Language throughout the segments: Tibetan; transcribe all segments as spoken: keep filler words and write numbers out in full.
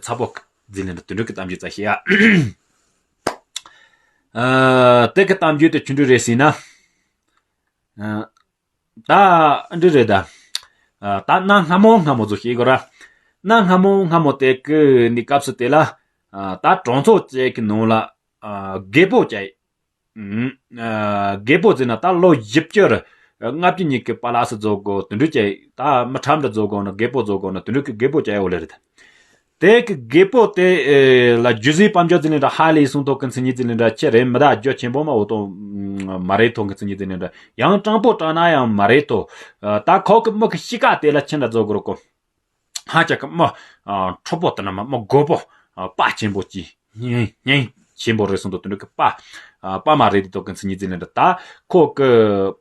ཚ་པོ་ཟིན་ལེན་དུ་དུད་འགྲོ་གི་གཏམ་རྒྱུད་ཙམ་བཤད་ཡ། ཨ། དེ་གི་གཏམ་རྒྱུད་དེ་ཆུང་འདྲ་རེད་ཟེར་ན། ཨ། ད་འདི་རེད་ད། ཨ། ད་གནའ་སྔ་མོ་སྔ་མོ་ཚོ་ཤེས་དགོས་ར། གནའ་སྔ་མོ་སྔ་མོ་དེ་གི་ནི་སྐབས་སུ་དེ་ལ། ཨ། ད་གྲོང་ཚོ་བཅས་ཀྱི་ནང་ལ། ཨ། རྒད་པོ་བཅས། ཨ། རྒད་པོ་ཟེར་ན་ད་ལོ་བཞི་བཅུ་རེད། ལྔ་བཅུ་གཉིས་ཀྱི་པ་ལགས་སུ་རྫོགས་དགོས་དུད་འགྲོ་བཅས། ད་མི་ཁྲམ་དུ་རྫོགས་དགོས་ན་རྒད་པོ་རྫོགས་དགོས་ན་དུད་འགྲོ་གི་རྒད་པོ་བཅས་ཡོད་ལེ་རེད། དེ་གི་རྒད་པོ་དེ་ལ་རྒྱུ་ཟིག་དཔལ་འབྱོར་ཟིག་ལེན་འདྲ་ཧ་ལས་སོང་ཐོག་གི་མཚན་ཉིད་ཟིག་ལེན་འདྲ་ཆེ་རེད། མི་ད་རྒྱུ་ཆེན་པོ་མ་འོ་ཐོག་མ་རེད་ཐོག་གི་མཚན་ཉིད་ཟིག་ལེན་འདྲ་ཡང་སྤྲང་པོ་སྤྲང་ན་ཡང་མ་རེད་ཐོག་ད་ཁོ་གི་མི་གི་གཤིས་ཀ་དེ་ལ་ཆེན་འདྲ་རྫོགས་དགོས་རོགས་གོ། ཧ་ཅང་གི་མི་ཨ་འཁྲུག་པོ་དེ་ན་མ་མི་རྒོད་པོ། ཨ། དཔའ་ཆེན་པོ་གྱིས་སྙིང་སྙིང་ཆེན་པོ་རེད་སོང་དུ་དུད་འགྲོ་གི་དཔའ། ཨ། དཔའ་མ་རེད་དེ་དོ་གི་མཚན་ཉིད་ཟིན་ལེན་འདྲ་ད་ཁོ་གི་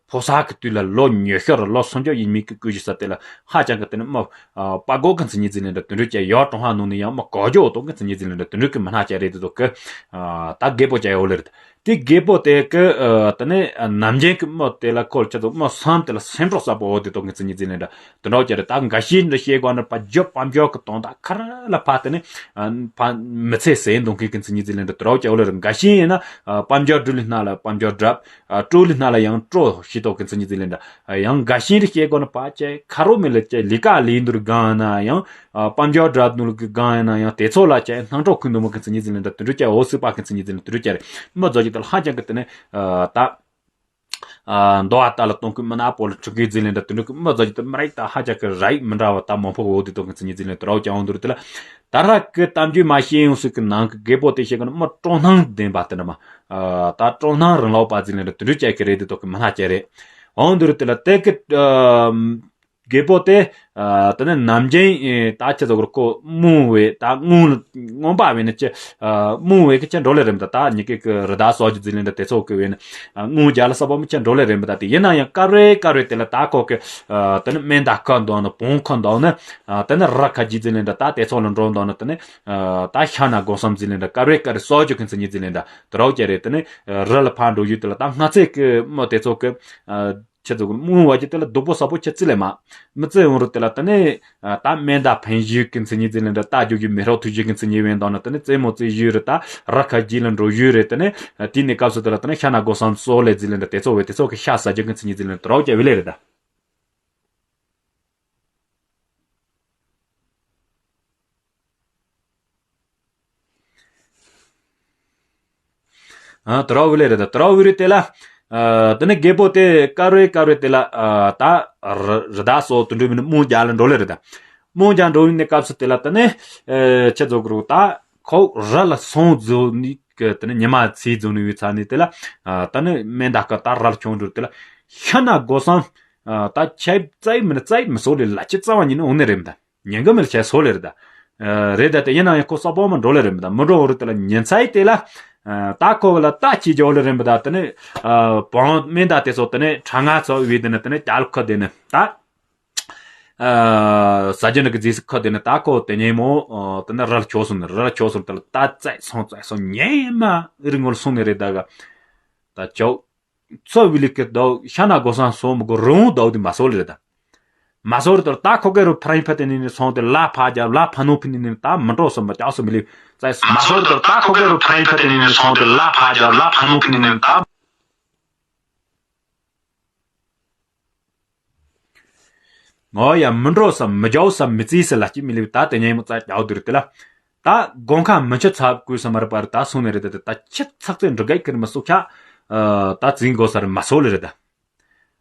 ཕོ་གསར་གི་དུས་ལ་ལོ་ཉི་ཤུ་རུ་ལོ་སུམ་ཅུ་ཡིན་མིན་གི་སྐུ་གཞི་ས་དེ་ལ་ཧ་ཅང་གི་དེ་ནི་མི་ཨ་དཔའ་རྒོད་གི་མཚན་ཉིད་ཟིན་ལེན་འདྲ་དུད་འགྲོ་བཅས་ཡོད་ཀྲུང་ཧ་ནང་ནས་ཡང་མི་གོ་རྒྱུ་འོ་དོ་གི་མཚན་ཉིད་ཟིན་ལེན་འདྲ་དུད་འགྲོ་གི་མི་སྣ་བཅས་རེད་དེ་དོ་གི་ཨ་ད་རྒད་པོ་བཅས་ཡོད་ལེ་རེད། དེ་རྒད་པོ་དེ་གི་ཨ་དེ་ནས་ཨ་ནམ་རྒྱུན་གི་མི་དེ་ལ་ཁོ་ལ་ཆ་ཚང་མི་བསམ་དེ་ལ་སེམས་སྲོག་གསར་པ་འོ་དེ་དོ་གི་མཚན་ཉིད་ཟིན་ལེན་འདྲ་དུད་འགྲོ་བཅས་རེད། ད་འགའ་ཤས་འདྲ་བཤད་དགོས་ན་ཕ་རྒྱུ་དཔལ་འབྱོར་གི་དོན་དག་ཁ་ར་ལ་ཕ་དེ་ནས་ཨ་ཕ་མི་ཚེ་ཟད་འདོང་མཁན་གི་མཚན་ཉིད་ཟིན་ལེན་འདྲ་དུད་འགྲོ་བཅས་འོ་ལེ་རེད། འགའ་ཤས་ཡིན་ན་ཨ་དཔལ་འབྱོར་སྒྲུབ་ལས་སྣ་ལ་དཔལ་འབྱོར་བསྒྲུབ། ཨ་སྤྲོ་ལས་སྣ་ལ་ཡང་སྤྲོ་ཤེས་རྟོགས་ཀྱི་མཚན་ཉིད་ཟིན་ལེན་འདྲ། ཨ་ཡང་འགའ་ཤས་རིགས་སྐྱེ་དགོས་ན་ཕལ་ཆེར་ཁ་རོག་མེད་ལ་ཅེ་ལས་ཀ་ལས་འདུར་གང་ཡིན་ན་ཡང་། ཨ་དཔལ་འབྱོར་དྲ་དུ་ལུག་གི་གང་ཡིན་ན་ཡང་དེ་ཚོ་ལ་ཅེ་སྣང་གྲོགས་ཁུལ་འདུ་མོ་གི་མཚན་ཉིད་ཟིན་ལེན་འདྲ་དུད་འགྲོ་ཅེ་འོ་སྲིད་པ་གི་མཚན་ཉིད་ཟིན་ལེན་དུད་འགྲོ་ཅེ་རེད། མི་རྫོགས་ཀྱི་དེ་ལ་ཧ་ཅང་གི་དེ་ནས་ཨ་ད། ཨ་འདོ་བ་ལྟ་ལ་གཏོང་ཁུལ་མི་ན་པོ་ལ་ཕྲུ་གུའི་ཟིན་ལེན་འདྲ་དུད་འགྲོ་གི་མི་རྫོགས་ཀྱི་དེ་མི་རིགས་ད་ཧ་ཅང་གི་རིགས་མི་འདྲ་བ་ད་མང་པོ་འོ་དེ་གཏོང་གི་མཚན་ཉིད་ཟིན་ལེན་དུ་རོགས་ཀྱང་འོང་འདུར་དེ་ལ། ད་ར་གི་གཏམ་རྒྱུད་མ་ཤེས་ཡོང་སྲིད་གི་ནང་གི་རྒད་པོ་དེ་ཤེས་གི་ན་མི་སྤྲོ་སྣང་ལྡན་པ་དེ་འདྲ་མ། ཨ་ད་སྤྲོ་སྣང་རང་ལོག་པ་ཟིན་ལེན་འདྲ་དུད་འགྲོ་ཅེ་གི་རེད་དེ་དོ་གི་མི་སྣ་ཅེ་རེད། འོང་འདུར་དེ་ལ་དེ་གི་ཨ་རྒད་པོ་དེ། ཨ་དེ་ནས་ནམ་རྒྱུན་ཨེ་ད་ཁྱེད་ཚོ་གི་ཁོ་རྨོངས་བས་ད་རྨོངས་རྨོངས་པ་བས་ནི་ཅི། ཨ་རྨོངས་བས་ཀི་ཅི་འགྲོ་ལེ་རེད་མི་ད་ད་ཉི་གེ་གི་རི་དྭགས་སོགས་ཀྱི་རྫི་ལེན་འདྲ་དེ་ཚོ་གི་བས་ནི་ཨ་རྨོངས་རྒྱ་ལ་ས་པ་མི་ཅི་འགྲོ་ལེ་རེད་མི་ད་དེ་ཡིན་ན་ཡང་དཀར་རེ་དཀར་རེ་དེ་ལ་ད་ཁོ་གི་ཨ་དེ་ནི་སྨན་ད་ཁ་འདོག་ནི་བོང་ཁ་འདོག་ནི་ཨ་དེ་ནི་ར་ཁ་ཇི་རྫི་ལེན་འདྲ་ད་དེ་ཚོ་ལ་འགྲོ་འདོག་ནི་དེ་ནི་ཨ་ད་ཤ་ན་སྒོ་སམ་རྫི་ལེན་འདྲ་དཀར་རེ་དཀར་རེ་སོགས་ཀྱི་གི་རྫི་ཉི་རྫི་ལེན་འདྲ་དེ་རོགས་ཀྱི་རེད། དེ་ནི་རི་ལ་ཕར་འགྲོ་ཡུལ་དེ་ལ་ད་སྔ་ཚེ་གི་མི་དེ་ཚོ་གི་ཨ། ཁྱེད་ཚོ་རྨོངས་བ་ཅི་དེ་ལ་སྡུག་པོ་ས་པོ་ཁྱེད་ཅི་ལས་མ། མི་ཚེ་ཡོང་རུ་དེ་ལ་དེ་ནས་ད་སྨན་ད་ཕན་བཞི་གི་མཚན་ཉིད་ཟིན་ལེན་འདྲ་ད་རྒྱུ་རྒྱུ་མི་རོགས་ཐུག་རྒྱུ་གི་མཚན་ཉིད་བན་དང་ན་དེ་ནས་རྩེད་མོ་རྩེ་རྒྱུ་རེད། ད་ར་ཁ་རྒྱུ་ལ་འགྲོ་རྒྱུ་རེད། དེ་ནས་དེ་ནས་སྐབས་སུ་དེ་ལ་དེ་ནས་ཤ་ན་སྒོ་སམ་སོགས་ལས་ཟིན་ལེན་འདྲ་དེ་ཚོ་བས་དེ་ཚོ་གི་ཤ་ཟ་རྒྱུ་གི་མཚན་ཉིད་ཟིན་ལེན་དུ་རོགས་ཀྱི་བི་ལེ་རེད་ད། ཨ་དུ་ར་བི་ལེ་རེད་ད། དུ་ར་བི་རེད་དེ་ལ། ཨ་དེ་ནས་རྒད་པོ་དེ་དཀར་རེ་དཀར་རེ་དེ་ལ་ཨ་ད་རི་རི་དྭགས་སོགས་དུ་འགྲོ་མིན་རྨོངས་རྒྱ་ལ་འགྲོ་ལེ་རེད་ད། རྨོངས་རྒྱ་འགྲོ་ཡིན་ནས་སྐབས་སུ་དེ་ལ་དེ་ནས་ཨེ་ཁྱེད་ཚོ་གི་རུ་ད་ཁོ་རི་ལ་སོང་རྫོགས་ནི་གི་དེ་ནས་ཉི་མ་ཚེས་རྫོགས་ནི་ཡོད་ཚ་ནི་དེ་ལ་ཨ་ད་ནི་སྨན་ད་ཀ་ད་རི་ལ་ཁྱོང་འགྲོ་དེ་ལ་ཤ་ན་སྒོ་སམ་ཨ་ད་ཆབ་རྩ་ཡི་མིན་རྩ་ཡི་མི་སོགས་ལས་ལ་ཆེ་རྩ་བ་ཉིད་ནི་འོང་ནི་རེད་མི་ད། ཉན་གི་མེད་ལ་བྱས་སོ་ལེ་རེད་ད། རེད་ད་དེ་ཡིན་ན་ཡང་ཁོ་ས་པོ་མ་འགྲོ་ལེ་རེད་མི་ད་མི་འགྲོ་འོ་རེད་དེ་ལ་ཉན་ཚ་ཡི་དེ་ལ། ད་ཁོ་བ་ལ་ད་ཅི་འཇོག་ལེ་རེད་མི་ད་དེ་ནས། བང་མེ་ད་དེ་ཚོ་དེ་ནས་གྲང་ང་ཚོ་བི་དེ་ནས་དེ་ནས་ཀྱལ་ཁོ་དེ་ནས་ད། ས་ཇི་ནི་གི་རྫིས་སུ་ཁོ་དེ་ནས་ད་ཁོ་དེ་ཉེ་མོ། དེ་ནས་རལ་ཆོག་སོང་ནས་རལ་ཆོག་སོང་དེ་ལ་ད་བཙལ་སོང་བཙལ་སོང་ཉེ་མ་ཨི་རི་ངོ་ལ་སོང་ནས་རེད་ད་ག་ད་ཅོག་ཚོ་བི་ལི་ཀི་དོ་ཤ་ན་སྒོ་སང་སོ་མི་གོ་རི་བོང་དོ་དེ་མ་སོ་ལེ་རེད་ད། མ་སོ་རི་དོ་ད་ཁོ་གེ་རུ་ཕ་རིན་ཕ་དེ་ནི་ནི་སོང་དེ་ལ་ཕ་རྒྱབ་ལ་ཕ་ནོ་ཕི་ནི་ནི་ད་མི་འགྲོ་སོ་མ་ཅག་སོ་མི་ལེ་ཙའི་སོ། མ་སོ་རི་དོ་ད་ཁོ་གེ་རུ་ཕ་རིན་ཕ་དེ་ནི་ནི་སོང་དེ་ལ་ཕ་རྒྱབ་ལ་ཕ་ནོ་ཕི་ནི་ནི་ད། ངོ་ཡ་མི་འགྲོ་ས་མི་རྒྱའོ་ས་མི་རྩིས་ས་ལ་སྐྱིད་མི་ལེ་ད་དེ་ཉེ་མོ་ཙ་རྒྱའོ་དུ་རི་དེ་ལ། ད་དགོང་ཁ་མི་ཆུ་ཚབ་བསྐུལ་ས་མ་རེད་པར་ད་སོང་ནས་རེད་ད་ད་ཆུ་ཚག་ཚེ་འབྲུ་གའི་ཁིར་མི་སུ་ཁ། ད་འཛིན་དགོས་ས་རེད་མ་སོ་ལེ་རེད་ད།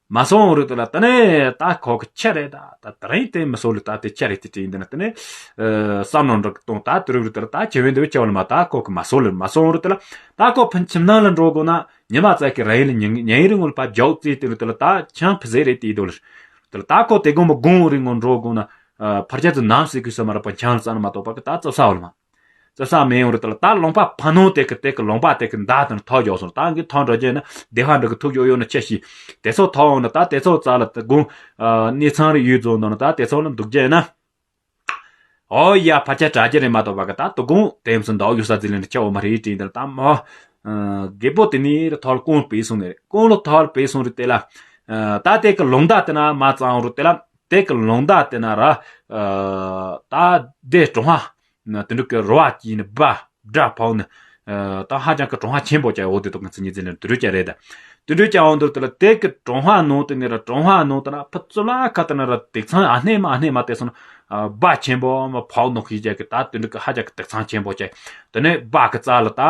མ་སོང་རེད་དེ་ལ་ད་ནས་ད་ཁོ་གི་ཆ་རེད་ད་ད་དེ་རིང་དེ་མི་སོ་ལེ་ད་དེ་ཆ་རེད་དེ་དྲིས་འདི་ན་དེ་ནས། བསམ་ནོར་འགྲོ་གི་གཏོང་ད་དུ་རུ་རུ་དེ་ལ་ད་ཁྱེད་བན་དེ་བས་ཆ་བ་ལ་མ་ད་ཁོ་གི་མ་སོ་ལེ་མ་སོང་རེད་དེ་ལ་ད་ཁོ་ཕན་ཁྱིམ་ནང་ལ་འགྲོ་དགོས་ན་ཉི་མ་ཙ་གི་ར་ཡིན་ལ་ཉིན་ཉིན་རིང་ངོ་ལ་ཕ་རྒྱའོ་རྩིས་དེ་རུ་དེ་ལ་ད་ཆང་ཕི་ཟེ་རེད་དེ་དོ་ལེ། དེ་ལ་ད་ཁོ་དེ་དགོང་མོ་དགོང་རིང་ངོ་འགྲོ་དགོས་ན། ཕར་ཆ་ཚུ་ནམ་སྲིད་ཀུ་ས་མ་ར་པ་ཆང་ལ་ཙ་ན་མ་གཏོགས་པ་གི་ད་ཙབ་ས་བ་ལ་མ། ཙ་ས་མེ་ཡོང་རུ་དེ་ལ་ད་ལོང་པ་ཕ་ནོ་དེ་གི་དེ་གི་ལོང་པ་དེ་གི་མདའ་དང་ཐོག་འཇོག་སོང་ད་གི་ཐོག་འགྲོ་རྒྱུ་ན་དེ་ཧ་འགྲོ་གི་ཐུག་ཡོ་ཡོ་ན་ཆེ་ཤི། དེ་ཚོ་ཐོག་འོང་ན་ད་དེ་ཚོ་རྩ་ལ་དེ་དགུང་ཨ་གནས་ཚང་རེ་ཡོད་རྫོང་ནང་ན་ད་དེ་ཚོ་ལ་འདུག་རྒྱུ་ན། ཨོ་ཡ་ཕ་ཆ་དྲ་རྒྱུ་རེད་མ་གཏོགས་པ་གི་ད་དོ་དགུང་དེམ་སུ་འདའ་ཡོད་ས་ཟི་ལེན་ཆ་འོ་མ་རེད་དྲིན་དེ་ལ་ད་མོ། རྒད་པོ་དེ་ནི་རི་ཐོལ་ཀོང་ལ་བེ་སོང་ནི་རེད་ཀོང་ལ་ཐོལ་བེ་སོང་རེད་དེ་ལ། ད་དེ་གི་ལོང་ད་དེ་ན་མ་ཙང་རུ་དེ་ལ་དེ་གི་ལོང་ད་དེ་ན་ར། ད་དེ་གྲོང་ཧ། དེ་འདྲ་གི་རོ་བ་གྱིས་ནི་སྦ་སྦྲ་ཕབ་ནི། ད་ཧ་ཅང་གི་གྲང་ཧ་ཆེན་པོ་ཅིག་འོ་དེ་དག་གི་མཚན་ཉིད་ཟིན་ནི་དེ་འདྲ་ཅིག་རེད། དེ་འདྲ་ཅིག་འོང་དུས་དེ་ལ་དེ་གི་གྲང་ཧ་ནང་དེ་ནི་ར་གྲང་ཧ་ནང་དེ་ན་ཕུ་ཙུ་ལ་ཁ་དེ་ན་ར་དེག་ཚང་ཨ་ནེ་མ་ཨ་ནེ་མ་དེ་སོང་ན་སྦ་ཆེན་པོ་མ་ཕབ་ནོ་ཤི་ཅིག་གི་ད་དེ་འདྲ་གི་ཧ་ཅང་གི་དེག་ཚང་ཆེན་པོ་ཅིག་དེ་ནས་སྦ་གི་རྩ་ལ་ད་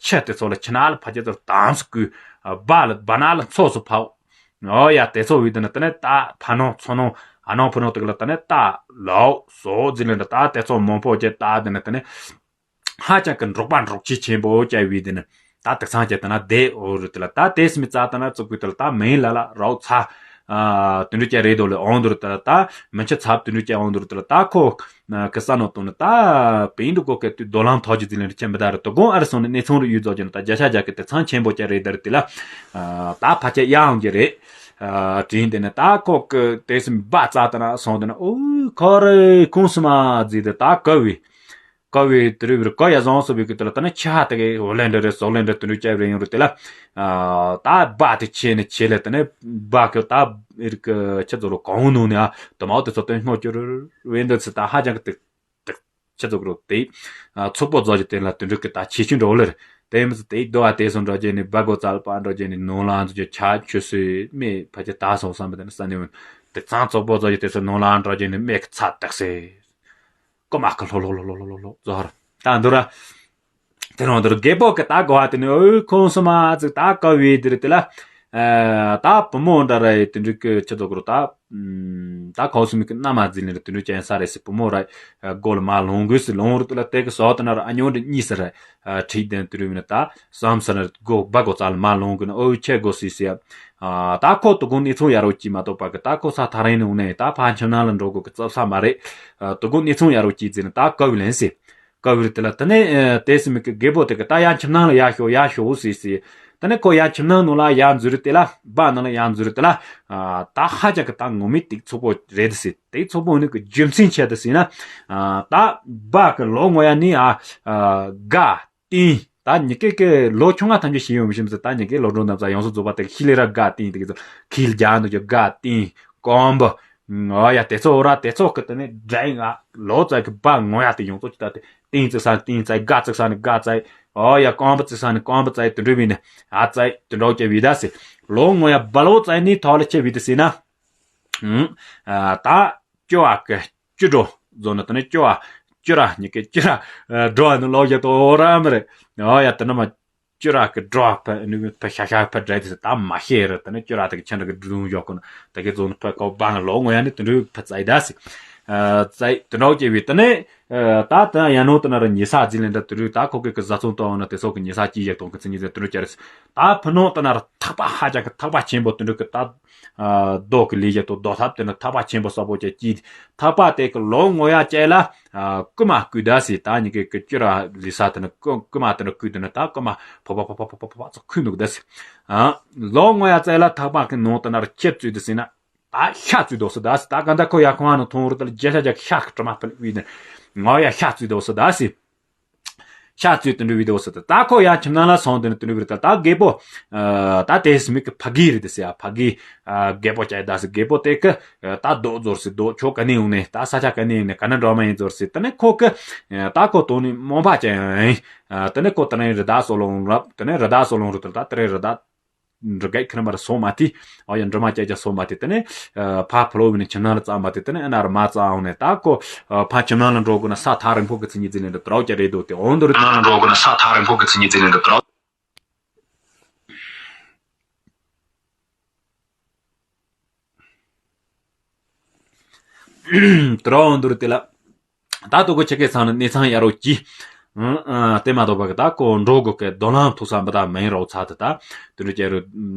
ཆུ་དེ་ཚོ་ལ་ཆུ་ནག་ལ་ཕ་ཅིག་ཚོ་དམ་སུ་ཀུ་སྦ་ལ་སྦ་ནག་ལ་མཚོ་སུ་ཕབ། ཨོ་ཡ་དེ་ཚོ་བི་དེ་ནི་དེ་ནས་ད་ཕ་ནོ་ཚོ་ནོ་ཨ་ནོ་ཕུ་ནོ་དེ་གི་ལ་དེ་ནས་ད་ལའོ་སོ་ཟི་ལེ་འདྲ་ད་དེ་ཚོ་མང་པོ་ཅིག་ད་དེ་ནས་དེ་ནས་ཧ་ཅང་གི་འབྲོག་པ་འབྲོག་ཆས་ཆེན་པོ་ཅིག་བི་དེ་ནི་ད་དེག་ཚང་ཅིག་དེ་ན་དེ་འོ་རུ་དེ་ལ་ད་དེ་སི་མི་རྩ་དེ་ན་བཙུགས་པའི་དེ་ལ་ད་མིང་ལ་ལ་རའོ་ཚ་དེ་འདྲ་ཅིག་རེད་དོ་ལེ་འོང་དུ་རུ་དེ་ལ་ད་མི་ཆ་ཚབ་དེ་འདྲ་ཅིག་འོང་དུ་རུ་དེ་ལ་ད་ཁོ་གི་ས་ནོ་དུ་ནི་ད་པིན་དུ་ཀོ་ཀེ་དུ་རྡོ་ལང་ཐོག་ཅིག་ཟི་ལེ་འདྲ་ཆེ་མི་ད་རུ་དོ་དགོང་ཨ་རུ་སོང་ནི་གནས་ཚང་རུ་ཡུལ་རྫོགས་ཀྱི་ནི་ད་བརྒྱ་ཆ་བརྒྱ་གི་དེག་ཚང་ཆེན་པོ་ཅིག་རེད་ད་རུ་དེ་ལ་ད་ཕ་ཆ་ཡ་འོང་གི་རེད། དྲིན་དེ་ནི་ད་ཁོ་གི་དེ་སི་མི་སྦ་རྩ་དེ་ན་སོང་དེ་ནི་ཨོ་ཁོ་རེ་ཁུངས་སུ་མ་ཟི་དེ་ད་ཀ་བི། ཀ་བི་དེ་རུ་བིར་ཀ་ཡ་བཟང་སོ་བི་གི་དེ་ལ་ད་ནི་ཆ་ཧ་དེ་གི་འོ་ལེན་འདྲ་རེ་སོག་ལེན་འདྲ་དེ་འདྲ་ཅབ་རེ་ཡོང་རུ་དེ་ལ། ད་སྦ་དེ་ཆེ་ནི་ཆེ་ལེ་དེ་ནི་སྦ་གི་ད་རི་གི་ཆ་ཚོ་རུ་གང་ནུ་ནི་ཨ་དུ་མའོ་དེ་ཚོ་དོན་སྔོ་ཅོ་རུ་བེ་འདི་ཚི་ད་ཧ་ཅང་གི་དེ་དེ་ཆ་ཚོ་རུ་དེ་ཚོགས་པོ་རྫོགས་ཀྱི་དེ་ལ་དེ་འདྲ་གི་ད་ཆེ་ཆུང་འགྲོ་ལེར་དེ་མི་ཚི་དེ་རྡོ་བ་དེ་སོང་འགྲོ་རྒྱུ་ནི་སྦ་གོ་ཙལ་པ་འགྲོ་རྒྱུ་ནི་ནོ་ལ་ཚོ་ཆ་ཆུ་སི་མེ་ཕ་ཆ་ད་སོང་བསམ་པ་དེ་ནི་ས་ནི་འོན་དེ་ཚང་ཚོགས་པོ་རྫོགས་ཀྱི་དེ་སོ་ནོ་ལ་འགྲོ་རྒྱུ་ནི་མེ་གི་ཚ་དག་སེ། ཀོ་མ་ཀི་ལྷོ་ལྷོ་ལྷོ་ལྷོ་ལྷོ་ལྷོ་ཛོ་ཧར། ད་འདུ་ར། དེ་རང་འདུ་ར་རྒད་པོ་གི་ད་གོ་བ་དེ་ནི་ཨོ་ཁོང་སུ་མ་ཙིག་ད་ཀ་བའི་དེ་རེད་དེ་ལ། ད་བུ་མོ་འདྲ་ར་ཡི་དེ་འདྲི་གི་ཆི་ཚོ་གི་རུ་ད། ད་ཁོང་སུ་མི་གི་མནའ་མ་འཛིན་ལེ་ར་དེ་འདྲི་ཅན་ས་རེད་སི་བུ་མོ་ར། སྒོ་ལ་མ་ལོང་དགོས་སི་ལོང་རུ་དེ་ལ་དེ་གི་སོ་དེ་ན་ར་ཨ་ཉོ་འདྲི་གཉིས་སི་ར། ཁྲིད་དེ་དེ་རུ་མི་ན་ད་བསམ་སི་ར་སྒོ་སྦ་སྒོ་ཙ་ལ་མ་ལོང་དགོས་ན་ཨོ་ཆེ་དགོས་སི་སི་ཡ། ད་ཁོ་དུ་གུང་གནས་ཚུལ་ཡ་རོ་ཅི་མ་གཏོགས་པ་གི་ད་ཁོ་ས་ཐག་རིང་ནས་འོང་ནས་ད་ཕ་ཁྱིམ་ནང་ལ་འགྲོ་དགོས་གི་རྩབ་ས་མ་རེད། དུ་གུང་གནས་ཚུལ་ཡ་རོ་ཅི་ཟེར་ནས་ད་ཀ་བི་ལན་སི། ཀ་བི་རི་དེ་ལ་དེ་ནས་དེ་སི་མི་གི་རྒད་པོ་དེ་གི་ད་ཡ་ཁྱིམ་ནང་ལ་ཡ་ཤོག་ཡ་ཤོག་ཟེར་སི། དེ་ནས་ཁོ་ཡ་ཁྱིམ་ནང་ནང་ལ་ཡ་འཛུལ་རི་དེ་ལ་སྦ་ནང་ལ་ཡ་འཛུལ་རི་དེ་ལ། ད་ཧ་ཅང་གི་ད་ངོ་མི་ཏིག་ཚོགས་པོ་རེད་སི་ཏིག་ཚོགས་པོ་ནི་གི་རྒྱུ་མཚན་ཆེ་དི་སི་ན། ད་སྦ་གི་ལོ་ངོ་ཡ་ནི་ཨ། དགའ། བསྟན། ད་ཉི་སྐད་ཀྱི་ལོ་ཆུང་ང་ཐམས་ཅད་ཤེས་ཡོང་མི་ཤེས་མི་ཚེ་ད་ཉི་སྐད་ལོ་སྒྲོན་ནམ་ས་ཡོངས་སུ་རྫོགས་པ་དེ་ཤི་ལེ་ར་དགའ་བསྟན་དེ་གི་ཚོ་ཁིལ་རྒྱ་འདུག་ཀྱི་དགའ་བསྟན་ཀོམ་བུ། ཨོ་ཡ་དེ་ཚོ་ར་དེ་ཚོ་གི་དེ་ནས་འདྲ་ཡིན་ང་ལོ་ཙཱ་གི་སྦ་ངོ་ཡ་དེ་ཡོངས་རྫོགས་ཀྱི་ད་དེ་བསྟན་བརྩིགས་ས་ནས་བསྟན་བརྩིགས་དགའ་བརྩིགས་ས་ནས་དགའ་བརྩིགས། ཨོ་ཡ་ཀོམ་བུ་བརྩིགས་ས་ནས་ཀོམ་བུ་བརྩིགས་དེ་འདྲ་བས་ནས་ཨ་བརྩིགས་དེ་འདྲ་བ་ཅེ་བི་ད་སི་ལོ་ངོ་ཡ་སྦ་ལོ་ཙཱ་ནི་ཐོག་ལ་ཆེ་བི་དི་སི་ན། ད་ཅོ་བ་གི་ཅི་འགྲོ་ཟོ་ན་དེ་ནས་ཅོ་བ་ཅི་ར་ཉི་གི་ཅི་ར་འགྲོ་བ་ནི་ལོ་ཡ་ཏོ་ར་མི་རེད། ཨོ་ཡ་དེ་ནི་མ་ཅི་ར་གི་འགྲོ་བ་ཕ་ནི་ཕ་ཤ་ཤ་ཕ་འདྲ་དེ་ད་མ་ཤེས་རེད། དེ་ནས་ཅི་ར་དེ་གི་ཆེན་ར་གི་འགྲུལ་ཡོག་གོ་ན་དེ་གི་ཟོ་ན་ཕ་ཀོ་བ་ནི་ལོ་ངོ་ཡ་ནི་དེ་འགྲུལ་ཕ་ཙའི་ད་སི་ཙའི་དེ་འགྲོ་ཅེ་བི་དེ་ནས་ད་དེ་ཡ་ནོ་དེ་ན་ར་ཉི་ས་ཟི་ལེན་ད་དེ་རུ་ད་ཁོ་གི་གི་བཟའ་ཚང་ཏོ་ན་དེ་སོག་གི་ཉི་ས་ཅི་ཡ་ཏོང་གི་ཚི་ཉི་ཟེ་དེ་རུ་ཅ་རེ་སི་ད་ཕ་ནོ་དེ་ན་ར་ཐག་པ་ཧ་ཅང་གི་ཐག་པ་ཆེན་པོ་དེ་འགྲུལ་གི་ད། རྡོ་གི་ལས་ཀྱི་རྡོ་རྡོ་ཐབ་དེ་ནི་ཐག་པ་ཆེན་པོ་གསལ་པོ་ཅིག་གྱིས་ཐག་པ་དེ་གི་ལོ་ངོ་ཡ་བཅད་ལ། རྐུ་མ་རྐུས་ད་སི་ད་ཉི་གི་གི་ཅི་ར་ལི་ས་དེ་ནི་རྐུ་རྐུ་མ་དེ་ནི་རྐུས་དེ་ནི་ད་རྐུ་མ་ཕོ་ཕོ་ཕོ་ཕོ་ཕོ་ཕོ་ཚོ་ཁུ་ནུག་ད་སི། ལོ་ངོ་ཡ་བཅད་ལ་ཐག་པ་གི་ནང་དེ་ན་ར་ཁྱེར་བཙུད་དེ་སི་ན་ད་ཤ་བཙུད་དོ་སི་ད་སི་ད་ག་འདྲ་ཁོ་ཡ་ཁོང་ཨ་ནི་ཐོང་རུ་དེ་ལ་རྒྱ་ཤ་རྒྱ་ཤ་གི་དྲི་མ་ཕལ་བུས་ནི་ངོ་ཡ་ཤ་བཙུད་དོ་སི་ད་སི། ཤ་བཙོས་དུ་འགྲོ་བའི་དོ་ཟེར་ད་ད་ཁོ་ཡང་ཁྱིམ་ནང་ལ་སོང་དུ་ནི་དུ་འགྲོ་བའི་རེད། ད་ད་རྒད་པོ། ད་དེ་སི་མི་གི་ཕ་གི་རེད་དེ་སི་ཡ་ཕ་གི། རྒད་པོ་ཅག་ད་སི་རྒད་པོ་དེ་གི། ད་རྡོ་རྫོར་སི་རྡོ་ཆོ་ག་ནས་ཡོང་ནས་ད་ས་ཆ་ག་ནས་ཡོང་ནས་ག་ན་འགྲོ་མ་ཡིན་རྫོར་སི་དེ་ནས་ཁོ་གི། ད་ཁོ་དོ་ནི་རྨོངས་པ་ཅན་ཡིན། དེ་ནས་ཁོ་དེ་ནས་རི་དྭགས་སོ་ལོང་རབ་དེ་ནས་རི་དྭགས་སོ་ལོང་རུ་དེ་ད་དེ་རེད་རི་དྭགས། འབྲི་གས་ཁྱི་རིམ་པར་སོང་མ་དེ། ཨོ་ཡ་འབྲི་མ་ཅག་ཅག་སོང་མ་དེ་དེ་ནས། ཕ་ཕ་ལོ་བི་ནི་ཁྱིམ་ནང་ལ་བཙལ་མ་དེ་དེ་ནས་ཨ་ན་ར་མ་བཙལ་འོང་ནས་ད་ཁོ། ཕ་ཁྱིམ་ནང་ལ་འགྲོ་དགོས་ན་ས་ཐག་རིང་པོ་གི་མཚན་ཉིད་འཛིན་ནས་འདི་དྲག་ཅག་རེད་འདུག་དེ་འོང་དུ་རི་ནང་ལ་འགྲོ་དགོས་ན་ས་ཐག་རིང་པོ་གི་མཚན་ཉིད་འཛིན་ནས་འདི་དྲག་དྲག་འོང་དུ་རི་དེ་ལ། ད་ལྟོ་གོ་ཆེ་གེ་ཚང་ནི་གནས་ཚང་ཡ་རོ་ཀྱི། དེ་མ་གཏོགས་པ་གི་ད་ཀོ་འགྲོ་དགོས་གི་རྡོ་ལང་ཐུག་ས་འབུ་ད་མེན་རོ་ཚ་དེ་ད། དུ་འགྲོ་ཀྱི་རུ་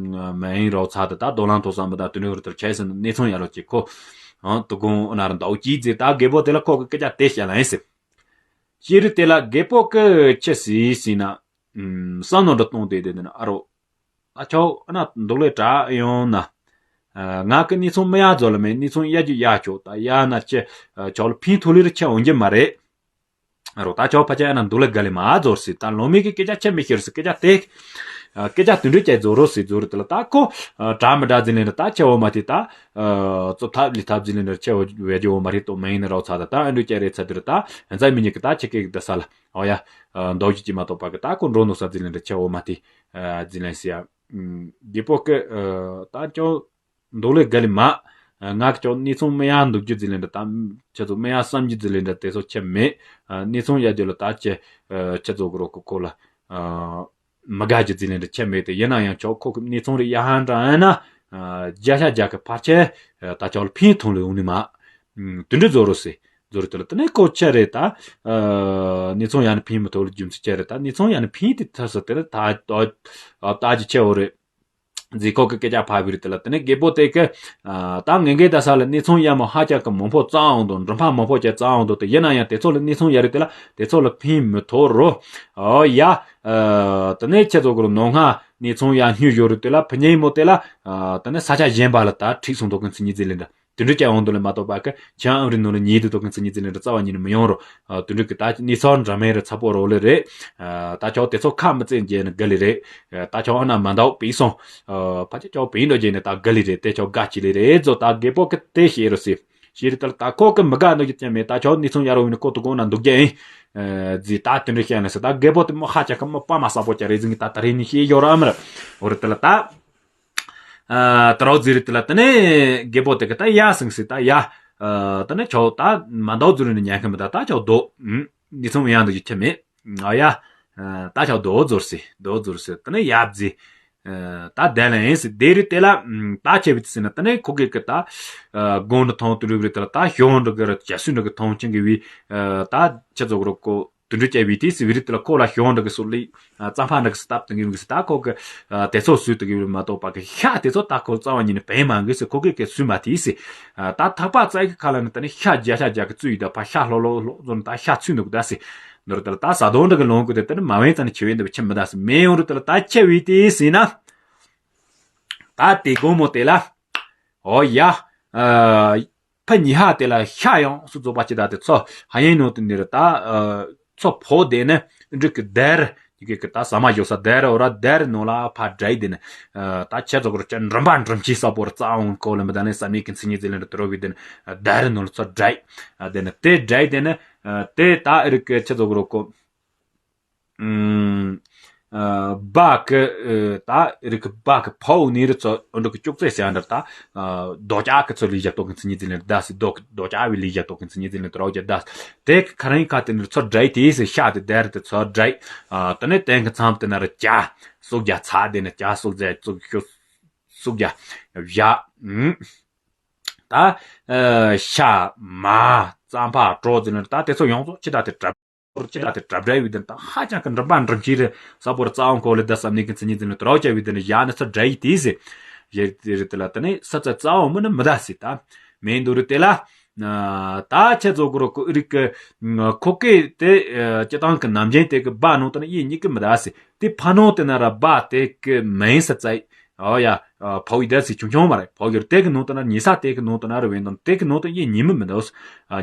མེན་རོ་ཚ་དེ་ད་རྡོ་ལང་ཐུག་ས་འབུ་ད་དུ་འགྲོ་རུ་དུ་ཆེ་སི་གནས་ཚང་ཡ་རོ་ཀྱི་ཁོ། དུ་གུང་ཨ་ན་ར་འདའོ་ཀྱི་ཛི་ད་རྒད་པོ་དེ་ལ་ཁོ་གི་སྐད་ཆ་དེ་བཤད་ལ་ཡིན་སི། ཤེས་རི་དེ་ལ་རྒད་པོ་གི་ཆེ་སི་སི་ན། བསམ་ནོ་འདྲ་གཏོང་དེ་དེ་ནི་ཨ་རོ། ཨ་ཆོ་ཨ་ན་འདུག་ལེ་དྲ་ཡོང་ན། ང་གི་གནས་ཚང་མི་ཡ་རྫོ་ལ་མེད་གནས་ཚང་ཡ་རྒྱུ་ཡ་ཆོ་ད་ཡ་ན་ཆེ་ཆོ་ལ་ཕིན་ཐུ་ལི་རི་ཆེ་འོང་རྒྱུ་མ་རེད། ཨ་རོ་ད་ཆོ་ཕ་ཆ་ཨ་ན་འདུག་ལེ་ག་ལེ་མ་རྫོར་སི་ད་ལོ་མི་གི་སྐད་ཆ་ཆེ་མི་ཤེར་སི་སྐད་ཆ་དེ། ཨ། སྐད་ཆ་དུད་འགྲོ་སྐྱེ་རྫོགས་རོགས་ཟེར་རྫོགས་རེད་དེ་ལ། ད་ཁོ་ཨ་དྲ་མི་དྲ་ཟེར་ལེན་རེད། ད་ཆེ་བོ་མ་དེ་ད་ཨ་ཚོ་ཐབས་ལས་ཐབས་ཟེར་ལེན་རེད། ཆེ་བོ་བས་རྒྱུ་བོ་མ་རེད་དོ། མ་ཡིན་ན་རོགས་ཚ་ད་ད་ཨ་འགྲོ་སྐྱེ་རེད་ཚ་དེ་རེད། ད་ཨ་ཚ་མི་ཉིད་ཀྱི་ད་ཆེ་སྐད་ཀྱི་ད་ས་ལ་ཨོ་ཡ་ཨ་འདོགས་རྒྱུ་ཅི་མ་གཏོགས་པ་གི་ད་ཁོ་འགྲོ་འདུག་ས་ཟེར་ལེན་རེད། ཆེ་བོ་མ་དེ་ཨ་ཟེར་ལེན་ཟེར་ཡ། ཨ་རྒད་པོ་གི་ཨ་ད་ཅོ་འདུག་ལས་དགའ་ལས་མ། ང་གི་ཅོག་གནས་ཚང་མི་ཡ་འདུག་རྒྱུ་ཟེར་ལེན་འདྲ། ད་ཁྱེད་ཚོ་མི་ཡ་བསམ་རྒྱུ་ཟེར་ལེན་འདྲ་དེ་ཚོ་ཁྱེད་མེད། གནས་ཚང་ཡ་རྒྱུ་ལ་ད་ཁྱེད་ཁྱེད་ཚོ་གི་རོགས་ཀྱི་ཁོ་ལ་མི་དགའ་རྒྱུ་ཟེར་ལེན་འདྲ་ཁྱེད་མེད་དེ། ཡིན་ན་ཡང་ཅོག་ཁོ་གི་གནས་ཚང་རེ་ཡ་ཧན་འདྲ་ཡིན་ན་བརྒྱ་ཆ་བརྒྱ་གི་ཕལ་ཆེར་ད་ཅོག་ལ་ཕན་ཐོགས་ལས་འོང་ནི་མ། དུད་འགྲོ་རྫོགས་རོགས་ཟེར་རྫོགས་རེད་དེ་ལ། དེ་ནས་ཁོ་ཁྱེད་རེད་ད། གནས་ཚང་ཡ་ནི་ཕན་མི་ཐོགས་ལ་རྒྱུ་མཚན་ཁྱེད་རེད་ད། གནས་ཚང་ཡ་ནི་ཕན་དེ་ཐར་ས་དེ་ལ་ད་ད་ད་ཅི་ཁྱེད་འོ་རེད། ཟེར་ཁོ་གི་སྐད་ཆ་ཕབ་པ་རེད་དེ་ལ། དེ་ནས་རྒད་པོ་དེ་གི་ཨ་ད་ངེད་ཀྱི་ད་ས་ལ་གནས་ཚང་ཡ་མོ་ཧ་ཅང་གི་མང་པོ་བཙལ་འོང་དོ། མགྲོན་ཕ་མང་པོ་ཅིག་བཙལ་འོང་དོ། དེ་ཡིན་ན་ཡང་དེ་ཚོ་ལ་གནས་ཚང་ཡ་རེད་དེ་ལ། དེ་ཚོ་ལ་ཕན་མི་ཐོགས་རོ། ཨོ་ཡ། ཨ་དེ་ནས་ཁྱེད་ཚོ་གི་རོ་ནོ་ང་གནས་ཚང་ཡ་སྙུ་ཡོད་རེད་དེ་ལ། ཕུ་ཉེ་མོ་དེ་ལ་ཨ་དེ་ནས་ས་ཆ་གཞན་པ་ལ་ད་ཁྲིད་སོང་དོ་གི་མཚན་ཉིད་ཟེར་ལེན་འདྲ། དུད་འགྲོ་སྐྱེ་འོང་དོ་ལས་མ་གཏོགས་པ་གི་ཁྱེད་ཨ་རི་ནང་ལ་ཉེ་དུ་དོ་གི་མཚན་ཉིད་ཟེར་ལེན་འདྲ་རྩ་བ་ཉིད་ནས་མི་ཡོང་རོ། ཨ་དུད་འགྲོ་གི་ད་གནས་ཚང་འདྲ་མིན་རེ་ཚ་པོ་རོ་ལེ་རེད། ཨ་ད་ཁྱོད་དེ་ཚོ་ཁ་མི་བཙན་རྒྱལ་ནི་དགའ་ལེ་རེད། ཨ་ད་ཁྱོད་ཨ་ན་མ་འདའོ་པི་སོང་། ཨ་ཕ་ཆ་ཁྱོད་པི་འགྲོ་རྒྱལ་ནི་ད་དགའ་ལེ་རེད། དེ་ཁྱོད་དགའ་ཅི་ལེ་རེད་ཟོ། ད་རྒད་པོ་གི་དེ་ཤེས་རོ་ཟེར། ཤེས་རེད་དེ་ལ། ད་ཁོ་གི་མི་དགའ་འདུག་རྒྱུ་ཅན་མེད། ད་ཁྱོད་གནས་ཚང་ཡ་རོ་ཡིན་ནི་ཁོ་ཐུག་གོང་ན་འདུག་རྒྱུ་ཡིན་ཨ་ཟེར་ད་དུད་འགྲོ་བཤད་ནི་ཟེར། ད་རྒད་པོ་དེ་མོ་ཧ་ཅང་གི་མོ་པ་མ་ས་པོ་ཅ་རེད་ཟིན་གི་ད་ད་རེ་ནི་ཤེས་ཡོད་ར་ཨ་མ་ར། འོ་རེད་དེ་ལ་ད། ཨ་ད་རོགས་ཟེར་རེད་དེ་ལ། དེ་ནས་རྒད་པོ་དེ་གི་ད་ཡ་སེང་ཟེར་ད་ཡ། ཨ་དེ་ནས་ཁྱོད་ད་མ་འདའོ་ཟེར་ནི་ཉན་གི་མི་ད། ད་ཁྱོད་སྡོད། ཨུམ། འདི་ཚོ་ཡང་འདུག་རྒྱུ་ཁྱེད་མེད། ཨ་ཡ། ཨ་ད་ཁྱོད་སྡོད་ཟོར་ཟེར། སྡོད་ཟོར་ཟེར། དེ་ནས་ཡ་ཟེར། ཨ་ད་བསྡད་ལ་ཡིན་ཟེར། དེ་རེད་དེ་ལ། ཨུམ། ད་ཁྱེད་བི་དེ་ཟེར་ན་དེ་ནས་ཁོ་གི་གི་ད། ཨ་དགོང་དུ་ཐོང་དུ་རུབ་རེད་དེ་ལ། ད་ཞོགས་འགྲོ་གི་རེད། རྒྱ་སུ་འགྲོ་གི་ཐོང་ཆེན་གི་བི། ཨ་ད་ཁྱེད་ཚོ་གི་རོགས་གོ་དུད་འགྲོ་སྐྱེ་བའི་དུས་སུ་བི་རི་དེ་ལ་ཁོ་ལ་ཞོགས་འདྲ་གི་སོགས་ལས། ཨ་རྩམ་ཕག་འདྲ་གི་སོགས་སྟབས་དང་གི་མི་གི་སི་ད་ཁོ་གི་ཨ་དེ་ཚོ་སུས་དང་གི་མ་གཏོགས་པ་གི་ཤ་དེ་ཚོ་ད་ཁོ་རྩ་བ་ཉིད་ནས་བན་མ་གི་སི་ཁོ་གི་གི་སུས་མ་དེ་སི། ཨ་ད་ཐག་པ་རྩ་གི་ཁ་ལ་ནི་ད་ནི་ཤ་བརྒྱ་ཤ་བརྒྱ་གི་བཙུགས་ཡི་ད་ཕ་ཤ་ལྷོ་ལྷོ་ལྷོ་ཚོ་ནི་ད་ཤ་ཚུད་འདུག་ད་སི། ནོར་དེ་ལ་ད་ཟ་དོང་འདྲ་གི་ལོང་གི་དེ་ད་ནི་མ་བན་ཙ་ནི་ཆེ་བའི་འདི་བ་ཆེ་མི་ད་སི་མེ་ཡོང་རུ་དེ་ལ་ད་ཆེ་བའི་དེ་སི་ན། ད་དེ་དགོང་མོ་དེ་ལ། ཨོ་ཡ། ཨ། ཕ་ཉི་ཧ་དེ་ལ་ཤ་ཡང་སུ་རྫོགས་པ་ཅི་ད་དེ་ཚོ་ཧ་ཡིན་ནོ་དེ་འདིར་ད་ཨ་ཚོ་ཕོ་དེ་ནི་འབྲུག་གི་དར་ཡི་གེ་གི་ད་ཟ་མ་ཡོད་ས་དར་འོ་ར་དར་ནོ་ལ་ཕ་དྲའི་དེ་ནི་ཨ་ད་ཁྱེད་ཚོ་གོ་ཅན་འགྲམ་པ་འགྲམ་ཅི་ས་པོར་རྩ་འོང་གོ་ལ་མི་ད་ནི་ས་མི་གི་མཚན་ཉིད་ཟེར་ལེན་དུ་རོ་བི་དེ་ནི་དར་ནོ་ལ་ཚོ་དྲའི་ཨ་དེ་ནི་དེ་དྲའི་དེ་ནི་ཨ་དེ་ད་ཨི་རིག་གི་ཁྱེད་ཚོ་གོ་རོ་གོ། ཨུམ། ཨ་སྦ་གི་ཨ་ད་རི་གི་སྦ་གི་ཕའུ་ནི་རི་ཚོ་འོན་འགྲོ་གི་ཅོག་ཙེ་ཟེར་འདྲ་ད། ཨ་རྡོ་ལྕགས་གི་ཚོ་ལི་ཞག་ཏོག་གི་མཚན་ཉིད་ཟིན་ལེ་ད་སི་རྡོ་རྡོ་ལྕགས་བི་ལི་ཞག་ཏོག་གི་མཚན་ཉིད་ཟིན་ལེ་ད་རོ་ཇ་ད། དེ་གི་ཁ་རང་ཁ་དེ་ནི་ཚོ་འདྲ་ཡི་དེ་སི་ཤ་དེ་དེ་རི་དེ་ཚོ་འདྲ་ཡི། ཨ་དེ་ནས་དེང་གི་མཚམས་དེ་ན་རི་ཇ། སུག་ཇ་ཚ་དེ་ནི་ཇ་སུག་ཇ་སུག་ཤོ་སུག་ཇ། བཞག་ཨུམ། ད་ཨ་ཤ་མ་རྩམ་པ་གྲོ་ཟེར་ནས་ད་དེ་ཚོ་ཡོངས་རྫོགས་ཅི་ད་དེ་གྲབས། ཅི་ད་དེ་གྲབས་འདྲ་བའི་དེ་ད་ཧ་ཅང་གི་འགྲམ་པ་འགྲམ་ཅི་རེད་ས་པོར་རྩ་འོང་གོ་ལེ་ད་བསམ་ནི་གི་མཚན་ཉིད་དེ་ནི་དྲའོ་ཅ་བའི་དེ་ནི་ཡ་ནི་ཚ་འདྲ་ཡི་དེ་ཟེ། ཡེ་དེ་རེད་དེ་ལ་དེ་ནི་ས་ཚ་རྩ་འོང་མི་ནི་མི་ད་ཟེ་ད། མེ་འདུ་རེད་དེ་ལ། ད་ཆེ་ཚོ་གུ་རུ་ཀུ་རིག་གི་ཁོ་ཀེ་དེ་སྤྱི་བཏང་གི་ནམ་རྒྱུན་དེ་གི་སྦ་ནོ་དེ་ནི་ཡེ་ཉིད་གི་མི་ད་ཟེ། དེ་ཕ་ནོ་དེ་ན་ར་སྦ་དེ་གི་མེ་ས་ཚ་ཡི། ཨོ་ཡ། ཕའུ་ཡི་དེ་སི་ཆུང་ཆུང་མ་རེད། ཕའུ་ཡོར་དེ་གི་ནང་དུ་ན་ཉི་ས་དེ་གི་ནང་དུ་ན་རུ་བེན་དང་དེ་གི་ནང་དུ་ཡེ་ཉི་མི་མི་འདུག་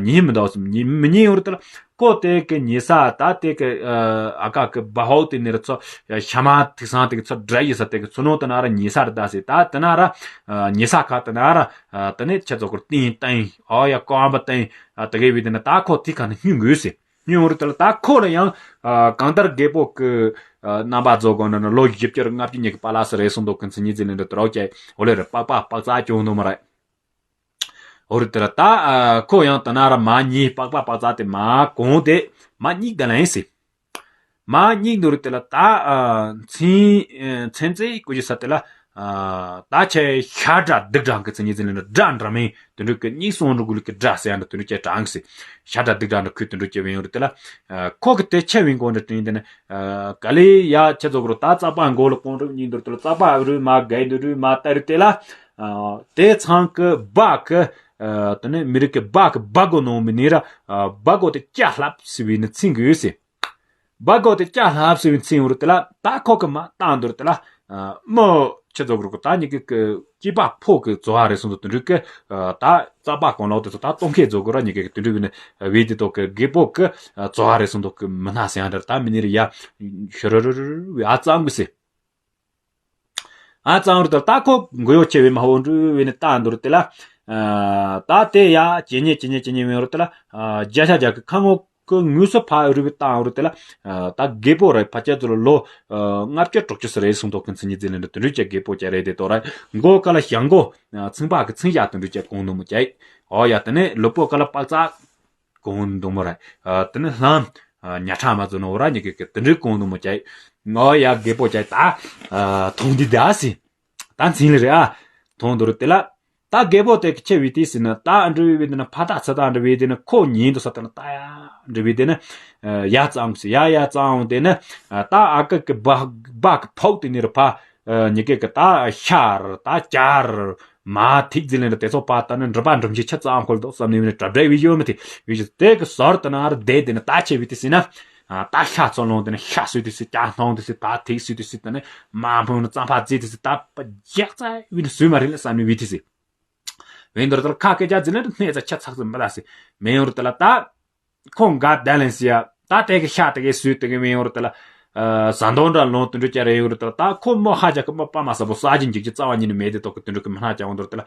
ཉི་མི་མི་འདུག་མི་ཉི་ཡོར་དེ་ལ་ཀོ་དེ་གི་ཉི་ས་ད་དེ་གི་ཨ་ཀ་གི་བ་ཧོ་དེ་ནི་རུ་ཚོ་ཤ་མ་ཐིག་སང་དེ་གི་ཚོ་འདྲ་ཡི་ས་དེ་གི་ཚོ་ནང་དུ་ན་ར་ཉི་ས་ར་ད་སི་ད་དེ་ན་ར་ཉི་ས་ཁ་དེ་ན་ར་དེ་ནི་ཆེ་ཚོ་གུར་ཏིང་ཏིང་ཨོ་ཡ་ཀོ་ཨམ་པ་ཏིང་དེ་གི་བི་དེ་ན་ད་ཁོ་ཐིག་ཁ་ནི་སྙུང་དགོས་སི། སྙུང་རུ་དེ་ལ་ད་ཁོ་ལ་ཡང་ཨ་གང་ལྟར་རྒད་པོ་གི་ཨ་རྣམ་པ་རྫོགས་གོ་ན་ན་ལོ་བཞི་བཅུ་ལྔ་བཅུ་ཉིད་ཀྱི་པ་ལ་སི་རེད་སོང་འདུག་གི་མཚན་ཉིད་ཟིན་ནས་འདྲ་དུ་རོགས་ཀྱི་འོ་ལེ་རེ་པགས་པ་པགས་རྩ་སྐྱོང་འདུག་མ་རེད། འོ་རུ་དེ་ལ་ད་ཨ་ཁོ་ཡང་ད་ན་ར་མ་ཉིད་པགས་པ་པགས་རྩ་དེ་མ་གོང་དེ་མ་གཉིས་ད་ལ་ཡིན་སྲིད། མ་གཉིས་འདུག་རུ་དེ་ལ་ད་ཨ་མཚན་ཨ་མཚན་རྩེ་ཀུ་ཅི་ས་དེ་ལ། ཨ་ད་ཆེ་ཤ་དྲ་སྡིག་དྲ་གི་ཚེ་ཉིད་ཚེ་ལེན་དྲ་འདྲ་མིན་དུད་འགྲོ་གི་གཉིས་སོང་འགྲོ་གུ་ལུག་གི་དྲ་ཟེར་ཡང་འདྲ་དུད་འགྲོ་ཅེ་དྲང་སི། ཤ་དྲ་སྡིག་དྲ་འདྲ་ཁུལ་དུད་འགྲོ་ཅེ་བེན་ཡོང་རུ་དེ་ལ། ཨ་ཁོ་གི་དེ་ཆེ་བིན་གོ་འདྲ་དྲིན་དེ་ནི། ཨ་ག་ལེ་ཡ་ཆེ་ཚོ་གུ་རུ་ད་རྩ་པ་མགོ་ལ་གོང་རུ་གཉིས་འདུར་དུ་ལ་རྩ་པ་རུ་མ་གའི་འདུ་རུ་མ་ཏ་རུ་དེ་ལ། ཨ་དེ་ཚང་གི་སྦ་གི། ཨ་དེ་ནི་མི་རིགས་གི་སྦ་གི་སྦ་གོ་ནོ་མི་ནི་ར། ཨ་སྦ་གོ་དེ་ཅ་ལྷབ་སི་བི་ནི་ཚིང་གི་ཡོད་སི། སྦ་གོ་དེ་ཅ་ལྷབ་སི་བི་ཚིང་འུར་དེ་ལ་ད་ཁོ་གི་མ་བཏང་འདུར་དེ་ལ། ཨ་མོ་ཆེ་ཚོ་གུར་གུ་ད་ཉི་གི་གི་སྐྱེས་པ་ཕོ་གི་རྩོ་བ་རེད་སོང་དུ་དུ་འགྲིག་གི། ཨ་ད་རྩ་པ་གོང་ལོག་དེ་ཚོ་ད་སྟོང་ཁེ་རྫོ་གུ་ར་ཉི་གི་གི་དུ་འགྲིག་གི་ནི་བེ་དེ་ཏོ་གི་རྒད་པོ་གི་རྩོ་བ་རེད་སོང་དུ་གི་མི་སྣ་སེ་ཡང་འདྲ་ད་མི་ནི་རི་ཡ་ཤོ་རོ་རོ་རོ་རོ་བེ་ཨ་ཙམ་གི་སེ། ཨ་ཙང་རུ་དེ་ལ་ད་ཁོ་མགོ་གཡོག་ཆེ་བའི་མ་ཧོ་འདྲུ་བའི་ནི་ད་འདུར་དེ་ལ། ཨ་ད་དེ་ཡ་ཇེ་ཉེ་ཇེ་ཉེ་ཇེ་ཉེ་བའི་རུ་དེ་ལ། ཨ་བརྒྱ་ཆ་བརྒྱ་གི་ཁ་ངོ་གི་དངོས་སུ་ཕ་རུ་བའི་ད་རུ་དེ་ལ། ཨ་ད་རྒད་པོ་རེད། ཕ་ཁྱེད་ཚོ་ལ་ལོ་ཨ་ལྔ་བཅུ་དྲུག་ཅུ་ཟེར་རེད་གསུང་ཐོག་གི་མཚན་ཉིད་ཟེར་ལེན་འདྲ་དུ་འདྲུ་བྱས་རྒད་པོ་བྱས་རེད་དེ་དོ་ར། མགོ་ཀ་ལ་ཞང་མགོ་ཚིང་པ་གི་ཚིང་ཞག་དུ་འདྲུ་བྱས་གོང་ནུ་མོ་བྱས། ཨོ་ཡ་དེ་ནས་ལུས་པོ་ཀ་ལ་པག་ཙག་གོང་འདུག་མོ་ར། ཨ་དེ་ནས་ལྷམ་ཉ་ཁྲ་མ་བཟོ་ནོ་ར་ཉི་གེ་གི་དེ་འདྲའི་གོང་འདུག་མོ་བྱས། ཨོ་ཡ་རྒད་པོ་བྱས་ད་ཐོང་འདི་ད་སི། ད་འཛིན་ལེ་རེད་ཨ། ཐོང་འདུག་རུ་དེ་ལ། ད་རྒད་པོ་དེ་གི་ཆེ་བའི་དེ་ཟིན་ན་ད་འདྲི་བའི་དེ་ན་ཕ་ད་ཚ་ད་འདྲི་བའི་དེ་ན་ཁོ་ཉིན་དུ་ས་ད་ན་ད་ཡ་འདྲི་བའི་དེ་ན། ཡ་ཙང་སི་ཡ་ཡ་ཙང་དེ་ན། ད་ཨ་ཀ་གི་བ་བ་གི་ཕོག་དེ་ནི་རུ་ཕ། ཉི་གེ་གི་ད་ཤ་རུ་ད་ཅ་རུ་མ་ཐིག་ཟི་ལེན་རུ་དེ་ཚོ་པ་ད་ནི་འདྲི་པ་འདྲི་མཁན་ཆ་ཙང་ཁོལ་དོ་བསམ་ནི་བའི་ནི་གྲབ་འདྲ་བའི་ཡོད་མི་དེ་བའི་དེ་གི་ཟོར་དེ་ན་རུ་བསྡད་དེ་ན་ད་ཆེ་བའི་དེ་ཟིན་ན། ད་ཤ་ཚོ་ལོང་དེ་ནི་ཤ་སུས་དེ་སི་ཀྱ་སྣང་དེ་སི་ད་ཐིག་སུས་དེ་སི་དེ་ནི་མ་ཕུང་ནི་གཙང་ཕ་རྩི་དེ་སི་ད་པ་རྒྱག་ཙ་བི་ནི་སུས་མ་རིག་ལ་བསམ་ནི་བི་དེ་སི། བེན་དོར་དར་ཁ་སྐད་ཆ་རྫི་ལན་དུ་སྣེ་ཙ་ཆ་ཚག་ཙི་མི་ལ་སི། མེ་ཡོར་དེ་ལ་ད་ཁོང་ག་ད་ལན་སི་ཡ་ད་དེ་གི་ཤ་དེ་གི་སུས་དེ་གི་མེ་ཡོར་དེ་ལ། ཟ་འདོན་འདྲ་ལོང་དུ་འགྲོ་ཀྱ་རེ་ཡོར་དེ་ལ་ད་ཁོ་མོ་ཧ་ཅག་གི་མོ་པ་མ་ས་བོ་ས་ཅིན་འཇིག་ཅི་རྩ་བ་ཉིད་ནི་མེད་དེ་ཏོག་གི་དུ་འགྲོ་གི་མི་སྣ་ཅག་འོང་དོར་དེ་ལ།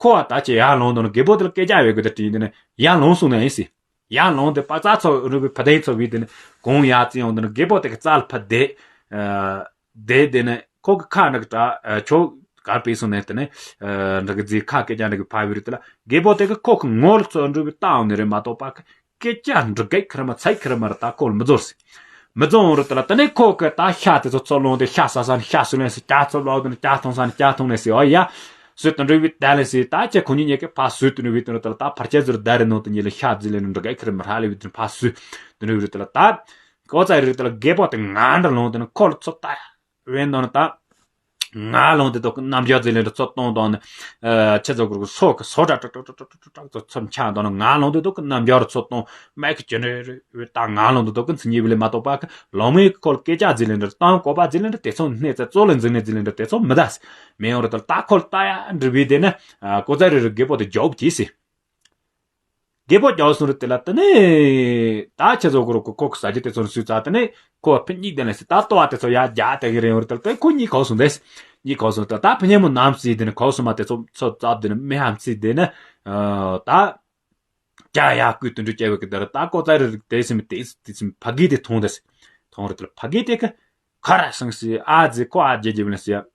ཁོ་བ་ད་ཅི་ཡར་ལོང་དོ་ན་རྒད་པོ་དེ་ལ་སྐད་ཆ་བས་དགོས་དེ་དྲིས་དེ་ནི་ཡར་ལོང་སོང་ན་ཡིན་སི། ཡར་ལོང་དེ་པ་ཙ་ཚོ་རུ་བི་ཕ་དེ་ཚོ་བི་དེ་ནི་གོང་ཡར་བརྩི་ཡོང་དོ་ན་རྒད་པོ་དེ་གི་རྩ་ལ་ཕ་དེ། དེ་དེ་ནི་ཁོ་གི་ཁ་ནི་གི་དྲ་ཆོ་གར་པེ་སོང་ནས་དེ་ནི་འདྲ་གི་རྫི་ཁ་སྐད་ཆ་འདྲ་གི་ཕ་བི་རུ་དེ་ལ་རྒད་པོ་དེ་གི་ཁོ་གི་ངོ་ལ་ཚོ་འགྲུ་བི་ལྟ་འོང་ནི་རེད་མ་གཏོགས་པ་གི་སྐད་ཆ་འདྲི་གེ་ཁེར་མ་ཚའི་ཁེར་མ་ར་ད་ཁོ་ལ་མི་ཛོར་སི། མི་ཛོར་རུ་དེ་ལ་དེ་ནས་ཁོ་གི་ད་ཤ་དེ་ཚོ་ཚོ་ལོང་དེ་ཤ་ཟ་ས་ནི་ཤ་སུ་ལེན་སི་ཀྱ་ཚོ་ལོག་དེ་ནི་ཀྱ་ཐོང་ས་ནི་ཀྱ་ཐོང་ལེན་སི་ཨོ་ཡ། སུས་དུ་འདྲུ་བི་ད་ལེན་སི་ད་ཅེ་ཁོ་ཉིད་ཉེ་གི་ཕ་སུས་དུ་འདྲུ་བི་དུ་འདྲུ་དེ་ལ་ད་ཕར་ཆེ་ཟུར་ད་རེ་ནོ་དུ་ཉེ་ལ་ཤ་རྫི་ལེན་འདྲི་གེ་ཁེར་མ་ར་ལེ་བི་དུ་ཕ་སུས་དུ་འདྲུ་བི་རུ་དེ་ལ་ད། ཀོ་ཙའི་རུ་དེ་ལ་རྒད་པོ་དེ་ང་འདྲ་ལོང་དེ་ནི་ཁོ་ལ་ཚོ་ད་ཡ། བན་དོ་ནི་ད། ང་ལོང་དེ་དོ་གི་རྣམ་འགྱུར་ཟེར་ལེན་དུ་ཚོ་གཏོང་དོ་ནི། ཆེ་ཚོ་གུར་གུ་སོ་གི་སོ་ཏྲག་ཏྲག་ཏྲག་ཏྲག་ཏྲག་ཏྲག་ཚོ་ཚོ་འཆང་དོ་ནི་ང་ལོང་དེ་དོ་གི་རྣམ་འགྱུར་ཚོ་གཏོང་མེད་གི་ཅི་འདྲ་རེད་ད་ང་ལོང་དེ་དོ་གི་མཚན་ཉིད་བི་ལེ་མ་གཏོགས་པ་གི་ལོང་མེད་གི་ཁོ་ལ་སྐད་ཆ་ཟེར་ལེན་དུ་བཏང་གོ་པ་ཟེར་ལེན་དུ་དེ་ཚོ་སྣེ་ཚ་ཚོ་ལེན་ཟེར་ནས་ཟེར་ལེན་དུ་དེ་ཚོ་མི་ད་སི་མེ་ཡོང་རུ་དུ་ད་ཁོ་ལ་ལྟ་ཡ་འདྲི་བི་དེ་ནི། ཀོ་ཙའི་རུ་རུ་རྒད་པོ་དེ་རྒྱོབ་གྱིས་སི། རྒད་པོ་རྒྱལ་སོང་རུ་དེ་ལ་དེ་ནས་ད་ཁྱེད་ཚོ་གུ་རུ་ཁོ་ཁོ་གི་ཟ་རྒྱུ་དེ་ཚོ་ནི་སུས་རྩ་དེ་ནས་ཁོ་ཕི་གཉིས་དེ་ལས་སི་ད་ལྟོ་བ་དེ་ཚོ་ཡ་རྒྱ་དེ་གི་རེ་བར་དེ་ལ་དེ་ཁོ་གཉིས་གོ་སོང་དེ་སི། གཉིས་གོ་སོང་དེ་ད་ཕི་ཉེ་མོ་ནམ་སི་དེ་ནས་གོ་སོང་མ་དེ་ཚོ་ཚོ་རྩ་དེ་ནས་མི་ཧམ་སི་དེ་ནས་ད་རྒྱ་ཡ་ཀུན་དུ་འགྲོ་བྱ་བའི་གི་དེ་ར་ད་ཀོ་ཙ་རི་རིག་དེ་སི་མི་དེ་སི་དེ་སི་མི་ཕ་གི་དེ་མཐོང་དེ་སི། མཐོང་རུ་དེ་ལ་ཕ་གི་དེ་གི་ཁ་ར་སང་སི་ཨ་ཙི་ཁོ་ཨ་རྒྱ་རྒྱ་བི་ལ་སི་ཡ།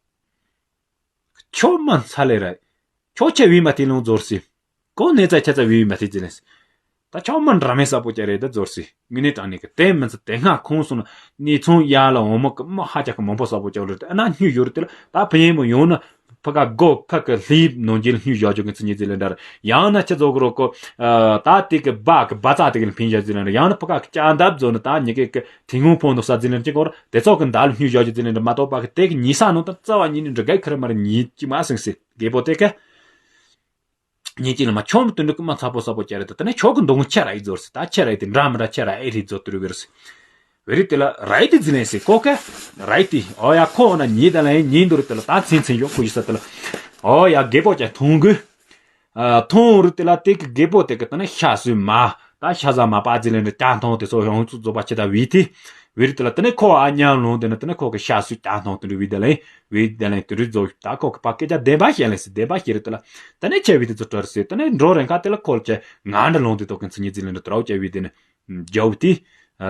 ཁྱོད་མ་ཚ་ལེ་ར། ཁྱོད་ཆེ་བི་མ་དེ་ལོང་ཛོར་སི། ཁོ་ནེ་ཙ་ཆ་ཙ་བི་བི་མ་དེ་ཙི་ལེ་སི། ད་ཆོག་མ་འདྲ་མེད་ས་པོ་ཅག་རེད་ད་ཛོར་སི། ངི་ནི་དྲང་ནི་གི་དེ་མི་ཚ་དེ་སྔ་ཁོང་སོང་ན་ནི་ཚོང་ཡ་ལ་འོ་མ་གི་མ་ཧ་ཅག་གི་མང་པོ་ས་པོ་ཅག་རེད་ཨ་ན་སྨྱུ་ཡོད་རེད་དེ་ལ་ད་ཕི་ཡིན་མོ་ཡོང་ན་ཕ་ག་སྒོ་ཕ་གི་ལྷིབ་ནོ་འཇིལ་སྨྱུ་ཡོད་ཅོག་གི་ཚི་ཉི་ཙི་ལེ་འདྲ་ར་ཡང་ན་ཆ་ཛོ་གི་རོ་ཀོ། ད་དེ་གི་བ་གི་བ་ཙ་དེ་གི་ལ་ཕིན་ཡོད་ཙི་ལེ་འདྲ་ཡང་ན་ཕ་ག་གི་ཅ་འདབ་ཛོ་ནི་ད་ཉི་གེ་གི་ཐིང་ཧུང་ཕོ་ནོ་ས་ཙི་ལེ་འདྲ་ཅི་གོ་ར་དེ་ཚོ་གི་འདབ་ལ་སྨྱུ་ཡོད་ཅོག་ཙི་ལེ་འདྲ་མ་གཏོགས་པ་གི་དེ་གི་ཉི་ས་ནོ་ད་རྩ་བ་ཉིད་ནི་འདྲ་ག་ཁ་ར་མ་ར་ཉི་ཅི་མ་སེང་སི་རྒད་པོ་དེ་གི། ཉིན་གཅིག་ལ་མ་ཆོམ་དུ་འདུག་གི་མ་ཚ་པོ་ཚ་པོ་ཅེ་རེད་ད་ནི་ཆོག་གི་འདུག་ཆེ་ར་ཡི་ཛོར་སི་ད་ཆེ་ར་ཡི་དེ་འདྲ་མི་འདྲ་ཆེ་ར་ཨེ་རི་ཛོ་ཏུ་རུ་བེ་རུ་སི། བེ་རི་དེ་ལ་ར་ཡི་དེ་ཛི་ལེན་སི་ཀོ་ཀ་ར་ཡི་དེ་ཨོ་ཡ་ཁོ་འོ་ན་ཉིན་དེ་ལ་ཡིན་ཉིན་དུ་རུ་དེ་ལ་ད་ཚིན་ཚིན་ཡོག་ཁུ་ཡི་ས་དེ་ལ་ཨོ་ཡ་རྒད་པོ་ཅེ་ཐོང་གི་ཐོང་རུ་དེ་ལ་དེ་གི་རྒད་པོ་དེ་གི་ད་ནི་ཤ་སུ་མ་ད་ཤ་ཟ་མ་པ་ཛི་ལེན་རུ་ཀྱང་ཐོང་དེ་ཚོ་ཡོང་ཚུ་རྫོགས་པ་ཆེ་ད་བི་དེ། བི་རི་དེ་ལ་དེ་ནས་ཁོ་ཨ་ཉམས་ལོང་དེ་ནས་དེ་ནས་ཁོ་གི་ཤ་སུ་ཀྱང་ཐོང་དེ་འདྲ་བི་དེ་ལ་ཡིན་བི་དེ་ལ་ཡིན་དེ་འདྲ་རྫོགས་ད་ཁོ་གི་ཕ་སྐད་ཆ་བདེན་པ་བཤད་ལེ་སི་བདེན་པ་བཤད་རེད་དེ་ལ་དེ་ནས་ཆེ་བི་དེ་ཚོ་གྲོལ་སི་དེ་ནས་འགྲོ་རན་ཁ་དེ་ལ་ཁོ་ལ་ཆེ་ང་འདྲ་ལོང་དེ་ཏོག་གི་མཚན་ཉིད་ཟིན་ལེ་འདྲ་དྲའོ་ཆེ་བི་དེ་ནས་རྒྱའུ་དེ་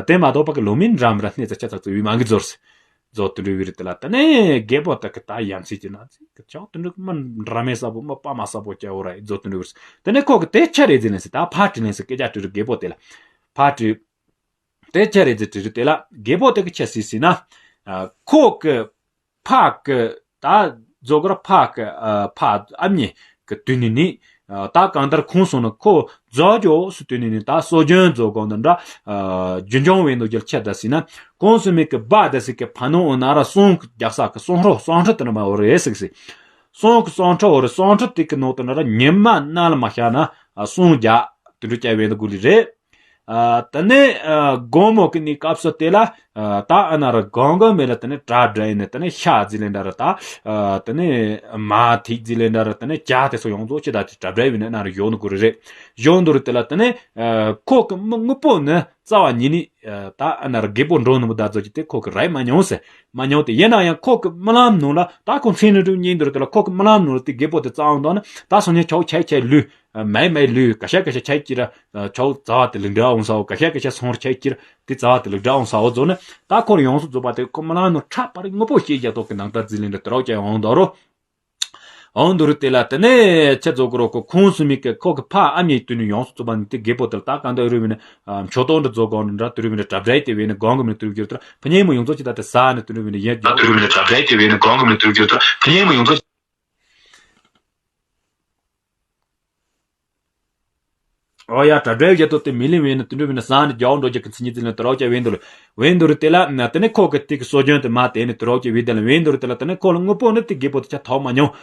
དེ་མ་གཏོགས་པ་གི་ལོ་མིན་རམ་ར་སྣེ་ཚ་ཆ་ཚ་ཚ་བི་མ་གི་རྫོགས་སི་རྫོགས་དེ་འདྲ་བི་རི་དེ་ལ་དེ་ནས་རྒད་པོ་དེ་གི་ད་ཡམ་སི་ཅི་ན་ཚི་གི་ཆོག་དེ་འདྲ་མ་འདྲ་མེད་ས་པོ་མ་པ་མ་ས་པོ་ཆེ་འོ་ར་རྫོགས་དེ་འདྲ་བི་རི་སི་དེ་ནས་ཁོ་གི་དེ་ཆ་རེ་ཟིན་ལེ་སི་ད་ཕ་དྲི་ལེ་སི་སྐད་ཆ་དྲི་རུ་རྒད་པོ་དེ་ལ་ཕ་དྲི། དེ་ཆ་རེ་ཟི་དྲི་རུ་དེ་ལ་རྒད་པོ་དེ་གི་ཆ་སི་སི་ན། ཁོ་གི་ཕ་གི་ད་རྫོ་གར་ཕ་གི་ཕ་ཨ་མྱེ་གི་དུས་ནི་ནི། ད་གང་ལྟར་ཁོང་སོང་ན་ཁོ་རྫོ་ཇོ་སུ་དུས་ནི་ནི་ད་སོ་ཇོན་རྫོ་གོང་དུ་འདྲ། རྒྱུ་འབྱུང་བའི་ནོ་རྒྱལ་ཆེ་ད་སི་ན། ཁོང་སུ་མེ་གི་བ་ད་སི་གི་ཕ་ནོ་འོ་ན་ར་སོང་གི་རྒྱག་ས་གི་སོང་ཧྲོ་སོང་ཧྲོ་དེ་ན་མ་འོ་རེ་སི་གི་སི། སོང་གི་སོང་ཧྲོ་འོ་རེ་སོང་ཧྲོ་དེ་གི་ནོ་དེ་ན་ར་ཉི་མ་ན་ལ་མ་ཤ་ན་སོང་རྒྱ་དུ་འགྲོ་ཅ་བའི་ནོ་གུ་ལི་རེད། ཨ་དེ་ནས་ཨ་དགོང་མོ་གི་ནི་སྐབས་སུ་དེ་ལ་ཨ་ད་ཨ་ན་ར་གང་གང་མེད་ལ་དེ་ནས་གྲ་སྒྲ་ཡིན་ནས་དེ་ནས་ཤ་རྫི་ལེན་འདྲ་ར་ད་ཨ་དེ་ནས་མ་ཐིག་རྫི་ལེན་འདྲ་ར་དེ་ནས་ཇ་དེ་ཚོ་ཡོངས་རྫོགས་ཅི་ད་དེ་གྲ་སྒྲ་ཡིན་ནས་ཨ་ན་ར་ཡོད་ནི་གུ་རེ་རེད། ཡོང་འདུག་རེད་དེ་ལ་དེ་ནས་ཨ་ཁོ་གི་མི་དངོས་པོ་ནི་ རྩ་བ་ཉིད་ནས་ད་ཨ་ན་ར་རྒད་པོ་འགྲོ་ནི་མི་ད་ཚོ་ཅི་དེ་ཁོ་གི་རེད་མ་མྱོང་ཟེར། མ་མྱོང་དེ་ཡིན་ན་ཡང་ཁོ་གི་རྨི་ལམ་ནང་ལ་ད་ཁོ་མཚན་ནི་འགྲུབ་ཉིན་འདིར་དེ་ལ་ཁོ་གི་རྨི་ལམ་ནང་ལ་དེ་རྒད་པོ་དེ་རྩ་བ་འདོན་ན་ད་སང་ཉིན་ཆའོ་ཆའི་ཆའི་ལུས། མའི་མའི་ལུས་ཀ་ཤ་ཀ་ཤ་ཆའི་ཀྱི་ར། ཆའོ་རྩ་བ་དེ་ལུག་འདྲ་འོང་ས་འོ་ཀ་ཤ་ཀ་ཤ་སོང་ར་ཆའི་ཀྱི་ར་དེ་རྩ་བ་དེ་ལུག་འདྲ་འོང་ས་འོ་རྫོགས་ནི་ད་ཁོ་ར་ཡོངས་སུ་རྫོགས་པ་དེ་ཁོ་རྨི་ལམ་ནང་ཁྲ་པར་དངོས་པོ་ཤེས་རྒྱ་ཏོག་གི་ནང་ལྟར་འཛིན་ལེན་འདྲ་དེ་རོགས་ཀྱང་འོང་དོ་རོ། འོང་དུ་རུ་དེ་ལ་དེ་ནས་ཆེ་ཚོ་གུ་རོ་ཁོ་ཁོང་སུ་མི་ཀི་ཁོ་གི་ཕ་ཨ་མྱེས་དུ་ནི་ཡོངས་སུ་རྫོགས་པ་ནི་དེ་རྒད་པོ་དེ་ལ་ད་གང་ལྟར་རུ་བི་ནི་མཆོད་གཏོང་འདྲ་རྫོགས་གོང་འདྲ་དུ་རུ་བི་ནི་གྲབ་འདྲ་དེ་བས་ནི་གོང་གི་མི་དུ་རུ་གྱུར་ཏོ་ཕ་ཉེ་མོ་ཡོངས་རྫོགས་ཅི་ད་དེ་ས་ནི་དུ་རུ་བི་ནི་ཡེ་ད་དུ་རུ་བི་ནི་གྲབ་འདྲ་དེ་བས་ནི་གོང་གི་མི་དུ་རུ་གྱུར་ཏོ་ཕ་ཉེ་མོ་ཡོངས་རྫོགས། ཨོ་ཡ་གྲ་སྒྲའི་རྒྱ་ཏོ་དེ་མི་ལིང་བས་ན་དུད་འགྲོ་བས་ན་ཟ་ནི་རྒྱའོ་འགྲོ་རྒྱ་གི་མཚན་ཉིད་ཟིན་ལ་དུ་རོགས་ཀྱ་བས་འདུར་བས་འདུར་དེ་ལ་དེ་ནི་ཁོ་གི་ཏིག་གི་སྲོལ་རྒྱུན་དུ་མ་དེ་ནི་དུ་རོགས་ཀྱ་བས་དེ་ལ་བས་འདུར་དེ་ལ་དེ་ནི་ཁོ་ལ་དངོས་པོ་ནི་ཏིག་རྒད་པོ་དེ་ཆ་ཐོག་མ་མྱོང་།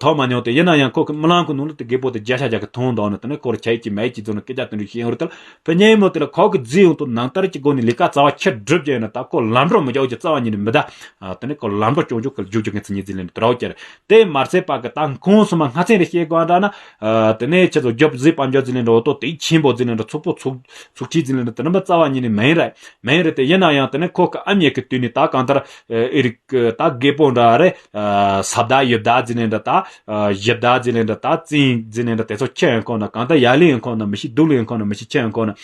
ཐོག་མ་མྱོང་དེ་ཡིན་ན་ཡང་ཁོ་གི་རྨི་ལམ་གི་ནང་ལ་ཏིག་རྒད་པོ་དེ་རྒྱ་ཤ་རྒྱ་གི་མཐོང་དོ་ནི་དེ་ནི་ཁོ་ར་ཆ་ཡི་ཅི་མ་ཡི་ཅི་ཚོ་ནི་སྐད་ཆ་དུ་འགྲོ་ཤེས་འོར་དེ་ལ་ཕ་ཉེ་མོ་དེ་ལ་ཁོ་གི་རྫི་ཡོང་དུ་ནང་ལྟར་གྱི་སྒོ་ནས་ལས་ཀ་རྩ་བ་ཁྱེར་སྒྲུབ་ཀྱ་ཡིན་ན་ད་ཁོ་ལམ་འགྲོ་མི་རྒྱའོ་ཀྱི་རྩ་བ་ཉིད་ནས་མི་ད། དེ་ནི་ཁོ་ལམ་འགྲོ་སྐྱོང་ཆོག་གི་རྒྱུག་ཀྱ་གི་མཚན་ཉིད་ཟིན་ལ་དུ་རོགས་ཀྱ་རེད། དེ་མར་ཚེ་པ་གི་ད་ཁོང་སོ་མ་སྔ་ཚན་རེ་བཤད་དགོས་འདྲ་ན། དེ་ནས་ཁྱེད་ཚོ་རྒྱབ་གཟིགས་པ་འཇོག་ཟིན་ལེན་འགྲོ་ཏོ་དེ་ཆེན་པོ་ཟིན་ལེན་འགྲོ་ཚུགས་པོ་ཚུགས་ཚུགས་ཆེ་ཟིན་ལེན་འགྲོ་དེ་རིམ་པ་རྩ་བ་ཉིད་ནས་མེན་རེད་མེན་རེད། དེ་ཡིན་ན་ཡང་དེ་ནས་ཁོ་གི་ཨ་མྱེས་ཀྱི་དུས་ནས་ད་གང་ལྟར་ཨེ་རིག་ད་རྒད་པོ་འདྲ་རེད། ས་བདག་ཡི་བདག་ཟིན་ལེན་འགྲོ་ད་ཡི་བདག་ཟིན་ལེན་འགྲོ་ད་རྩིས་ཟིན་ལེན་འགྲོ་དེ་ཚོ་ཁྱེད་ཡང་ཁོ་ན་གང་ལྟར་ཡ་ལི་ཡང་ཁོ་ན་མི་ཤི་སྡུག་ལི་ཡང་ཁོ་ན་མི་ཤི་ཁྱེད་ཡང་ཁོ་ན་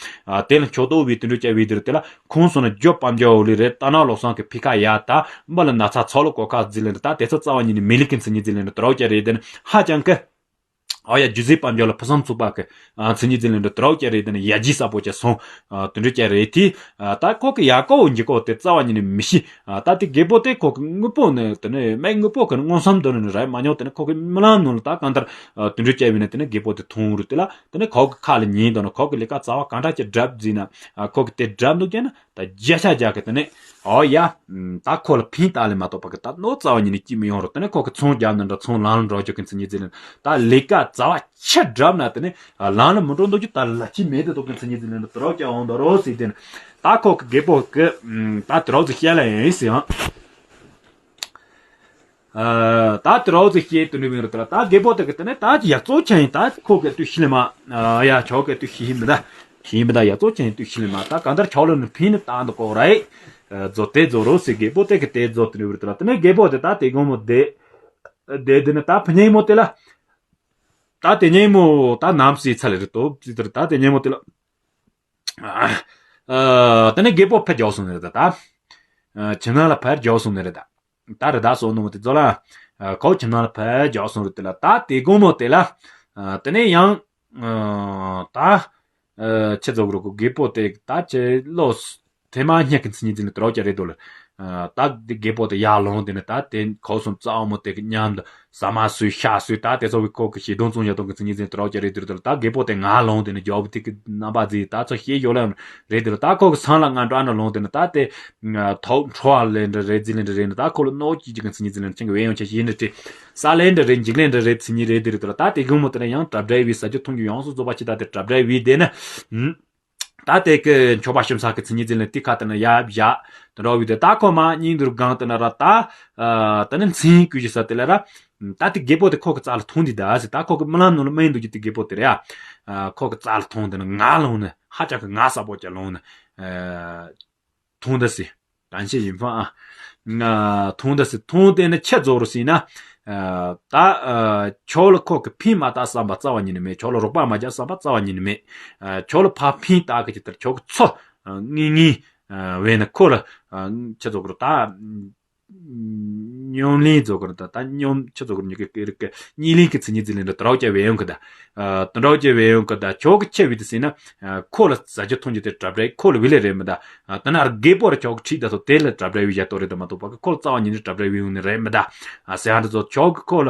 དེ་ལ་ཁྱོད་ཏོ་བི་དུད་འགྲོ་བཅའ་བི་དེར་དེ་ལ། ཁོང་སོང་ན་རྒྱོབ་པམ་རྒྱོ་འོ་ལི་རེད་ད་ན་ལོ་སང་གི་ཕི་ཁ་ཡ་ད་འབའ་ལ་ན་ཚ་ཚོ་ལ་གོ་ཁ་ཟི་ལེན་ད་དེ་ཚོ་རྩ་བ་ཉིད་ནས་མི་ལི་ཀི་མཚན་ཉིད་ཟི་ལེན་ད་རོགས་ཀྱ་རེད་དེ་ནི་ཧ་ཅང་གི་ཨོ་ཡ་རྒྱུ་ཟི་པམ་རྒྱོ་ལ་ཕུ་སམ་ཚུགས་པ་གི་མཚན་ཉིད་ཟི་ལེན་ད་རོགས་ཀྱ་རེད་དེ་ནི་ཡ་རྒྱི་ས་པོ་ཀྱ་སོང་དུ་འགྲོ་ཀྱ་རེད་དེ་ད་ཁོ་གི་ཡ་ཀོ་འོ་འཇི་ཀོ་དེ་རྩ་བ་ཉིད་ནས་མི་ཤི་ད་དེ་རྒད་པོ་དེ་ཁོ་གི་དངོས་པོ་ནི་དེ་ནི་མའི་དངོས་པོ་གི་མངོན་སུམ་དུ་ནི་རེད་མ་མྱོང་དེ་ནི་ཁོ་གི་རྨི་ལམ་ནང་ལ་ད་གང་ལྟར་དུ་འགྲོ་ཀྱ་བི་ནི་དེ་ནི་རྒད་པོ་དེ་མཐོང་རུ་དེ་ལ་དེ་ནི་ཁོ་གི་ཁ་ལ་ཉིན་དང་ནི་ཁོ་གི་ལས་ཀ་རྩ་བ་གང་འདྲ་ཀྱ་སྒྲབ་ཟིན་ན། ཨ་ཁོ་གི་དེ་འགྲམ་འདུག་ཀྱ་ན་ད་བརྒྱ་ཆ་བརྒྱ་གི་དེ་ནས་ཨོ་ཡ། ད་ཁོ་ལ་ཕན་བཏགས་ལས་མ་གཏོགས་པ་གི་ད་ནོ་རྩ་བ་ཉིད་ནས་སྐྱིད་མི་ཡོང་རོགས་དེ་ནས་ཁོ་གི་ཚོང་རྒྱབ་ནི་འདྲ་ཚོང་ལང་ལ་འགྲོ་རྒྱུ་གི་མཚན་ཉིད་ཟིན་ལེན་ད་ལས་ཀ་རྩ་བ་ཆ་འགྲམ་ན་དེ་ནས་ལང་ལ་མི་འགྲོ་འདུག་རྒྱུ་ད་ལ་ཅི་མེད་དེ་འདུག་གི་མཚན་ཉིད་ཟིན་ལེན་ད་དུ་རོགས་ཀྱ་འོང་ད་རོགས་ཟིག་དེ་ནས་ད་ཁོ་གི་རྒད་པོ་གི་ད་དུ་རོགས་ཟིག་བཤད་ལ་ཡིན་ཟིན་ཨང་། ད་དེ་རོགས་ཟིག་བཤད་དུ་འདྲི་བའི་རུ་དེ་ལ་ད་རྒད་པོ་དེ་གི་དེ་ནས་ད་ཡག་བཙོག་ཆ་ཡིན་ད་ཁོ་གི་དུས་ཤི་ལེ་མ། ཡ་ཆོག་གི་དུས་ཤི་ཡིན་མི་ད། ཤི་ཡིན་མི་ད་ཡག་བཙོག་ཆ་ཡིན་དུས་ཤི་ལེ་མ་ད་གང་ལྟར་ཆོག་ལོ་ནི་ཕིན་ནི་ད་འདི་གོ་ར་ཡི། རྫོ་དེ་རྫོ་རོ་ཟིག་རྒད་པོ་དེ་གི་དེ་རྫོ་དུ་འདྲི་བའི་རུ་དེ་ལ་དེ་ནས་རྒད་པོ་དེ་ད་དེ་དགོང་མོ་དེ། དེ་དེ་ནས་ད་ཕ་ཉེ་མོ་དེ་ལ། ད་དེ་ཉེ་མོ་ད་ནམ་སི་ཚ་ལེ་རི་ཏོ་ཙི་ཏར་ད་དེ་ཉེ་མོ་དེ་ལ། ཨ། དེ་ནས་རྒད་པོ་ཕར་རྒྱོགས་སོང་ནི་རེད་ད། ཨ། ཁྱིམ་ནང་ལ་ཕར་རྒྱོགས་སོང་ནི་རེད་ད། ད་རི་དྭགས་སོགས་ནོ་མོ་དེ་ཚོ་ལ། ཨ། ཁོ་ཁྱིམ་ནང་ལ་ཕར་རྒྱོགས་སོང་རེད་དེ་ལ་ད་དེ་དགོང་མོ་དེ་ལ། ཨ། དེ་ནས་ཡང་། ཨ། ད། ཨ། ཁྱེད་ཚོ་གི་རོ་གི་རྒད་པོ་དེ་ད་ཁྱེད་ལོ། དེ་མ་སྙེག་གི་མཚན་ཉིད་དེ་ནི་དུ་རོགས་ཀྱ་རེད་དོ་ལ། ཨ། ད་དེ་རྒད་པོ་དེ་ཡར་ལོང་དེ་ནི་ད་དེ་ཁོ་སོང་རྩ་བ་མོ་དེ་གི་མཉམ་དུ། ཟ་མ་ཟོས་ཤ་ཟོས་ད་དེ་ཚོ་བའི་ཁོ་གི་ཞེ་སྡང་བཙོང་བྱ་དོ་གི་མཚན་ཉིད་ཟིན་དུ་རོགས་ཀྱི་རེད་དུ་རེད་དུ་ད་རྒད་པོ་དེ་ང་ལོང་དེ་ནི་རྒྱོབ་དེ་གི་རྣམ་པ་ཟིན་ད་ཚོ་ཤེས་ཡོད་ལ་རེད་དུ་ད་ཁོ་གི་སང་ལ་ང་འགྲོ་ན་ལོང་དེ་ནི་ད་དེ་ཐོག་འཕྲོ་བ་ལེན་འདྲ་རེད་ཟིན་ལེན་འདྲ་རེད་ནི་ད་ཁོ་ལ་གནོད་ཀྱི་ཀྱི་གི་མཚན་ཉིད་ཟིན་ལེན་ཅན་གི་བས་ཡོང་ཆེ་ཡིན་འདྲ་དེ་ས་ལེན་འདྲ་རེད་འཇིག་ལེན་འདྲ་རེད་མཚན་ཉིད་རེད་དུ་རེད་དུ་ད་དེ་གི་མོ་དེ་ནི་ཡང་གྲབ་འདྲ་བའི་ས་ཆ་མཐོང་རྒྱུ་ཡོངས་སུ་རྫོགས་པ་ཅི་ད་དེ་གྲབ་འདྲ་བའི་དེ་ནི། ད་དེ་གི་མཆོད་པ་ཤམ་ས་གི་མཚན་ཉིད་ཟིན་ལེན་དེ་ཁ་དེ་ནི་ཡ་བཞག་དུ་འདྲ་བའི་དེ་ད་ཁོ་མ་སྙིང་དུ་སྒང་དེ་ནི་ར་ད། ད་ནི་མཚན་ཀུན་གྱི་ས་དེ་ལ་ར། ད་དེ་རྒད་པོ་དེ་ཁོ་གི་རྩ་ལ་ཐོང་འདི་ད་ཟེར་ད་ཁོ་གི་རྨི་ལམ་ནང་ལ་མེད་འདུག་གི་དེ་རྒད་པོ་དེ་རེད་ཡ། ཁོ་གི་རྩ་ལ་ཐོང་དེ་ནི་ང་ལོང་ནི་ཧ་ཅང་གི་ང་ས་པོ་ཅག་ལོང་ནི། ཐོང་ད་ཟེར། གང་ཤེས་ཡིན་ཕ་ཨ། ང་ཐོང་ད་ཟེར་ཐོང་དེ་ནི་ཆེ་རྫོགས་རུ་ཟིན་ན། ད། ཁྱོད་ལ་ཁོ་གི་ཕན་མ་བཏགས་བསམ་པ་རྩ་བ་ཉིད་ནས་མེད། ཁྱོད་ལ་རོགས་པ་མ་རྒྱག་བསམ་པ་རྩ་བ་ཉིད་ནས་མེད། ཁྱོད་ལ་ཕ་ཕན་བཏགས་གི་ཅི་ལྟར་ཁྱོད་གི་ཚོ། ངེས་ངེས། བས་ན་ཁོ་ལ། ཆེ་རྫོགས་རུ་ད། སྙོམ་ལེན་རྫོགས་རུ་ད་ད་སྙོམ་ཆེ་རྫོགས་རུ་ཉི་གི་རིག་གི་གཉིས་ལེན་གི་མཚན་ཉིད་ཟིན་ལེན་འདྲ་དུ་རོགས་ཀྱ་བས་ཡོང་གི་ད། དུ་འདྲ་བ་ཅེ་བས་ཡོང་གི་ད་ཁྱོད་ཀྱི་ཆེ་བི་དུ་ཟིན་ན། ཁོ་ལ་ཟ་རྒྱུ་འཐུང་རྒྱུ་དེ་གྲབ་འདྲ་ཁོ་ལ་བི་ལེ་རེད་མི་ད། དེ་ན་རྒད་པོ་ར་ཁྱོད་ཀྱི་ཁྲིད་ད་སོ་དེ་ལ་གྲབ་འདྲ་བི་ཡ་ཏོ་རེད་ད་མ་གཏོགས་པ་གི་ཁོ་ལ་རྩ་བ་ཉིད་ནས་གྲབ་འདྲ་བི་ཡོང་ནི་རེད་མི་ད། ཟེར་ཡ་འདྲ་ཚོ་ཁྱོད་ཀྱི་ཁོ་ལ།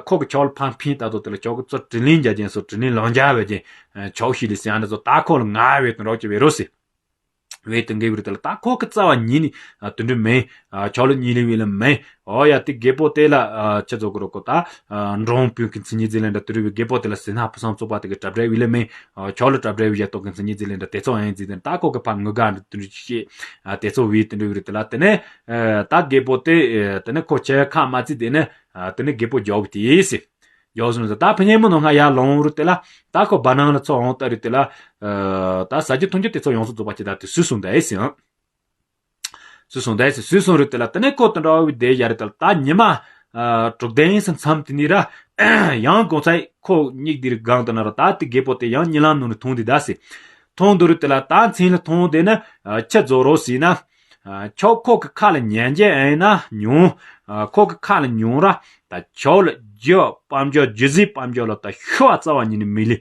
ཁོ་གི་ཁྱོད་ལ་ཕན་ཕན་ད་དོ་དེ་ལ་ཁྱོད་ཀྱི་ཚོ་དྲིན་ལན་འཇལ་ཅན་སོ་དྲིན་ལན་ལོང་འཇལ་བས་ཅན། ཁྱོད་ཤི་ལི་ཟེར་ཡ་འདྲ་ཚོ་ད་ཁོ་ལ་ང་བས་དུ་འདྲ་བ་ཅེ་བས་རོ་སི། བས་དུ་འགལ་བའི་རི་དེ་ལ་ད་ཁོ་གི་རྩ་བ་ཉིད་ནས་དུ་འདྲ་མེད། ཁྱོད་ལ་ཉིད་ལས་བས་ལ་མེད། ཨོ་ཡ་དེ་རྒད་པོ་དེ་ལ་ཆེ་ཚོ་གི་རོ་ཁོ་ད། འབྲོང་བུ་གི་མཚན་ཉིད་ཟིན་ལེན་འདྲ་དུ་རུ་བའི་རྒད་པོ་དེ་ལ་ཟིན་ན་ཕུ་སང་བཙོག་པ་དེ་གི་གྲབ་འདྲ་བས་ལ་མེད། ཁྱོད་ལ་གྲབ་འདྲ་བས་ཡ་ཏོ་གི་མཚན་ཉིད་ཟིན་ལེན་འདྲ་དེ་ཚོ་ཨེན་ཟིན་དེ་ད་ཁོ་གི་ཕ་ངུ་ག་འདྲ་དུ་འདྲ་ཤེས། དེ་ཚོ་བས་དུ་འདྲ་བའི་རི་དེ་ལ་དེ་ནས། ད་རྒད་པོ་དེ། དེ་ནས་ཁོ་ཆེ་ཁ་མ་ཚིག་དེ་ནས། དེ་ནས་རྒད་པོ་རྒྱོབ་དེ་སི། རྒྱལ་པོ་སོང་ཟེར། ད་ཕུ་ཉེ་མོ་ནོར་ལྷ་ཡར་ལོངས་རུ་དེ་ལ་ད་ཁོ་བར་སྣང་ལ་ཚུར་འོང་ལྟ་རུ་དེ་ལ། ད་ཟ་རྒྱུ་འཐུང་རྒྱུ་དེ་ཚོ་ཡོངས་སུ་རྫོགས་པ་ཅིག་ད་དེ་ཟོས་སོང་ད་ཨེ་སི་ཨང་། ཟོས་སོང་ད་ཨེ་སི་ཟོས་སོང་རུ་དེ་ལ་དེ་ནས་ཁོ་དེ་འདྲ་བའི་བསྡད་ཡ་རེད་དེ་ལ། ད་ཉི་མ་དྲུག་ལྡན་ཡིན་ས་མཚམས་དེ་ནས་ར་ཡང་དགོང་ཚ་ཁོ་སྙིགས་དེ་རུ་སྒང་དུ་ན་ར། ད་དེ་རྒད་པོ་དེ་ཡང་གཉིད་ལམ་ནང་ནས་ཐོན་དེ་ད་སི་ཐོན་དུ་རུ་དེ་ལ། ད་མཚན་ལ་ཐོན་དེ་ནི་ཁྱི་རྫོགས་རོགས་ཟེར་ན། ཁྱོད་ཁོ་གི་ཁ་ལ་ཉན་རྒྱུ་ཡིན་ན་ཉོན། ཁོ་གི་ཁ་ལ་ཉོན་ར། ད་ཁྱོད་ལ་རྒྱུ་དཔལ་འབྱོར་རྒྱུ་ཟས་དཔལ་འབྱོར་ལ་ད་ཤོ་བ་རྩ་བ་ཉིད་ནས་མི་ལི།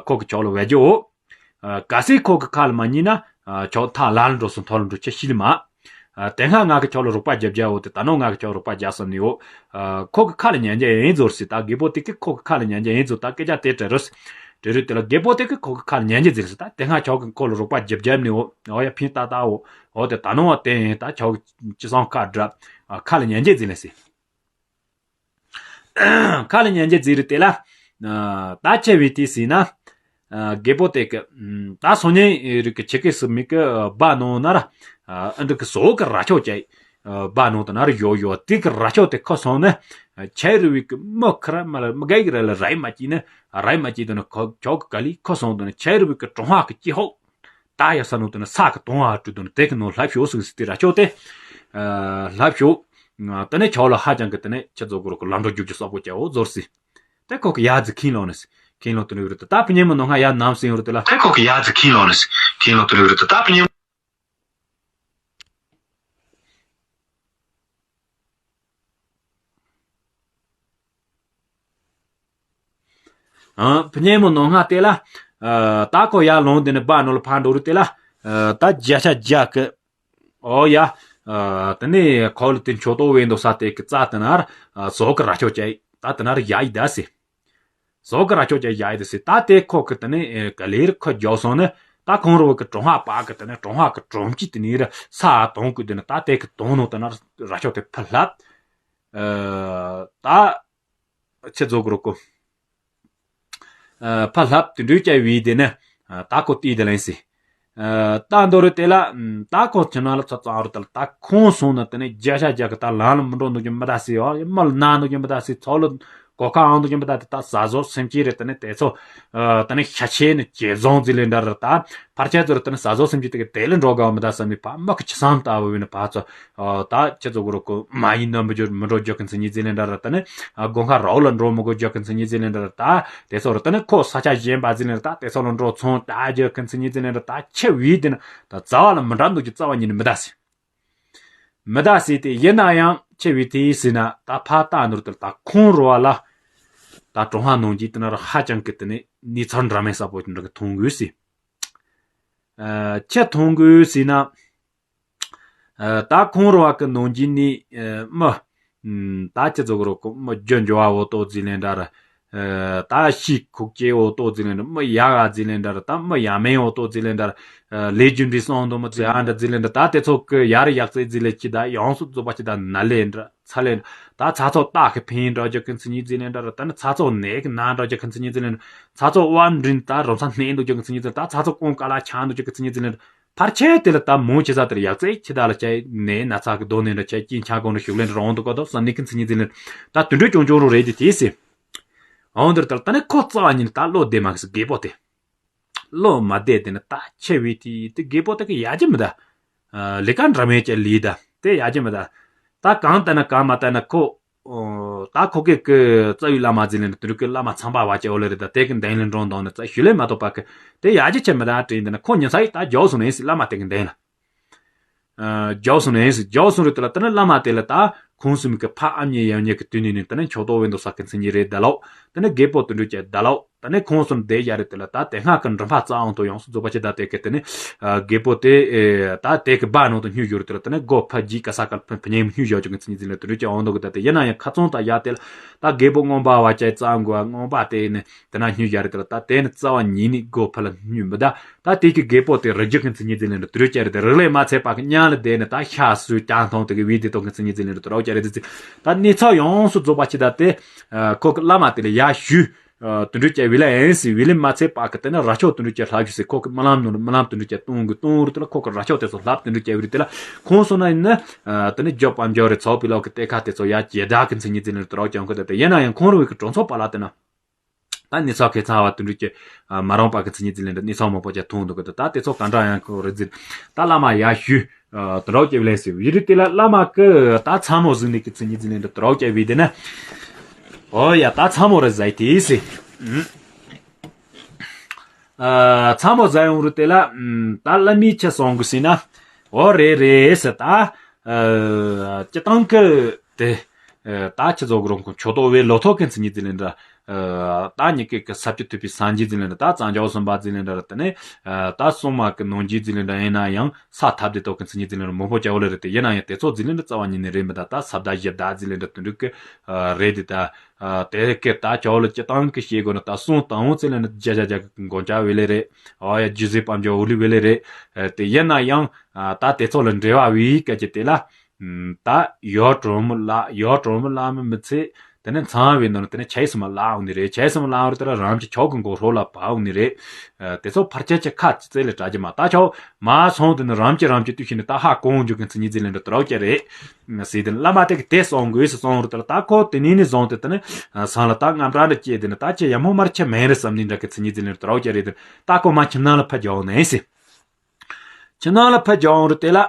ཁོ་གི་ཁྱོད་ལ་བས་རྒྱུ་འོ། གལ་སྲིད་ཁོ་གི་ཁ་ལ་མ་ཉན་ན། ཁྱོད་ཐག་ལ་ལ་འགྲོ་སོང་། ཐོ་ལ་འགྲོ་ཁྱི་ཤི་ལི་མ། དེ་སྔ་ང་གི་ཁྱོད་ལ་རོགས་པ་རྒྱབ་རྒྱ་འོ་དེ་ད་ནོ་ང་གི་ཁྱོད་རོགས་པ་རྒྱབ་སོང་ནི་འོ། ཁོ་གི་ཁ་ལ་ཉན་རྒྱུ་ཡིན་ཟོར་སི། ད་རྒད་པོ་དེ་གི་ཁོ་གི་ཁ་ལ་ཉན་རྒྱུ་ཡིན་ཟོར། ད་སྐད་ཆ་དེ་དྲི་རུ་སི། དྲི་རུ་དེ་ལ་རྒད་པོ་དེ་གི་ཁོ་གི་ཁ་ལ་ཉན་རྒྱུ་ཟེར་སི། ད་དེ་སྔ་ཁྱོད་གི་ཁོ་ལ་རོགས་པ་རྒྱབ་རྒྱབ་ནི་འོ། འོ་ཡ་ཕིན་ཏག་ཏག་འོ། འོ་དེ་ད་ནོ་བ་དེ་ཡིན། ད་ཁྱོད་གི་ཅི་སང་ཁ་འདྲ། ཁ་ལ་ཉན་རྒྱུ་ཟེར་ལེ་སི། ཁ་ལ་ཉན་རྒྱུ་ཟེར་རུ་དེ་ལ། ད་ཆེ་བའི་དེ་སི་ན། རྒད་པོ་དེ་གི། ད་སོ་ཉན་རིགས་ཀྱི་ཆེ་གེ་སི་མི་གི་སྦ་ནོ་ན་ར། ཨ་འདྲ་གི་ཟོག་གི་ར་ཆོ་ཅེ། སྦ་ནོ་དེ་ན་ར་ཡོ་ཡོ་དེ་གི་ར་ཆོ་དེ་ཁོ་སོང་ནི། ཆེ་རུ་བའི་གི་མི་ཁ་ར་མ་ལ་མི་གའི་གི་ར་ལ་རའི་མ་ཅི་ནི། རའི་མ་ཅི་དེ་ནི་ཁོ་ཆོ་གི་ག་ལི་ཁོ་སོང་དེ་ནི་ཆེ་རུ་བའི་གི་གྲོང་ཧ་གི་ཅི་ཧོ། ད་ཡ་ས་ནོ་དེ་ནི་ས་གི་དོང་ཧ་ཀྲུ་དེ་ནི་དེ་གི་ནོ་ལྷ་ཕྱོགས་སུ་སི་དེ་ར་ཆོ་དེ། ལྷ་ཕྱོགས། དེ་ནི་ཆོ་ལ་ཧ་ཅང་གི་དེ་ནི་ཆེ་ཛོ་གུ་རུ་གི་ལམ་འགྲོ་རྒྱུག་རྒྱུ་སོག་པོ་ཅེ་འོ་ཟོར་སི། དེ་ཁོ་གི་ཡ་ཛི་ཁིན་ལོ་ནི་སི། ཁིན་ལོ་དུ་ནི་རུ་དུ་ད་ཕུ་ཉེ་མོ་ནོ་ང་ཡ་ནམ་སིང་རུ་དུ་ལ། དེ་ཁོ་གི་ཡ་ཛི་ཁིན་ལོ་ནི་སི། ཁིན་ལོ་དུ་ནི་རུ་དུ་ད་ཕུ་ཉེ་མོ། ཨ་ཕུ་ཉེ་མོ་ནོ་ང་དེ་ལ། ད་ཁོ་ཡ་ལོང་དེ་ནི་བ་ནོ་ལ་ཕ་འགྲོ་རུ་དེ་ལ། ད་རྒྱ་ཤ་རྒྱ་གི། ཨོ་ཡ། ཨ་དེ་ནས་ཁོ་ལ་དེ་མཆོད་གཏོར་བས་འདུག་ས་དེ་གི་རྩ་དེ་ན་ར། ཨ་ཟོག་གི་ར་ཆོ་ཅེ། ད་དེ་ན་ར་ཡ་ཡི་ད་སི། ཟོག་གི་ར་ཆོ་ཅེ་ཡ་ཡི་ད་སི། ད་དེ་ཁོ་གི་དེ་ནས་ཨེ་ག་ལེར་ཁོ་རྒྱོ་སོང་ནི། ད་ཁོང་རོ་གི་གྲོང་ཧ་པ་གི་དེ་ནས་གྲོང་ཧ་གི་གྲོང་སྤྱི་དེ་ནས་ར་ས་དོང་གི་དེ་ནས་ད་དེ་གི་དོང་ནོ་དེ་ན་ར་ཆོ་དེ་ཕ་ལྷབ། ཨ་ད། ཆེ་ཛོ་གུ་རུ་ཀོ། ཨ་ཕ་ལྷབ་དུ་འདྲུད་ཅའི་བི་དེ་ནི། ཨ་ད་ཁོ་ཏི་དེ་ལན་སི། ཨ་ད་འདོ་རུ་དེ་ལ། ཨམ་ད་ཁོ་ཆུ་ནང་ལ་ཚ་ཚང་རུ་དེ་ལ་ད་ཁོང་སོང་ན་དེ་ནི་རྒྱ་ཤ་རྒྱ་གི་ད་ལང་ལ་མི་འགྲོ་འདུག་གི་མི་ད་སི། ཨོ་མི་ལ་ན་འདུག་གི་མི་ད་སི། ཚོ་ལ་གོ་ཁ་ཨང་འདུག་གི་མི་ད་དེ་ད་ཟ་ཟོ་སེམས་ཅི་རེད། དེ་ནི་དེ་ཚོ། ཨ་དེ་ནི་ཤ་ཆེ་ནི་ཇེ་བཟང་ཟི་ལེ་འདྲ་ར་ད། ཕར་ཆེ་ཚོ་ར་དེ་ནི་ཟ་ཟོ་སེམས་ཅི་དེ་གི་དེ་ལ་འགྲོ་ག་མི་ད་ས་ནི་ཕ་མ་གི་ཆུ་སང་ལྟ་བུ་བི་ནི་ཕ་ཚོ། ཨ་ད་ཁྱེད་ཚོ་གུ་རུ་ཀོ་མ་ཡིན་ན་མི་འགྲོ་མི་འགྲོ་རྒྱུ་ཀུན་ཚི་ཉི་ཟི་ལིན་འདྲ་ར་ད་ནི། ཨ་དགོན་ཁ་རའུ་ལ་འགྲོ་མི་དགོས་རྒྱུ་ཀུན་ཚི་ཉི་ཟི་ལིན་འདྲ་ར་ད། དེ་ཚོ་ར་ད་ནི་ཁོ་ས་ཆ་གཞན་པ་ཟི་ལིན་ར་ད་དེ་ཚོ་ལ་འགྲོ་ཚོང་ད་རྒྱུ་ཀུན་ཚི་ཉི་ཟི་ལིན་འདྲ་ད་ཆེ་བི་དེ་ན་ད་རྩ་བ་ལ་མི་འདྲ་འདུག་གི་རྩ་བ་ཉིད་ནི་མི་ད་སི། མི་ད་སི་དེ་ཡིན་ན་ཡང་ཆེ་བི་དེ་ཡིན་སི་ན་ད་ཕ་ད་ནོར་དེ་ད་ཁོང་རུ་བ་ལ། ད་ཀྲུང་ཧྭ་ནང་གི་དེ་ན་ར་ཧ་ཅང་གི་དེ་ནི་ནི་ཚར་འདྲ་མེད་ས་པོ་དེ་འདྲ་གི་མཐོང་དགོས་སི། ཨ་ཁྱེད་མཐོང་དགོས་སི་ན། ཨ་ད་ཁོང་རུ་བ་གི་ནང་གི་ནི་ཨ་མི། ཨམ་ད་ཁྱེད་ཚོ་གི་རོ་ཁོ་མི་རྒྱུ་འཇོ་བ་འོ་ཏོ་ཟི་ལེན་འདྲ་ར། ཨ་ད་ཤི་ཁུག་ཅེ་འོ་ཏོ་ཟི་ལེན་འདྲ། མི་ཡ་ག་ཟི་ལེན་འདྲ་ར། ད་མི་ཡ་མེན་འོ་ཏོ་ཟི་ལེན་འདྲ་ར། ཨ་ལས་རྒྱུ་འབྲས་སོང་དོ་མི་ཚེ་ཨ་འདྲ་ཟི་ལེན་འདྲ། ད་དེ་ཚོ་གི་ཡ་ར་ཡག་ཚེ་ཟི་ལེ་ཅི་ད་ཡོངས་སུ་རྫོགས་པ་ཅི་ད་ན་ལེ་འདྲ་ཚ་ལེ་འདྲ། ད་ཚ་ཚོ་ཏག་གི་ཕན་འདྲ་རྒྱུ་ཀུན་ཚི་ཉི་ཟི་ལེན་འདྲ་ར། ད་ནི་ཚ་ཚོ་ནད་གི་ན་འདྲ་རྒྱུ་ཀུན་ཚི་ཉི་ཟི་ལེན་འདྲ། ཚ་ཚོ་དབར་འདྲིན་ད་རོ་ཚ་ནད་འདུག་རྒྱུ་ཀུན་ཚི་ཉི་ཟི་ལེན་འདྲ། ད་ཚ་ཚོ་ཀོང་ཀ་ལ་ཆ་འདུག་རྒྱུ་ཀུན་ཚི་ཉི་ཟི་ལེན་འདྲ། ཕར་ཆེ་དེ་ལ་ད་མོ་ཆེ་ས་དེར་ཡག་ཚེ་ཁྱི་དག་ལ་ཆ་ནས་ན་ཚ་གི་གདོང་ནས་འདྲ་ཆ་སྐྱིན་ཆ་གོང་ནས་ཞུགས་ལེན་རོང་དུ་གོ་དོ་ས་ནི་ཀུན་ཚི་ཉི་ཟི་ལེན་ད་དུད་འགྲོ་ཅུང་ཅུང་རུ་རེད་དེ་དེ་སི། འོང་དེར་ལྟར་ད་ནི་ཁོ་རྩ་བ་ཉིད་ད་བློ་བདེ་མ་གི་སི་རྒད་པོ་དེ། བློ་མ་བདེ་དེ་ནི་ད་ཆེ་བའི་དེ་དེ་རྒད་པོ་དེ་གི་ཡ་ཅི་མི་ད། ལི་ཀ་འདྲ་མེད་ཀྱི་ལི་ད་དེ་ཡ་ཅི་མི་ད། ད་གང་ལྟ་ན་གང་མ་ལྟ་ན་ཁོ། ཨོ། ད་ཁོ་གེ་གི་རྩ་བའི་བླ་མ་ཟིན་ལེ་ན་དུ་རུ་གི་བླ་མ་ཚངས་པ་བ་ཅེ་འོ་ལེ་རེ་ད་དེ་གི་འདན་ལེ་འགྲོ་འདོང་ནི་རྩ་ཞུ་ལེ་མ་གཏོགས་པ་གི་དེ་ཡ་ཅི་ཆེ་མི་ད་དྲིན་དེ་ན་ཁོ་ཉིན་ཚ་ཡི་ད་རྒྱོག་སོང་ནས་སི་བླ་མ་དེ་གི་འདན་ལ། ཨ་རྒྱོག་སོང་ནས་སི་རྒྱོག་སོང་རེ་དེ་ལ་ད་ནི་བླ་མ་དེ་ལ་ད་ཁོང་སུམ་གི་ཕ་ཨ་མྱེས་ཡང་མྱེས་གི་དུས་ནས་ནི་ད་ནི་མཆོག་ཏོ་བེ་འདུག་ས་གི་མཚན་ཉིད་རེ་ད་ལོ། ད་ནི་རྒད་པོ་དུ་འགྲོ་ཅེ་ད་ལོ། ད་ནི་ཁོང་གསུམ་བསྡད་ཡ་རེད་དེ་ལ་ད་དེ་སྔ་གི་འགྲུལ་པ་རྩ་དབང་དུ་ཡོངས་སུ་རྫོགས་པ་ཅི་ད་དེ་གི་དེ་ནི་རྒད་པོ་དེ་ད་དེ་གི་སྦ་ནང་དུ་སྙུན་ཞུ་རེད་དེ་ལ་ད་ནི་སྒོ་ཕ་རྒྱུད་ག་ས་ག་ཕ་ཕ་ཉེ་སྙུན་ཞུ་ཅུང་གི་ཚིག་ཉིད་ཟིན་ལ་དུ་རུ་ཅི་འོང་དོ་གི་ད་དེ་ཡིན་ན་ཡང་ཁ་ཚོང་ད་ཡ་དེ་ལ་ད་རྒད་པོ་རྔོན་པ་བ་ཅའི་རྩ་འགོ་བ་རྔོན་པ་དེ་ནི་དེ་ན་སྙུན་ཞུ་རེད་དེ་ལ་ད་དེ་ནི་རྩ་བ་ཉིད་ནི་སྒོ་ཕ་ལ་སྙུན་མི་ད་ད་དེ་གི་རྒད་པོ་དེ་རི་རྒྱུད་གི་ཚིག་ཉིད་ཟིན་ལ་དུ་རུ་ཅི་རེད་དེ་རི་ལས་མ་ཚད་པ་གི་ཉ་ལ་དེ་ནི་ད་ཤ་སུ་ཀྱང་མཐོང་དེ་གི་བི་དེ་དོ་གི་ཚིག་ཉིད་ཟིན་ལ་དུ་རུ་ཅི་རེད་དེ་ད་གནས་ཚུལ་ཡོངས་སུ་རྫོགས་པ་ཅི་ད་དེ་ཁོ་གི་བླ་མ་དེ་ལ་ཡ་ཞུ། དུད་འགྲོ་སྐྱེ་བི་ལ་ཨེན་སི་བི་ལི་མ་ཚད་པ་གི་དེ་ནི་ར་ཅོ་དུད་འགྲོ་སྐྱེ་ལྷག་ཞུ་སི་ཁོ་གི་རྨི་ལམ་ནོར་རྨི་ལམ་དུད་འགྲོ་སྐྱེ་གཏོང་གི་གཏོང་རུ་དེ་ལ་ཁོ་གི་ར་ཅོ་དེ་ཚོ་ལྷག་དུད་འགྲོ་སྐྱེ་བི་རི་དེ་ལ་ཁོང་སོང་ན་ཡིན་ན་དེ་ནི་རྒྱབ་པམ་རྒྱབ་རི་ཚོགས་པི་ལོག་གི་གཏེར་ཁ་དེ་ཚོ་ཡ་ཇེ་དག་གི་མཚན་ཉིད་ཅི་ལེན་དུ་རོགས་ཀྱང་ཁོ་དེ་དེ་ཡིན་ན་ཡང་ཁོང་རུ་བི་གི་གྲོང་ཚོ་པ་ལ་དེ་ན། ད་ནི་ཚོགས་ཁེ་ཚང་བ་དུད་འགྲོ་སྐྱེ་མ་རུང་པ་གི་མཚན་ཉིད་ཅི་ལེན་དུ་ནི་ཚོགས་མང་པོ་ཅག་ཐུང་འདུག་གི་དེ་ད་དེ་ཚོགས་ག་འདྲ་ཡང་ཁོ་རི་ཟིར་ད་བླ་མ་ཡ་ཞུ། དུ་རོགས་སྐྱེ་བི་ལེན་སི་བི་རི་དེ་ལ་བླ་མ་གི་ད་ཚ་མོ་ཟིག་ནི་གི་མཚན་ཉིད་ཅི་ལེན་དུ་དུ་རོགས་སྐྱེ་བི་དེ་ན། ཨོ་ཡ་ད་ཚ་མོ་རེ་ཟ་དེ་སི། ཨ། ཚ་མོ་ཟ་ཡོང་རུ་དེ་ལ། ཨམ། ད་བླ་མའི་ཆ་སོང་གི་སྲིད་ན། ཨོ་རེད་རེད་ཟེར་ད། ཨ། སྤྱི་བཏང་གི་དེ། ཨ། ད་ཆི་ཟོག་རོང་ཁོ་ཆོ་ཏོ་བའི་ལོ་ཐོག་གི་མཚན་ཉིད་ཅི་ལེན་འདྲ། ཨ། ད་ཉི་ཀེ་གི་ས་བཅུ་ཐུབ་པའི་སངས་རྒྱས་ཅི་ལེན་འདྲ། ད་གཙང་ཆོག་གསུམ་པ་ཅི་ལེན་འདྲ་དེ་ནས། ཨ། ད་སྲུང་མ་གི་ནང་རྒྱུད་ཅི་ལེན་འདྲ་ཡིན་ན་ཡང་ས་ཐབ་དེ་ཐོག་གི་མཚན་ཉིད་ཅི་ལེན་འདྲ་མང་པོ་བྱ་བ་ལ་རེད་དེ་ཡིན་ན་ཡང་དེ་ཚོ་ཅི་ལེན་འདྲ་རྩ་བ་ཉིད་ནས་རེད་མི་ད་ད་ས་བདག་གཞི་བདག་ཅི་ལེན་འདྲ་དུད་འགྲོ་གི། ཨ། རེད་དེ་ད། ཨ། དེ་ཀེ་ད་ཆོ་ལ་སྤྱི་བཏང་གི་བཤད་དགོས་ན་ད་སྲུང་དང་འོང་ཚེ་ལ་ནི་བརྒྱ་ཆ་བརྒྱ་གི་མགོན་སྐྱབས་བེ་ལེ་རེད། ཨ་ཡ་རྒྱུ་ཟས་དཔལ་འབྱོར་འོ་ལི་བེ་ལེ་རེད། ཨ། དེ་ཡིན་ན་ཡང་། ཨ། ད་དེ་ཚོ་ལ་འབྲེལ་བ་བེ་ཡི་སྐད་ཀྱི་དེ་ལ། ཨམ། ད་ཡོ་གྲོང་མི་ལ་ཡོ་གྲོང་མི་ལ་མི་མི་ཚེ་དེ་ནས་ཚང་བའི་ནང་དེ་ནས་ཆ་ཡི་སུ་མ་ལ་འོང་ནི་རེད། ཆ་ཡི་སུ་མ་ལ་འོང་རེད་དེ་ལ་རམ་གྱི་ཆོག་གི་མགོ་ཧྲོ་ལ་བ་འོང་ནི་རེད། ཨ། དེ་ཚོ་ཕར་ཆ་ཆ་ཁ་ཅི་ཙེ་ལ་དྲ་རྒྱུ་མ་ད་ཆོག་མ་སོང་དེ་ནི་རམ་གྱི་རམ་གྱི་དུས་ཤིག་ནི་ད་ཧ་གོང་འཇུག་གི་མཚན་ཉིད་ཅི་ལེན་འདྲ་དུ་རོགས་ཀྱི་རེད། སྲིད་དེ་བླ་མ་དེ་གི་དེ་སོང་དགོས་སུ་སོང་རུ་དེ་ལ་ད་ཁོ་དེ་ནས་ནི་བཟུང་དེ་དེ་ནི་སང་ལ་ད་རྔམ་དྲག་འདྲ་སྐྱེས་དེ་ནི་ད་ཁྱེད་ཡ་མོ་མར་ཁྱེད་མེན་རེད་བསམ་ནི་འདྲ་གི་མཚན་ཉིད་ཅི་ལེན་དུ་རོགས་ཀྱི་རེད་དེ་ད་ཁོ་མ་ཁྱིམ་ནང་ལ་ཕ་རྒྱག་འོང་ནས་སི། ཁྱིམ་ནང་ལ་ཕ་རྒྱག་འོང་རུ་དེ་ལ།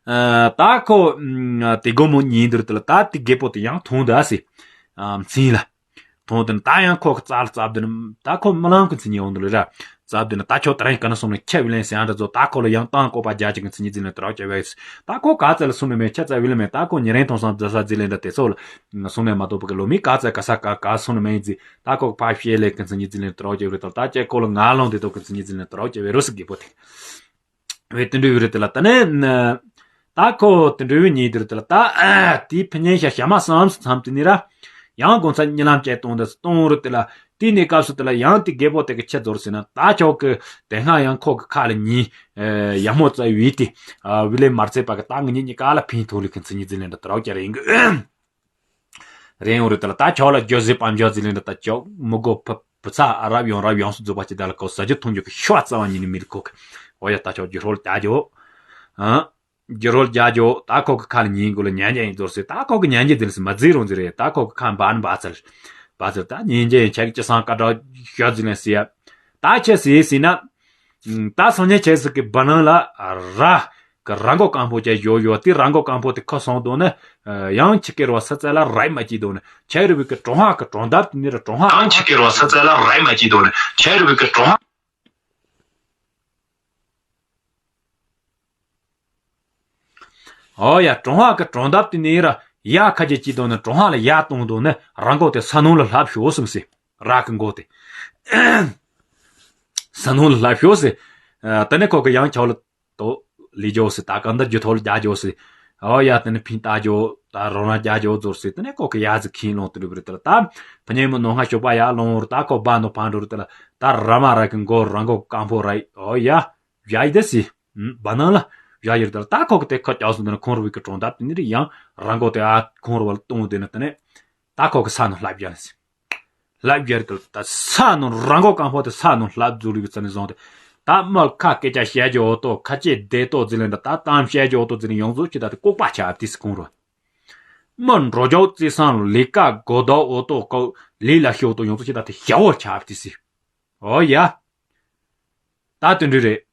ཨ། ད་ཁོ་དེ་སྒོ་མོ་ཉིན་དུ་རུ་དེ་ལ་ད་དེ་རྒད་པོ་དེ་ཡང་ཐོང་དུ་ཨ་སི། ཨ། མཚན་ལ། ཐོང་དེ་ནི་ད་ཡང་ཁོ་གི་རྩ་ལ་རྩབ་དེ་ནི་ད་ཁོ་རྨི་ལམ་གི་མཚན་ཉིད་འོང་དུ་ལ་ར། རྩབ་དེ་ནི་ད་ཁྱོད་དེ་རིང་ག་ན་སོང་ནས་ཁྱེད་བི་ལེན་སི་ཨ་འདྲ་ཚོ་ད་ཁོ་ལ་ཡང་ཏང་བཀོད་པ་རྒྱ་ཅིག་གི་མཚན་ཉིད་ཅི་ལེན་དུ་རོགས་ཀྱི་བས། ད་ཁོ་ག་ཚད་ལ་སོང་ནས་མེད་ཁྱེད་ཚད་བི་ལེན་མེད་ད་ཁོ་ཉེ་རིང་ཐོང་སང་རྫ་ས་ཅི་ལེན་འདྲ་དེ་ཚོ་ལ་སོང་ནས་མ་གཏོགས་པ་གི་ལོ་མི་ག་ཚད་ག་ས་ག་ག་སོང་ནས་མེད་ཟི། ད་ཁོ་ཕ་ཤེས་ལས་གི་མཚན་ཉིད་ཅི་ལེན་དུ་རོགས་ཀྱི་བས་དང་ད་ཁྱེད་ཁོ་ལ་ང་ལོང་དེ་ཐོག་གི་མཚན་ཉིད་ཅི་ལེན་དུ་རོགས་ཀྱི་བས་རུ་སི་རྒད་པོ་དེ། བའི་དུད་འགྲོ་ཡོད་རེད་དེ་ལ་ད་ནི། ད་ཁོ་དུད་འགྲོ་ཡོད་ཉིད་དེ་རེད་དེ་ལ་ད། དེའི་ཕི་ཉིན་ཤ་ཤ་མ་བསམ་སུ་མཚམས་དེ་ནི་ར། ཡང་དགོང་ཚ་གཉིད་ལམ་བཅད་གཏོང་དེ་གཏོང་རེད་དེ་ལ། དེའི་གནས་སྐབས་སུ་དེ་ལ་ཡང་དེ་རྒད་པོ་དེ་གི་ཁྱེད་ཚོར་ཟེར་ན་ད་ཁྱོད་ཀྱི་དེ་སྔ་ཡང་ཁོ་གི་ཁ་ལ་ཉིན། ཡ་མོ་ཙ་བི་དེ། བི་ལེ་མར་ཚེ་པ་གི་ད་ངི་ཉིད་གཉིས་ཀ་ལ་ཕན་ཐོགས་ལི་གི་མཚན་ཉིད་ཟིན་ལེན་འདྲ་དེ་རོགས་ཀྱི་རེད་ཡིན་གི། རེད་ཡོང་རེད་དེ་ལ་ད་ཁྱོད་ལ་རྒྱུ་ཟིག་པ་འཇོག་ཟིག་ལེན་འདྲ་ད་ཅོག་མི་དགོ་ཕ་བུ་ཚ་ཨ་རབ་ཡོང་རབ་ཡོང་སུ་རྫོགས་པ་ཅི་ད་ལ་ཁོ་ཟ་རྒྱུ་འཐུང་རྒྱུ་གི་ཤོ་རྩ་བ་ཉིད་ནས་མི་རིག་ཁོ་གི། འོ་ཡ་ད་ཁྱོད་རྒྱུ་ཧྲོལ་རྒྱག་རྒྱུ། ཨ། རྒྱུ་ཧྲོལ་རྒྱག་རྒྱུ་ད་ཁོ་གི་ཁ་ལ་ཉིན་དགོ་ལ་ཉན་རྒྱ་ཡིན་ཟོར་སི་ད་ཁོ་གི་ཉན་རྒྱ་ཟིག་ལ་སི་མ་ཟིག་རུང་ཟིག་རེད་ད་ཁོ་གི་ཁ་འབར་ན་འབར་ཚར། འབར་ཚར་ད་ཉན་རྒྱ་ཡིན་ཁྱེད་ཀྱི་ཅི་སང་ཀ་དྲག་ཤོད་ཟིག་ལེན་སི་ཡ། ད་ཁྱེད་སི་སི་ན། ད་སང་ཉིན་ཁྱེད་སི་གི་བ་ནང་ལ་ར། གི་ར་མགོ་རྐང་པོ་ཅན་ཡོད་ཡོད་དེ་ར་མགོ་རྐང་པོ་དེ་ཁོ་སོང་དོ་ནི། ཡང་ཆི་ཀེ་རོ་ས་ཙ་ལ་རའི་མ་ཅི་དོ་ནི་ཆེ་རུ་བི་གི་གྲོང་ཧ་གི་གྲོང་འདབས་དེ་ནི་ར་གྲོང་ཧ་ཡང་ཆི་ཀེ་རོ་ས་ཙ་ལ་རའི་མ་ཅི་དོ་ནི་ཆེ་རུ་བི་གི་གྲོང་ཧ། ཨོ་ཡ་གྲོང་ཧ་གི་གྲོང་འདབས་དེ་ནི་ར་ཡ་ཁ་ཅེ་ཅི་དོ་ནི་གྲོང་ཧ་ལ་ཡ་གཏོང་དོ་ནི་ར་མགོ་དེ་ས་ནང་ལ་ལྷབ་ཤོག་སུམ་སི་ར་གི་མགོ་དེ་ས་ནང་ལ་ལྷབ་ཤོག་སི། དེ་ནི་ཁོ་གི་ཡང་ཆའོ་ལ། དོ། ལི་ཇོ་སི་ད་གང་ལྟར་རྒྱུ་ཐོག་ལ་རྒྱ་ཇོ་སི། ཨོ་ཡ་དེ་ནི་ཕིན་ཏ་ཇོ། ད་རོ་ན་རྒྱ་ཇོ་ཛོར་སི་དེ་ནི་ཁོ་གི་ཡ་ཟི་ཁིན་ལོང་དུ་རུ་བི་རི་དེ་ལ་ད། ཕ་ཉེ་མོ་ནོ་ང་ཤོག་པ་ཡ་ལོང་རུ་ད་ཁོ་བ་ནོ་ཕན་རུ་རུ་དེ་ལ་ད་ར་མ་ར་གི་མགོ་ར་མགོ་རྐང་པོ་ར་ཡི་ཨོ་ཡ། བྱ་ཡི་དེ་སི། བ་ནང་ལ་བྱ་ཡི་རུ་དེ་ལ་ད་ཁོ་གི་དེ་ཁོ་ཀྱག་སུ་དེ་ནི་ཁོང་རུ་བི་གི་གྲོང་འདབས་དེ་ནི་རི་ཡང་ར་མགོ་དེ་ཨ་ཁོང་རུ་བ་ལ་གཏོང་དེ་ནི་དེ་ནི། ད་ཁོ་གི་ས་ནང་ལྷབ་བྱ་ནི་སི། ལྷབ་རྒྱུ་རེད་དོ། ད་ས་ནང་ར་མགོ་རྐང་པོ་དེ་ས་ནང་ལྷབ་རྫོགས་རིགས་ཙམ་ནས་བཟུང་སྟེ། ད་མི་ཁ་སྐད་ཆ་བཤད་རྒྱུ་འོ་ཏོ་ཁ་ཆེ་བདེ་ཏོ་ཟིན་ལེན་ད་ད་གཏམ་བཤད་རྒྱུ་འོ་ཏོ་ཟིན་ཡོངས་རྫོགས་ཁྱི་ད་དེ་ལྐོག་པ་ཆགས་ཏི་སི་ཁོང་རོ། མི་འགྲོ་རྒྱུ་བརྩི་སང་ལས་ཀ་གོ་ཟློག་འོ་ཏོ་ཀོ་ལས་ལ་ཤི་འོ་ཏོ་ཡོངས་རྫོགས་ཁྱི་ད་དེ་ཞ་བོ་ཆགས་ཏི་སི། འོ་ཡ། ད་དེ་འདྲ་རེད།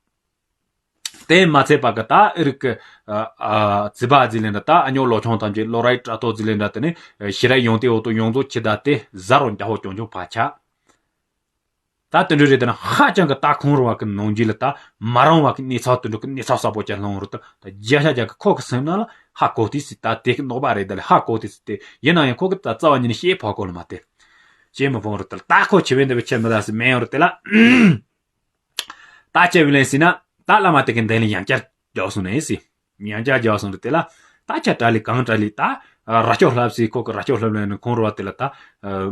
དེ་མ་ཚད་པ་གི་ད་ཨི་རིག་གི་ཨ་ཙི་པ་ཟི་ལེན་ད་ད་ཨ་ཉོ་ལོ་ཆུང་ཐམས་ཅད་ལོ་རའི་དྲ་ཐོག་ཟི་ལེན་ད་དེ་ནི་ཤི་ར་ཡོང་དེ་འོ་ཏོ་ཡོངས་རྫོགས་ཁྱི་ད་དེ་ཟ་རོ་འཇའ་བོ་ཀྱོང་ཀྱོང་ཕ་ཆ། ད་དེ་འདྲ་རེད་དེ་ན་ཧ་ཅང་གི་ད་ཁོང་རུ་བ་གི་ནང་རྒྱུད་ལ་ད་མ་རང་བ་གི་གནས་ཚང་དེ་འདྲ་གི་གནས་ཚང་གསར་པོ་ཅན་ལྷུང་རུ་ད་ད་རྒྱ་ཤ་རྒྱ་གི་ཁོ་གི་སེམས་ནང་ལ་ཧ་གོ་དེ་སི་ད་དེ་གི་ནོག་པ་རེད་ད་ལ་ཧ་གོ་དེ་སི་དེ་ཡིན་ན་ཡང་ཁོ་གི་ད་རྩ་བ་ཉིད་ནས་ཤེས་ཕོ་གོ་ལ་མ་དེ་ཤེས་མི་ཕོ་རུ་ད་ལ་ད་ཁོ་ཆེ་བས་འདི་བས་ཆེ་མི་ད་སི་མེ་ཡོང་རུ་དེ་ལ། ད་ཅེ་བི་ལན་སི་ན་ད་བླ་མ་དེ་གི་འདན་ལི་ཡང་བསྐྱར་རྒྱག་སོང་ནས་སི། ཡང་བསྐྱར་རྒྱག་སོང་རེད་དེ་ལ། ད་ཆ་དྲ་ལི་གང་དྲ་ལི་ད། ར་ཅོ་ལྷབ་སི་ཁོ་གི་ར་ཅོ་ལྷབ་ལེན་ཁོང་རུ་བ་དེ་ལ་ད།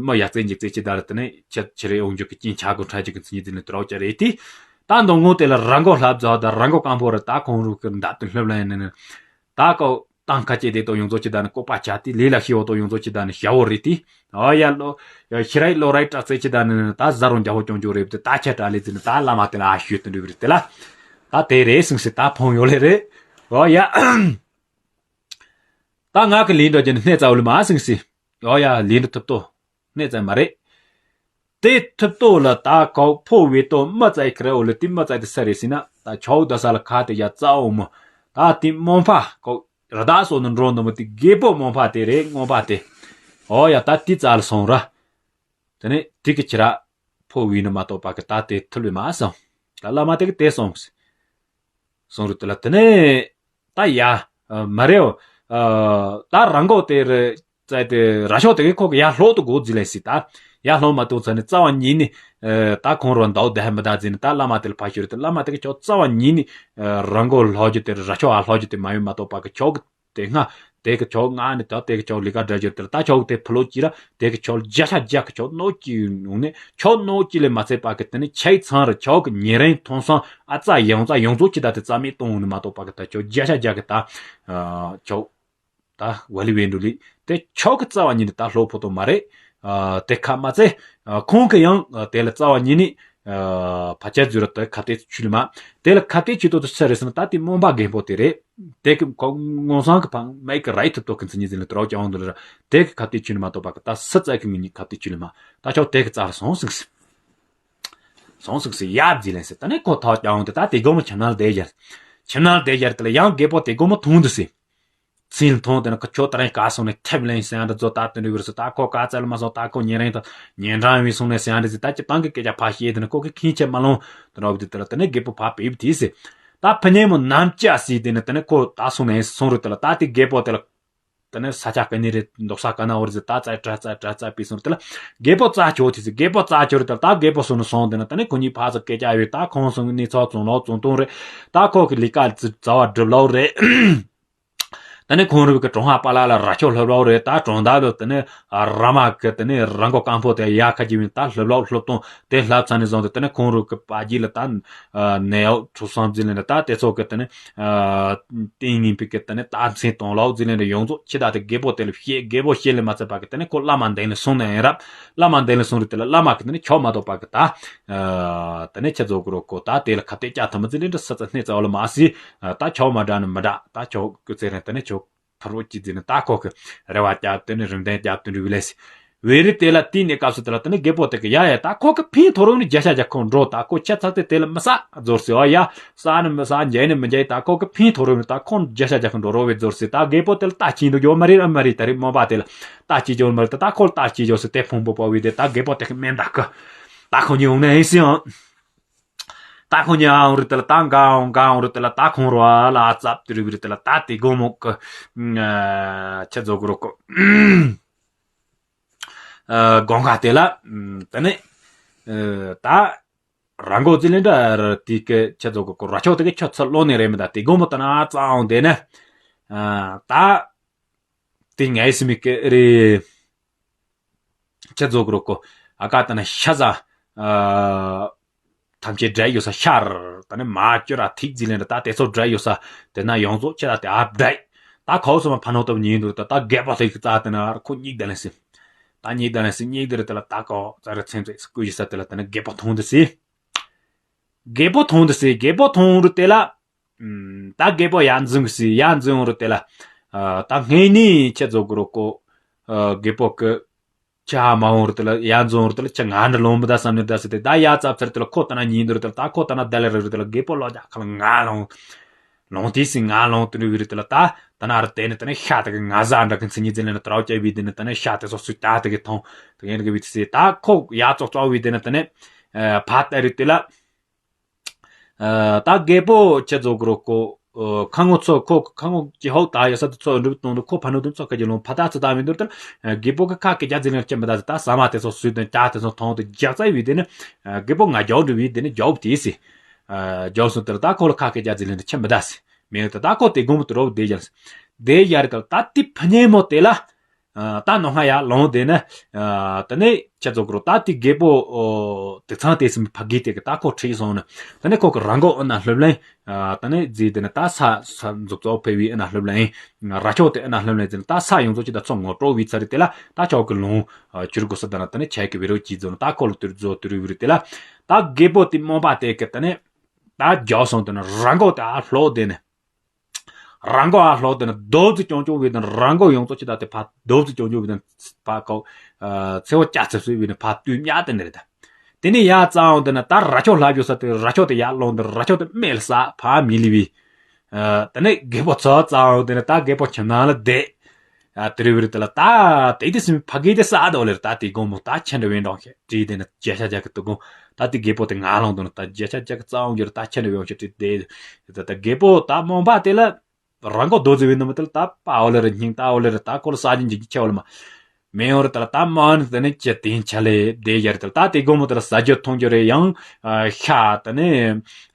མི་ཡག་རྩེ་འཇིག་རྩེ་ཅི་ད་རེད་དེ་ནས་ཆེ་ཆེ་རེ་ཡོང་རྒྱུ་གི་ཅིན་ཆ་གོ་ཁྲ་ཅིག་གི་མཚན་ཉིད་དེ་ནས་དུ་རོགས་ཅ་རེད་དེ། ད་མདོ་ངོ་དེ་ལ་ར་མགོ་ལྷབ་རྫོགས་ད་ར་མགོ་རྐང་པོ་རེད་ད་ཁོང་རུ་གི་འདབ་དེ་ལྷབ་ལེན་ནས་ནས། ད་ཀོ། ཏང་ཁ་ཅེ་དེ་དོ་ཡོང་ཚོ་ཅི་ད་ནི་ཀོ་པ་ཆ་ཏི་ལི་ལ་ཤི་འོ་དོ་ཡོང་ཚོ་ཅི་ད་ནི་ཞ་བོ་རི་ཏི། ཨོ་ཡ་ལོ། ཤི་རའི་ལོ་རའི་དྲག་ཚེ་ཅི་ད་ནི་ད་ཟ་རུང་རྒྱ་བོ་ཅོང་ཅོ་རེ་བི་ཏི་ད་ཆ་དྲ་ལི་ཙི་ནི་ད་བླ་མ་དེ་ལ་ཨ་ཤུ་ཏི་འདྲི་བི་རི་ཏི་ལ། ད་དེ་རེད་སིང་སི་ད་ཕོང་ཡོ་ལེ་རེད། ཨོ་ཡ། ད་ང་གི་ལི་འདྲ་ཅི་ནི་སྣེ་ཙ་བོ་ལི་མ་སིང་སི། ཨོ་ཡ་ལི་འདྲ་ཐུབ་ཏོ། སྣེ་ཙ་མ་རེད། དེ་ཐུབ་ཏོ་ལ་ད་ཁོ་ཕོ་བེ་ཏོ་མ་ཙའི་ཁ་རེ་འོ་ལ་ཏི་མ་ཙའི་ཏི་ས་རེ་སི་ན་ད་ཆོག་ད་ས་ལ་ཁ་དེ་ཡ་ཙའོ་མོ། ད་ཏི་མོན་ཕ་ཁོ་ར་ད་སོ་ནུ་འགྲོ་ནུ་མོ་ཏི་རྒད་པོ་མོན་ཕ་དེ་རེད་སྔོན་པ་དེ། ཨོ་ཡ་ད་ཏི་ཙ་ལ་སོང་ར། དེ་ནས་ཏི་གི་ཁྱི་ར་ཕོ་བེ་ནུ་མ་གཏོགས་པ་གི་ད་དེ་ཐུབ་ལི་མ་སོང་། ད་བླ་མ་དེ་གི་དེ་སོང་སི། སོང་རུ་དེ་ལ་དེ་ནས་ད་ཡ། མ་རེད། ད་རང་མགོ་དེ་རེད། ཙའི་དེ་ར་ཤོག་དེ་གི་ཁོ་གི་ཡ་ལྷོ་དུ་གོ་ཟི་ལེ་སི་ད། ཡ་ལྷོ་མ་ཏོ་ཚ་ནི་རྩ་བ་ཉིད་ནི། ད་ཁོང་རོ་འདའོ་དེ་ཧ་མི་ད་ཟི་ནི་ད་བླ་མ་དེ་ལ་ཕ་ཤུ་རུ་དེ་བླ་མ་དེ་གི་ཁྱོ་རྩ་བ་ཉིད་ནི། རང་མགོ་ལྷོ་རྒྱུ་དེ་ར་ཤོག་ཨ་ལྷོ་རྒྱུ་དེ་མ་ཡོད་མ་གཏོགས་པ་གི་ཁྱོ་གི་དེ་སྔ། དེ་གི་ཁྱོ་ང་ནི་ད་དེ་གི་ཁྱོ་ལི་ཀ་འདྲ་རྒྱུ་དེ་ལ་ད་ཁྱོ་གི་དེ་ཕུ་ལོ་ཅི་ར་དེ་གི་ཁྱོ་རྒྱ་ཤ་རྒྱ་གི་ཁྱོ་ནོ་ཅི་ཡོང་ནི་ཁྱོ་ནོ་ཅི་ལས་མ་ཚད་པ་གི་དེ་ནི་ཆའི་ཚང་ར་ཁྱོ་གི་ཉེ་རིང་མཐོང་སང་ཨ་ཙ་ཡང་ཙ་ཡོང་ཚོ་ཅི་ད་དེ་རྩ་མེད་གཏོང་ནི་མ་གཏོགས་པ་གི་ད་ཁྱོ་རྒྱ་ཤ་རྒྱ་གི་ད། ཁྱོ། ད་ཝ་ལི་ཝེ་འགྲུ་ལི་དེ་ཁྱོ་གི་རྩ་བ་ཉིད་ནི་ད་ལྷོ་ཕོ་ཏོ་མ་རེད། དེ་ཁ་མ་ཚད། ཁོང་གི་ཡང་དེ་ལ་རྩ་བ་ཉིད་ནི། ཕ་ཆ་ཛུ་ར་དེ་ཁ་ཏེ་ཆུ་ལི་མ། དེ་ལ་ཁ་ཏེ་ཆུ་ཏོ་དུ་ཚེ་རེ་སི་ན་ད་དེ་མོན་པ་རྒན་པོ་དེ་རེད། དེ་གི་ཁོ་ངོ་སང་གི་ཕང་མེ་གི་རའི་ཐུབ་ཏོ་གི་ཚི་ཉི་ཟི་ལི་དུ་རོ་ཀྱང་འོང་དུ་ལི་ར། དེ་གི་ཁ་ཏེ་ཆུ་ལི་མ་གཏོགས་པ་གི་ད་སི་ཙ་གི་ངི་ཉི་ཁ་ཏེ་ཆུ་ལི་མ། ད་ཁྱོ་དེ་གི་རྩ་ལ་སོང་སིང་སི། སོང་སིང་སི་ཡ་ཛི་ལེན་སི་ད་ནི་ཁོ་ཐོ་ཀྱང་འོང་དེ་ད་དེ་གོ་མོ་ཆ་ན་ལ་དེ་ཡར། ཆ་ན་ལ་དེ་ཡར་དེ་ལ་ཡང་རྒན་པོ་དེ་གོ་མོ་ཐུང་དུ་སི། ཚིན་ཐོང་དེ་ན་ཁོ་ཁྱོད་ད་རིང་ག་སོང་ནས་ཐེབས་ལེན་ཟེར་ཡ་འདྲ་ཛོ་ད་དོན་འདྲ་བར་སུ་ད་ཁོ་ག་ཚད་ལ་མ་སོང་ད་ཁོ་ཉེ་རིང་དང་ཉེ་འབྲང་བའི་སོང་ནས་ཟེར་ཡ་འདྲ་ཟེར་ད་ཅི་ཏང་གི་སྐད་ཆ་ཕ་ཤེས་དེ་ན་ཁོ་གི་ཁིན་ཆེ་མ་ལོང་དེ་འདྲ་བ་དེ་དེ་ལ་དེ་ནས་རྒད་པོ་ཕ་བེབ་དེ་ཟེར། ད་ཕ་ཉེ་མོ་ནམ་ཅི་ཨ་སི་དེ་ན་དེ་ནས་ཁོ་ད་སོང་ནས་སོང་རུ་དེ་ལ་ད་དེ་རྒད་པོ་དེ་ལ་དེ་ནས་ས་ཆ་ག་ནི་རེད་འདོག་ས་ག་ན་འོ་རེད་ཟེར་ད་ཙའི་དྲ་ཙའི་དྲ་ཙའི་པི་སོང་རུ་དེ་ལ་རྒད་པོ་རྩ་ཆོ་དེ་ཟེར་རྒད་པོ་རྩ་ཆོ་རུ་དེ་ལ་ད་རྒད་པོ་སོང་ནས་སོང་དེ་ན་དེ་ནས་ཁོ་གཉིས་ཕ་ཚ་སྐད་ཆ་བེ་ད་ཁོང་སོང་ནས་ཚོགས་བཙོང་ལོག་བཙོང་དོང་རེད། ད་ཁོ་གི་ལི་ཀ་ཙི་ཛ་བ་སྒྲུབ་ལོག་རེད། དེ་ནས་ཁོང་རུ་གི་གྲོང་ཧ་པ་ལ་ལ་ར་ཆོ་ལྷབ་ལོག་རེད། ད་གྲོང་རྡལ་ལ་དེ་ནས་ར་མ་གི་དེ་ནས་ར་མགོ་རྐང་པོ་དེ་ཡ་ཁ་གྱི་བིན་ད་ལྷབ་ལོག་ལྷབ་གཏོང་དེ་ལྷབ་ཚ་ནས་བཟུང་དེ་དེ་ནས་ཁོང་རུ་གི་པ་གྱི་ལ་ད་ནས་ཡོག་ཁྲུ་སང་ཛི་ལེན་ད་དེ་ཚོ་གི་དེ་ནས་ཏིང་ངིན་པི་གི་དེ་ནས་ད་མཚན་གཏོང་ལོག་ཛི་ལེན་ད་ཡོང་ཚོ་ཁྱི་ད་དེ་རྒད་པོ་དེ་ལ་བཤད་རྒད་པོ་བཤད་ལས་མ་ཚད་པ་གི་དེ་ནས་ཁོ་བླ་མ་འདན་ལ་སོང་ནས་ཡིན་རབས་བླ་མ་འདན་ལ་སོང་རུ་དེ་ལ་བླ་མ་གི་དེ་ནས་ཁྱོ་མ་གཏོགས་པ་གི་ད། དེ་ནས་ཁྱེད་ཚོ་གི་རོ་ཀོ་ད་དེ་ལ་ཁ་གཏད་བཅག་ཐུབ་མི་ཚེ་ལས་འདྲ་ས་ཚ་སྣེ་ཚ་བ་ལ་མ་སི། ད་ཆོག་མ་འདྲ་ནི་མི་འདྲ་ད་ཆོག་གི་ཚེ་རིང་དེ་ནས་ཆོག་ཕ་རོ་ཅི་ཟེར་ནི་ད་ཁོ་གི་རེ་བ་བཅག་དེ་ནས་རིམ་ལྡན་བཅག་དུ་འདྲི་བི་ལས་སི། བེ་རི་དེ་ལ་དེ་ནས་སྐབས་སུ་དེ་ལ་དེ་ནས་རྒད་པོ་དེ་གི་ཡ་ཡ་ད་ཁོ་གི་ཕིང་ཐོ་རུ་ནི་རྒྱ་ཤ་རྒྱ་ཁོ་འགྲོ་ད་ཁོ་ཁྱེད་ཚག་དེ་དེ་ལ་མི་ས་རྫོར་སི་ཨ་ཡ་ས་ནི་མི་ས་འཇལ་ནི་མི་འཇལ་ད་ཁོ་གི་ཕིང་ཐོ་རུ་ནི་ད་ཁོ་རྒྱ་ཤ་རྒྱ་ཁོ་འགྲོ་རོ་བའི་རྫོར་སི་ད་རྒད་པོ་དེ་ལ་ད་ཁྱིན་དུ་འགྱོ་མ་རེད་ཨ་མ་རེད་ད་རེད་མོ་པ་དེ་ལ་ད་ཁྱི་འགྱོ་མ་རེད་ད་ད་ཁོ་ལ་ད་ཁྱི་འགྱོ་སི་དེ་ཕུང་པོ་པོ་བི་དེ་ད་རྒད་པོ་དེ་གི་མེ་མདའ་གི་ད་ཁོ་ཉི་འོང་ནས་ཨེ་སི་ཨང་། ད་ཁོང་ཉི་འང་རི་དེ་ལ་ད་འགའ་འང་འགའ་འང་རི་དེ་ལ་ད་ཁོང་རོ་ཨ་ལ་ཨ་ཙབ་དི་རི་བི་རི་དེ་ལ་ད་དེ་དགོང་མོ་གི་ཁྱེད་ཚོ་གི་རོ་ཀོ་དགོང་ཁ་དེ་ལ་དེ་ནས་ད་ར་མགོ་ཙི་ལེན་འདྲ་དེ་གི་ཁྱེད་ཚོ་གི་ཀོ་ར་ཆོག་དེ་གི་ཁྱོད་ཚ་ལོ་ནས་རེད་མི་ད་དེ་དགོང་མོ་ད་ན་ཨ་ཙ་འང་དེ་ནས་ད་དེ་ངའི་སི་མི་གི་རེད། ཁྱེད་ཚོ་གི་རོ་ཀོ་ཨ་ཀ་ད་ན་ཤ་ཟ། ཐམས་ཅད་འདྲ་ཡོད་ས་ཤར། ད་ནི་མ་ཅོ་ར་ཐིག་ཟི་ལེན་ད་ད་དེ་ཚོ་འདྲ་ཡོད་ས་དེ་ན་ཡོང་ཚོ་ཁྱེད་ད་དེ་ཨ་འདྲ། ད་ཁོ་སོ་མ་ཕ་ནོ་ཏོ་ཉིན་འདུག་ད་ད་རྒད་པོ་ཐིག་རྩ་དེ་ན་ཁོ་སྙིག་ད་ལེན་སི། ད་སྙིག་ད་ལེན་སི་སྙིག་དེ་རེད་དེ་ལ་ད་ཁོ་ཙ་རེ་ཚེམ་ཚེ་སྐུ་ཡི་ས་དེ་ལ་དེ་ན་རྒད་པོ་མཐོང་དེ་སི། རྒད་པོ་མཐོང་དེ་སི་རྒད་པོ་མཐོང་རུ་དེ་ལ། ད་རྒད་པོ་ཡར་འཛིན་གི་སི་ཡར་འཛིན་འོང་རུ་དེ་ལ། ད་ངས་ནི་ཁྱེད་ཚོ་གི་རོ་ཀོ། རྒད་པོ་གི་ཁྱི་ཧ་མ་འོང་རུ་དེ་ལ་ཡར་འཛིན་འོང་རུ་དེ་ལ་ཁྱི་ང་འདྲ་ལོང་མི་ད་བསམ་ནི་ད་སི་དེ་ད་ཡར་ཙབ་ཚར་དེ་ལ་ཁོ་ད་ན་ཉིན་འདུག་རུ་དེ་ལ་ད་ཁོ་ད་ན་ད་ལེ་རུ་དེ་ལ་རྒད་པོ་ལོ་རྒྱ་ཁ་ལ་ང་ལོང་། ལོང་དེ་སི་ང་ལོང་དུ་རུ་བི་རུ་དེ་ལ་ད་ད་ན་རུ་དེ་ནི་ད་ནི་ཤ་དེ་གི་ང་ཟ་འདྲ་གི་མཚན་ཉིད་ཟིན་ལེ་ན་དྲའོ་བཅའ་བི་དེ་ནི་ད་ནི་ཤ་དེ་ཚོ་སུ་ད་དེ་གི་ཐོང་དེ་གི་བི་དེ་སི་ད་ཁོ་ཡར་ཙོག་ཙོག་བི་དེ་ནི་ད་ནི་ཕ་ད་རུ་དེ་ལ། ད་རྒད་པོ་ཁྱེད་ཚོ་གི་རོ་ཀོ། ཁ་ངོ་ཚོ་ཁོ་ཁ་ངོ་ཀྱི་ཧོག་ད་ཡོད་ས་དེ་ཚོ་འགྲུབ་གཏོང་དུ་ཁོ་ཕ་ནུ་དུ་ཚོ་ཁ་གྱི་ལོང་ཕ་ད་ཚོ་ད་མི་འདུག་ད་རྒད་པོ་གི་ཁ་སྐད་རྒྱག་ཟིན་ལ་ཁྱེད་མི་ད་ད་ཟ་མ་དེ་ཚོ་སུས་དོན་ཀྱག་དེ་ཚོ་ཐོང་དུ་རྒྱག་ཚ་བི་དེ་ནི་རྒད་པོ་ང་རྒྱོག་འགྲུབ་བི་དེ་ནི་རྒྱོག་དེ་སི། རྒྱོག་སོང་དེ་ལ་ད་ཁོ་ལ་ཁ་སྐད་རྒྱག་ཟིན་ལ་ཁྱེད་མི་ད་སི་མི་ད་ད་ཁོ་དེ་དགོང་མོ་དུ་རོ་བི་དེ་རྒྱལ་སི་དེ་ཡར་ད་ད་དེ་ཕ་ཉེ་མོ་དེ་ལ། ད་ནོ་ཧ་ཡ་ལོང་དེ་ནི། དེ་ནས་ཁྱེད་ཚོ་གི་རོ་ད་དེ་རྒད་པོ་དེ་ཚང་དེ་སིམ་ཕ་གི་དེ་གི་ད་ཁོ་ཁྲིད་སོང་ནི། དེ་ནས་ཁོ་གི་རང་མགོ་ཨ་ན་ལྷོད་ལེན། དེ་ནས་རྫི་དེ་ནི་ད་ས་ས་འཛུག་ཙོ་ཕེ་བི་ཨ་ན་ལྷོད་ལེན། ར་ཆོ་དེ་ཨ་ན་ལྷོད་ལེན་དེ་ནི་ད་ས་ཡོང་ཚོ་ཅི་ད་ཚོ་ངོ་སྤྲོ་བི་ཚ་རི་དེ་ལ་ད་ཆོ་གི་ལོང་ཆུར་གོ་ས་ད་ན་དེ་ནས་ཆ་གི་བི་རོ་ཅི་ཛོ་ན་ད་ཁོ་ལོ་དུར་ཛོ་དུར་བི་རི་དེ་ལ་ད་རྒད་པོ་དེ་རྨོངས་པ་དེ་གི་དེ་ནས་ད་རྒྱག་སོང་དེ་ནི་རང་མགོ་དེ་ཨ་ལྷོ་དེ་ནི། རང་མགོ་ཨ་ལྷོ་དེ་ནི་རྡོ་རྩི་ཅོང་ཅོང་བའི་དེ་ནི་རང་མགོ་ཡོང་ཚོ་ཅི་ད་དེ་ཕ་རྡོ་རྩི་ཅོང་ཅོང་བའི་དེ་ནི་ཕ་ཁོ་ཚེ་བོ་ཅག་ཚེ་སུ་བའི་ནི་ཕ་དུས་མྱ་དེ་ནི་རེད་ད། དེ་ནས་ཡ་རྩ་འོང་དེ་ནི་ད་ར་ཆོ་ལྷ་བྱོ་ས་དེ་ར་ཆོ་དེ་ཡ་ལོང་དེ་ར་ཆོ་དེ་མེ་ལ་ས་ཕ་མི་ལི་བི། དེ་ནས་རྒད་པོ་ཚོ་རྩ་འོང་དེ་ནི་ད་རྒད་པོ་ཁྱིམ་ནང་ལ་བསྡད། ཨ་དེ་རེ་བི་རི་དེ་ལ་ད་དེ་དེ་སིམ་ཕ་གི་དེ་ས་དོ་ལེར་ད་དེ་དགོང་མོ་ད་ཁྱེད་འདྲ་བའི་འདྲ་ཁྱེད་བྲིས་དེ་ནི་བརྒྱ་ཆ་བརྒྱ་གི་དུ་དགོང་ད་དེ་རྒད་པོ་དེ་ང་ལོང་དུ་ནི་ད་བརྒྱ་ཆ་བརྒྱ་གི་རྩ་འོང་རྒྱུ་རེད། ད་ཁྱེད་འདྲ་བའི་འོང་ཁྱེད་བྲིས་དེ་ད་ད་རྒད་པོ་ད་རྨོངས་པ་དེ་ལ་རང་མགོ་རྡོ་རྫི་བའི་ནི་མི་དེ་ལ་ད་པ་འོ་ལེར་སྙིང་ད་འོ་ལེར་ད་ཁོ་ལ་ས་སྦྱིན་གྱི་ཁྱེད་འོ་ལ་མ། མེ་འོར་དེ་ལ་ད་མ་ནི་དེ་ནི་ཅི་དེན་ཆ་ལེ་བསྡད་ཡར་དེ་ལ་ད་དེ་དགོང་མོ་དེ་ལ་ཟ་རྒྱུ་འཐུང་རྒྱུ་རེད་ཡང་ཤ་དེ་ནི་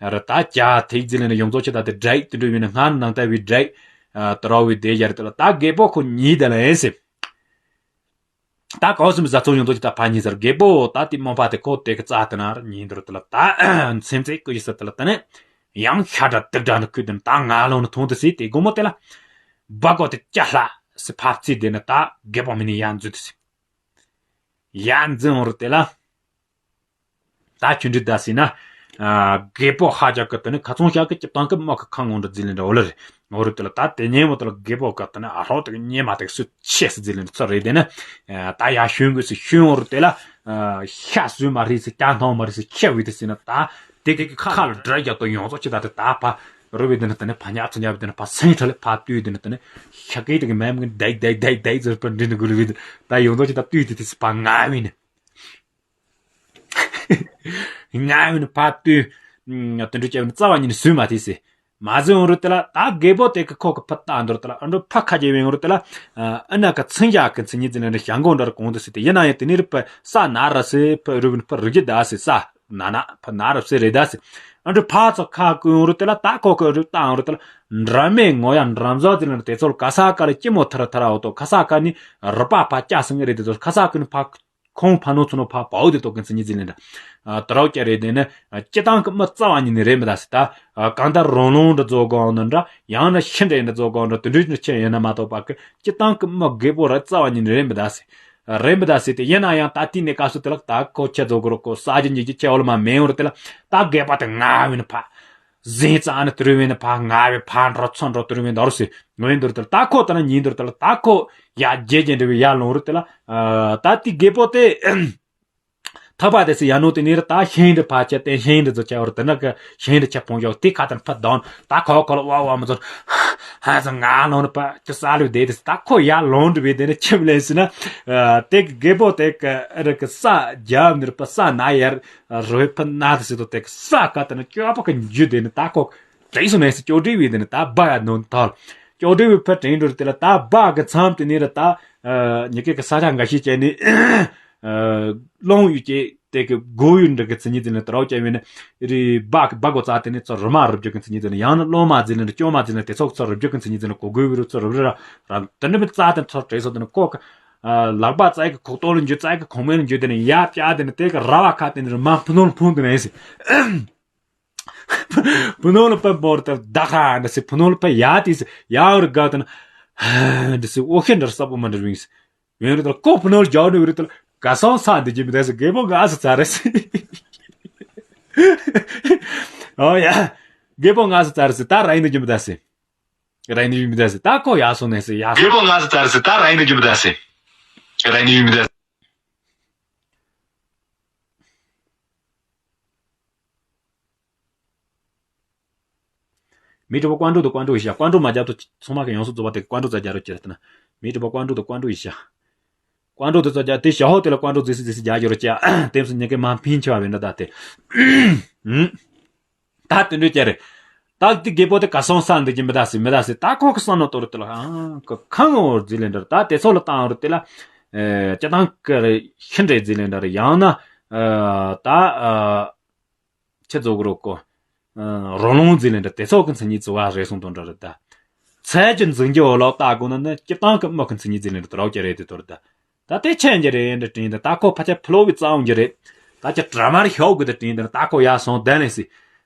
ར་ད་ཅ་ཐིག་རྫི་ལེ་ནི་ཡོང་ཚོ་ཆེ་ད་དེ་འབྲེག་དེ་འདྲ་བའི་ནི་སྔར་ནང་ལྟ་བུའི་འབྲེག་དེ་ར་བའི་བསྡད་ཡར་དེ་ལ་ད་རྒད་པོ་ཁོ་གཉིས་དེ་ལ་ཨེ་སེ། ད་གང་སེམས་ཟ་ཚོང་ཡོང་ཚོ་ཆེ་ད་ཕ་གཉིས་ཟེར་རྒད་པོ་ད་དེ་རྨོངས་པ་དེ་ཁོ་དེ་གི་རྩ་དེ་ན་ར་གཉིས་འདུར་དེ་ལ་ད་སེམས་ཚེ་ཀུ་ཡི་ས་དེ་ལ་དེ་ནི་ཡང་ཤ་དྲ་དུག་དྲ་ནི་ཁུ་དེ་ནི་ད་ང་ལོང་ནི་འཐུང་དེ་སི་དེ་དགོང་མོ་དེ་ལ་སྦ་གོ་དེ་ཅ་ལྷ་སི་ཕབ་ཚི་དེ་ནི་ད་རྒད་པོ་མི་ནི་ཡར་འཛུལ་དེ་སི། ཡར་འཛིན་འོང་རུ་དེ་ལ། ད་ཆུ་འདྲི་ད་སྲིད་ན། རྒད་པོ་ཧ་ཅག་གི་དེ་ནི་ཁ་ཚོང་ཞག་གི་སྤྱི་བཏང་གི་དམག་གི་ཁང་ངོ་འདྲ་རྫི་ལེན་འདྲ་འོ་ལེ་རེད། འོ་རུ་དེ་ལ་ད་དེ་ཉེ་མོ་དེ་ལ་རྒད་པོ་ག་དེ་ནི་ཨ་ཧོ་དེ་གི་ཉེ་མ་དེ་གི་སུ་ཆེ་སི་རྫི་ལེན་འདྲ་ཚོ་རེད་དེ་ནི། ད་ཡར་ཤུན་གི་སི་ཤུན་འོ་རུ་དེ་ལ། ཤ་སུ་མ་རིག་སི་ཀྱང་ཐང་མ་རིག་སི་ཁྱེ་བི་དེ་སྲིད་ན་ད། དེ་གི་ཁ་ལ་འདྲ་རྒྱག་ཏོ་ཡོང་ཚོ་ཆེ་ད་དེ་ད་ཕ། རུ་བི་དེ་ནི་དེ་ནི་ཕ་ཉག་ཚ་ཉག་བི་དེ་ནི་ཕ་སེང་ཁྲ་ལེ་ཕ་དུས་དེ་ནི་དེ་ནི། ཤ་ཀི་དེ་གི་མེ་མི་གི་དེག་དེག་དེག་དེག་ཟེར་ཕ་འདྲི་ནི་གུ་རུ་བི་དེ་ད་ཡོང་ཚོ་ཆེ་ད་དུས་དེ་དེ་སི་ཕ་ང་བི་ནི། ང་ཡོད་ནི་ཕ་ཏུ། དུད་འགྲོ་སྐྱེ་བ་ནི་རྩ་བ་ཉིད་ནས་བཟོས་མ་ཐེ་སི། མ་བཟོས་འོང་རུ་དེ་ལ་ད་རྒད་པོ་དེ་གི་ཁོ་གི་ཕུ་ལྟ་འདོར་དེ་ལ་ཨ་འགྲོ་ཕ་ཁ་རྒྱལ་བའི་འོང་རུ་དེ་ལ། ཨ་ན་ག་ཚིང་ཡག་གི་མཚན་ཉིད་ཟིན་ནས་ཞང་གོང་འདྲ་རུ་གོང་དུ་སི་དེ་ཡིན་ན་ཡང་དེ་ནི་རུ་ཕུ་ས་ན་ར་སི་ཕུ་རུ་བིན་ཕུ་རུ་རྒྱུ་ད་སི་ས་ན་ན་ཕུ་ན་ར་སི་རེ་ད་སི། ཨ་འགྲོ་ཕ་ཚོ་ཁ་ཀུན་འོང་རུ་དེ་ལ་ད་ཁོ་གི་རུ་ལྟ་འོང་རུ་དེ་ལ། འདྲ་མེད་ངོ་ཡ་འགྲམ་ཟོག་ཟིན་ནས་དེ་ཚོ་ལ་ག་ས་ག་ལ་ཅི་མོ་ཐར་ཐར་འོ་ཏོ་ག་ས་ག་ནི་རུ་པ་ཕ་སྐྱ་སི་ངི་རེ་དེ་ཚོ་ག་ས་ག་ནི་ཕ། ཁོང་ཕ་ནོ་ཚོ་ནོ་ཕ་པའོ་དེ་ཏོ་གི་མཚན་ཉིད་ཟིན་ལེན་འདྲ། དྲའོ་ཀྱ་རེད་དེ་ནི། སྤྱི་བཏང་གི་མི་རྩ་བ་ཉིད་ནས་རེད་མི་ད་སི་ད། གང་ལྟར་རོང་ལུང་འདྲ་རྫོགས་གོ་འདྲ་ཡང་ན་ཤི་འདྲ་འདྲ་རྫོགས་གོ་འདྲ་དུད་འགྲོ་ནི་ཆེ་ཡིན་ན་མ་གཏོགས་པ་གི་སྤྱི་བཏང་གི་མི་རྒད་པོ་ར་རྩ་བ་ཉིད་ནས་རེད་མི་ད་སི། རེད་མི་ད་སི་དེ་ཡིན་ན་ཡང་ད་ལྟའི་གནས་སྐབས་སུ་དེ་ལག་ད་ཁོ་ཁྱེད་རྫོགས་གོ་རོ་ཁོ་ས་རྒྱུ་འཇིག་རྒྱུ་ཆེ་འོ་ལ་མ་མེད་འོ་ར་དེ་ལ་ད་རྒད་པ་དེ་ང་བས་ནི་ཕ། ཟིན་ཙང་ནི་དུ་རུ་བས་ནི་ཕ་ང་བས་ཕ་འགྲོ་ཚོ་འགྲོ་དུ་རུ་བས་འདོར་སི། ངོས་འདུར་དེར་ད་ཁོ་ལྟ་ན་ཉིན་འདུར་དེར་ད་ཁོ་ཡ་རྒྱལ་རྒྱལ་འདྲ་བའི་ཡ་ལོང་རུ་དེ་ལ། ད་དེ་རྒད་པོ་དེ། ཐག་པ་དེ་སི་ཡ་ནོ་དེ་ནི་ར་ད་ཤིང་འདྲ་ཕ་ཆ་དེ་ཤིང་འདྲ་ཚོ་ཆ་བར་དེ་ན་གི་ཤིང་འདྲ་ཆ་ཕོང་ཡོག་དེ་ཁ་དར་ཕ་དོན་ད་ཁོ་ཁོ་ལ་ཝ་ཝ་མ་ཚོར། ཧ་ས་ང་ལོང་རུ་ཕ་ཅི་ས་ལུ་དེ་དེ་ད་ཁོ་ཡ་ལོང་འདྲ་བའི་དེ་ནི་ཆིབ་ལེན་སི་ན། དེ་གི་རྒད་པོ་དེ་གི་ར་གི་ས་རྒྱབ་ནི་ར་ཕ་ས་ན་ཡར་རོས་ཕ་ན་དེ་སི་དོ་དེ་གི་ས་ཁ་དེ་ནི་ཅོ་པ་གི་འཇུ་དེ་ནི་ད་ཁོ། དྲན་སོང་ནས་སུ་ཅོ་འདྲི་བའི་དེ་ནི་ད་སྦ་ཡ་ནོན་ཐལ། ཅོ་འདྲི་བའི་ཕར་དྲན་འགྲོ་དེ་ལ་ད་སྦ་གི་མཚམས་དེ་ནི་ར་ད། ཉི་སྐད་ཀྱི་ས་ཆ་འགའ་ཤས་བཅད་ནི། སློང་ཡུལ་གྱི་དེ་གི་སྒོ་ཡུལ་འདྲ་གི་མཚན་ཉིད་དེ་ནི་དེ་ར་བཅད་བའི་ནི། རི་སྦ་གི་སྦ་གོ་ཙ་དེ་ནི་ཚོ་རུ་མ་རུབ་རྒྱུ་གི་མཚན་ཉིད་དེ་ནི་ཡང་ནི་སློང་མ་ཟིན་ནི་འདྲ་ཅོ་མ་ཟིན་ནི་དེ་ཚོ་ཚོ་རུབ་རྒྱུ་གི་མཚན་ཉིད་དེ་ནི་གོ་དགོས་བའི་རུ་ཚོ་རུབ་རི་ར་ར་དེ་འདྲ་མི་ཙ་དེ་ཚོ་དྲན་སོང་དེ་ནི་ཀོ་གི། ལག་པ་ཙ་གི་ཁོག་ཏོ་ལ་འཇུ་ཙ་གི་ཁོག་མེ་ལ་འཇུ་དེ་ནི་ཡ་བཅད་དེ་ནི་དེ་གི་ར་བ་ཁ་དེ་ནི་རུ་མ་ཕུ་ནོ་ལ་ཕུང་དེ་ནི་ཨེ་སི། ཕུ་ནོ་ལ་པ་བོར་ཏེ་ད་ཁ་འདི་སི་ཕུ་ནོ་ལ་པ་ཡ་དེ་སི་ཡ་འོར་ག་དེ་ན། འདི་སི་ཨོ་ཤེ་འདྲ་ས་པོ་མ་འདྲ་བིང་སི། ཡོན་རི་དེ་ལ་ཀོ་ཕུ་ནོ་ལ་རྒྱག་ནི་ཡོད་རི་དེ་ལ་ག་སོང་ས་འདི་ཀྱི་མི་དེ་སི་རྒད་པོ་ང་སི་ཙ་རེ་སི། ཨོ་ཡ། རྒད་པོ་ང་སི་ཙ་རེ་སི་ད་ར་ཡིན་ནི་ཀྱི་མི་དེ་སི། ར་ཡིན་ནི་ཡོད་མི་དེ་སི་ད་ཀོ་ཡ་སོང་ནས་སི་ཡ། རྒད་པོ་ང་སི་ཙ་རེ་སི་ད་ར་ཡིན་ནི་ཀྱི་མི་དེ་སི། ར་ཡིན་ནི་ཡོད་མི་དེ་སི། མི་དྲུག་པ་ཀོང་ཀྲུག་དང་ཀོང་ཀྲུག་ཡི་ཤ། ཀོང་ཀྲུག་མ་རྒྱབ་ཏུ་ཚང་མ་གི་ཡོངས་སུ་རྫོགས་པ་དེ་ཀོང་ཀྲུག་རྩ་རྒྱ་རུ་གྱུར་ཏེ་ན། མི་དྲུག་པ་ཀོང་ཀྲུག་དང་ཀོང་ཀྲུག་ཡི་ཤ། ཀོང་ཀྲུག་དེ་རྩ་རྒྱ་དེ་ཞའོ་དེ་ལ་ཀོང་ཀྲུག་རྫི་སི་རྫི་སི་རྒྱ་རྒྱུ་རུ་ཅ། དེམ་སུ་ཉི་གེ་མ་ཕིན་ཆེ་བ་བེ་འདྲ་ད་དེ། ད་དེ་འདྲ་ཅ་རེད། ད་དེ་རྒད་པོ་དེ་ག་སོང་ས་འདི་ཀྱི་མི་ད་སི་མི་ད་སི་ད་ཁོ་གི་སང་ནོ་ཏོ་རུ་དེ་ལ་ཨ་ཁོ་ཁང་ངོ་རྫི་ལེན་འདྲ་ད་དེ་ཚོ་ལ་བཏང་རུ་དེ་ལ། ཅ་དང་ཀ་རེ་ཤིན་རེ་རྫི་ལེན་འདྲ་རེ་ཡང་ན། ད། ཁྱེད་ཚོ་གི་རོགས་གོ། རོ་ལོང་ཟིག་ལེན་འདྲ་དེ་ཚོ་གི་མཚན་ཉིད་ཚོ་བ་རེ་ཟུང་དང་འདྲ་རེད་ད། ཚལ་གྱི་འཛིན་རྒྱུ་བོ་ལོག་ལྟ་དགོས་ན་ནི་སྤྱིར་བཏང་གི་མི་གི་མཚན་ཉིད་འཛིན་ལེན་དུ་རོགས་ཀྱི་རེད་དེ་དོར་ད། ད་དེ་ཆེན་གྱི་རེད་འདྲ་དྲིན་དང་ད་ཁོ་ཕ་ཆ་ཕི་ལོ་བའི་རྩ་འོང་གྱི་རེད། ད་ཀྱི་དྲ་མར་ཤོག་དགོས་དེ་དྲིན་དང་ད་ཁོ་ཡར་སོང་བསྡད་ལེན་སི།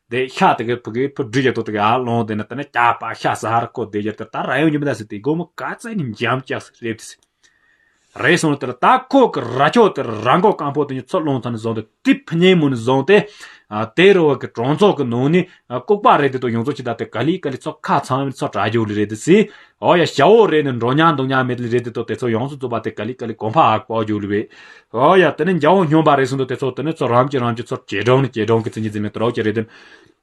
དེ་ཤ་དེ་གི་ཕུ་གི་ཕུ་འབྲུ་ཡག་ཏོ་དེ་གི་ཨ་ལོང་དེ་ནི་དེ་ནི་ཀྱ་པ་ཤ་ས་ཧར་ཁོ་དེ་རྒྱུ་དེ་ད་ར་ཡོང་རྒྱུ་མི་ད་སི་དེ་སྒོ་མོ་ག་ཚད་ནི་འཇམ་ཀྱག་སི་རེད་དེ་སི། རེད་སོང་དེ་ལ་ད་ཁོ་གི་ར་ཆོ་དེ་ར་མགོ་སྐམ་པོ་དེ་ཉིད་ཚོ་ལོང་ཐང་ནས་བཟུང་སྟེ་དེ་ཕི་ཉིན་མོ་ནས་བཟུང་སྟེ། ཨ་དེ་རུ་བ་གི་གྲོང་ཚོ་གི་ནང་ནས་ཨ་ལྐུགས་པ་རེད་དེ་དོ་ཡོངས་རྫོགས་ཅི་ད་དེ་ག་ལི་ག་ལི་ཚོ་ཁ་ཚང་བའི་ཚོ་དྲ་རྒྱུ་ལི་རེད་དེ་སི། ཨོ་ཡ་ཞ་བོ་རེད་ནས་འགྲོ་ཉག་འདུག་ཉག་མེད་ལི་རེད་དེ་དོ་དེ་ཚོ་ཡོངས་སུ་རྫོགས་པ་དེ་ག་ལི་ག་ལི་གོམ་པ་ཨག་པོ་རྒྱུ་ལི་བས། ཨོ་ཡ་དེ་ནས་འཇའ་བོ་སྨྱོན་པ་རེད་སོང་དོ་དེ་ཚོ་དེ་ནས་ཚོ་རམ་གྱི་རམ་གྱི་ཚོ་ཇེ་གྲོང་ནས་ཇེ་གྲོང་གི་མཚན་ཉིད་འཛིན་ལེན་དུ་རོགས་ཀྱི་རེད་དེ།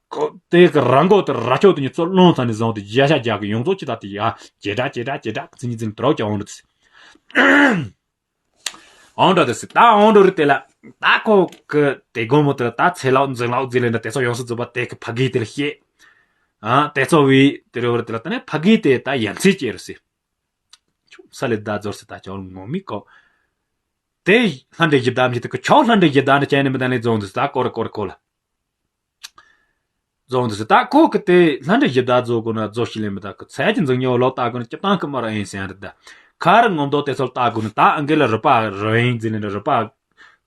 ཁོ་དེ་གི་ར་མགོ་དེ་ར་ཆོ་དེ་ཉིད་ཚོ་ལོང་ཚ་ནས་བཟུང་སྟེ་བརྒྱ་ཆ་བརྒྱ་གི་ཡོངས་རྫོགས་ཅི་ད་དེ་ཡ་ཇེ་དྲག་ཇེ་དྲག་ཇེ་དྲག་གི་མཚན་ཉིད་འཛིན་ལེན་དུ་རོགས་ཀྱི་འོང་རེད། ཨང་འགྲོ་དེ་སི་ད་ཨང་འགྲོ་རི་དེ་ལ་ད་ཁོ་གི་དེ་དགོང་མོ་དེ་ལ་ད་ཚེ་ལོག་འཛིན་ལོག་འཛིན་ལེན་ད་དེ་ཚོ་ཡོངས་སུ་རྫོགས་པ་དེ་གི་ཕ་གི་དེ་ལ་བཤད། ཨ་དེ་ཚོ་བི་དེ་རེ་བར་དེ་ལ་ད་ནི་ཕ་གི་དེ་ད་ཡ་མཚན་སྐྱེ་རུ་སི། ཆུ་ས་ལེ་ད་ཛོར་སི་ད་ཆོག་ངོ་མི་གོ། དེ་ལྷ་འདྲེ་བཞི་བདག་མི་དེ་གི་ཆོག་ལྷ་འདྲེ་བཞི་བདག་འདྲེ་བྱས་ནས་མི་ད་ནས་རྫོང་དུ་ད་སྐོར་སྐོར་སྐོར་ལ། རྫོང་དུ་ད་ཁོ་གི་དེ་ལྷ་འདྲེ་བཞི་བདག་རྫོ་དགོས་ན་རྫོ་ཞིག་ལེན་མི་ད་གི་ཚད་ཀྱི་འཛིན་ཉོ་ལོག་ལྟ་དགོས་ན་སྤྱིར་བཏང་གི་མ་ར་ཨིན་སེང་རེད་ད། ཁ་ར་ངོ་མདོག་དེ་ཚོ་ལྟ་དགོས་ན་ད་ཨང་གི་ལ་རུ་པ་རུ་ཨིན་འཛིན་ལེན་རུ་པ་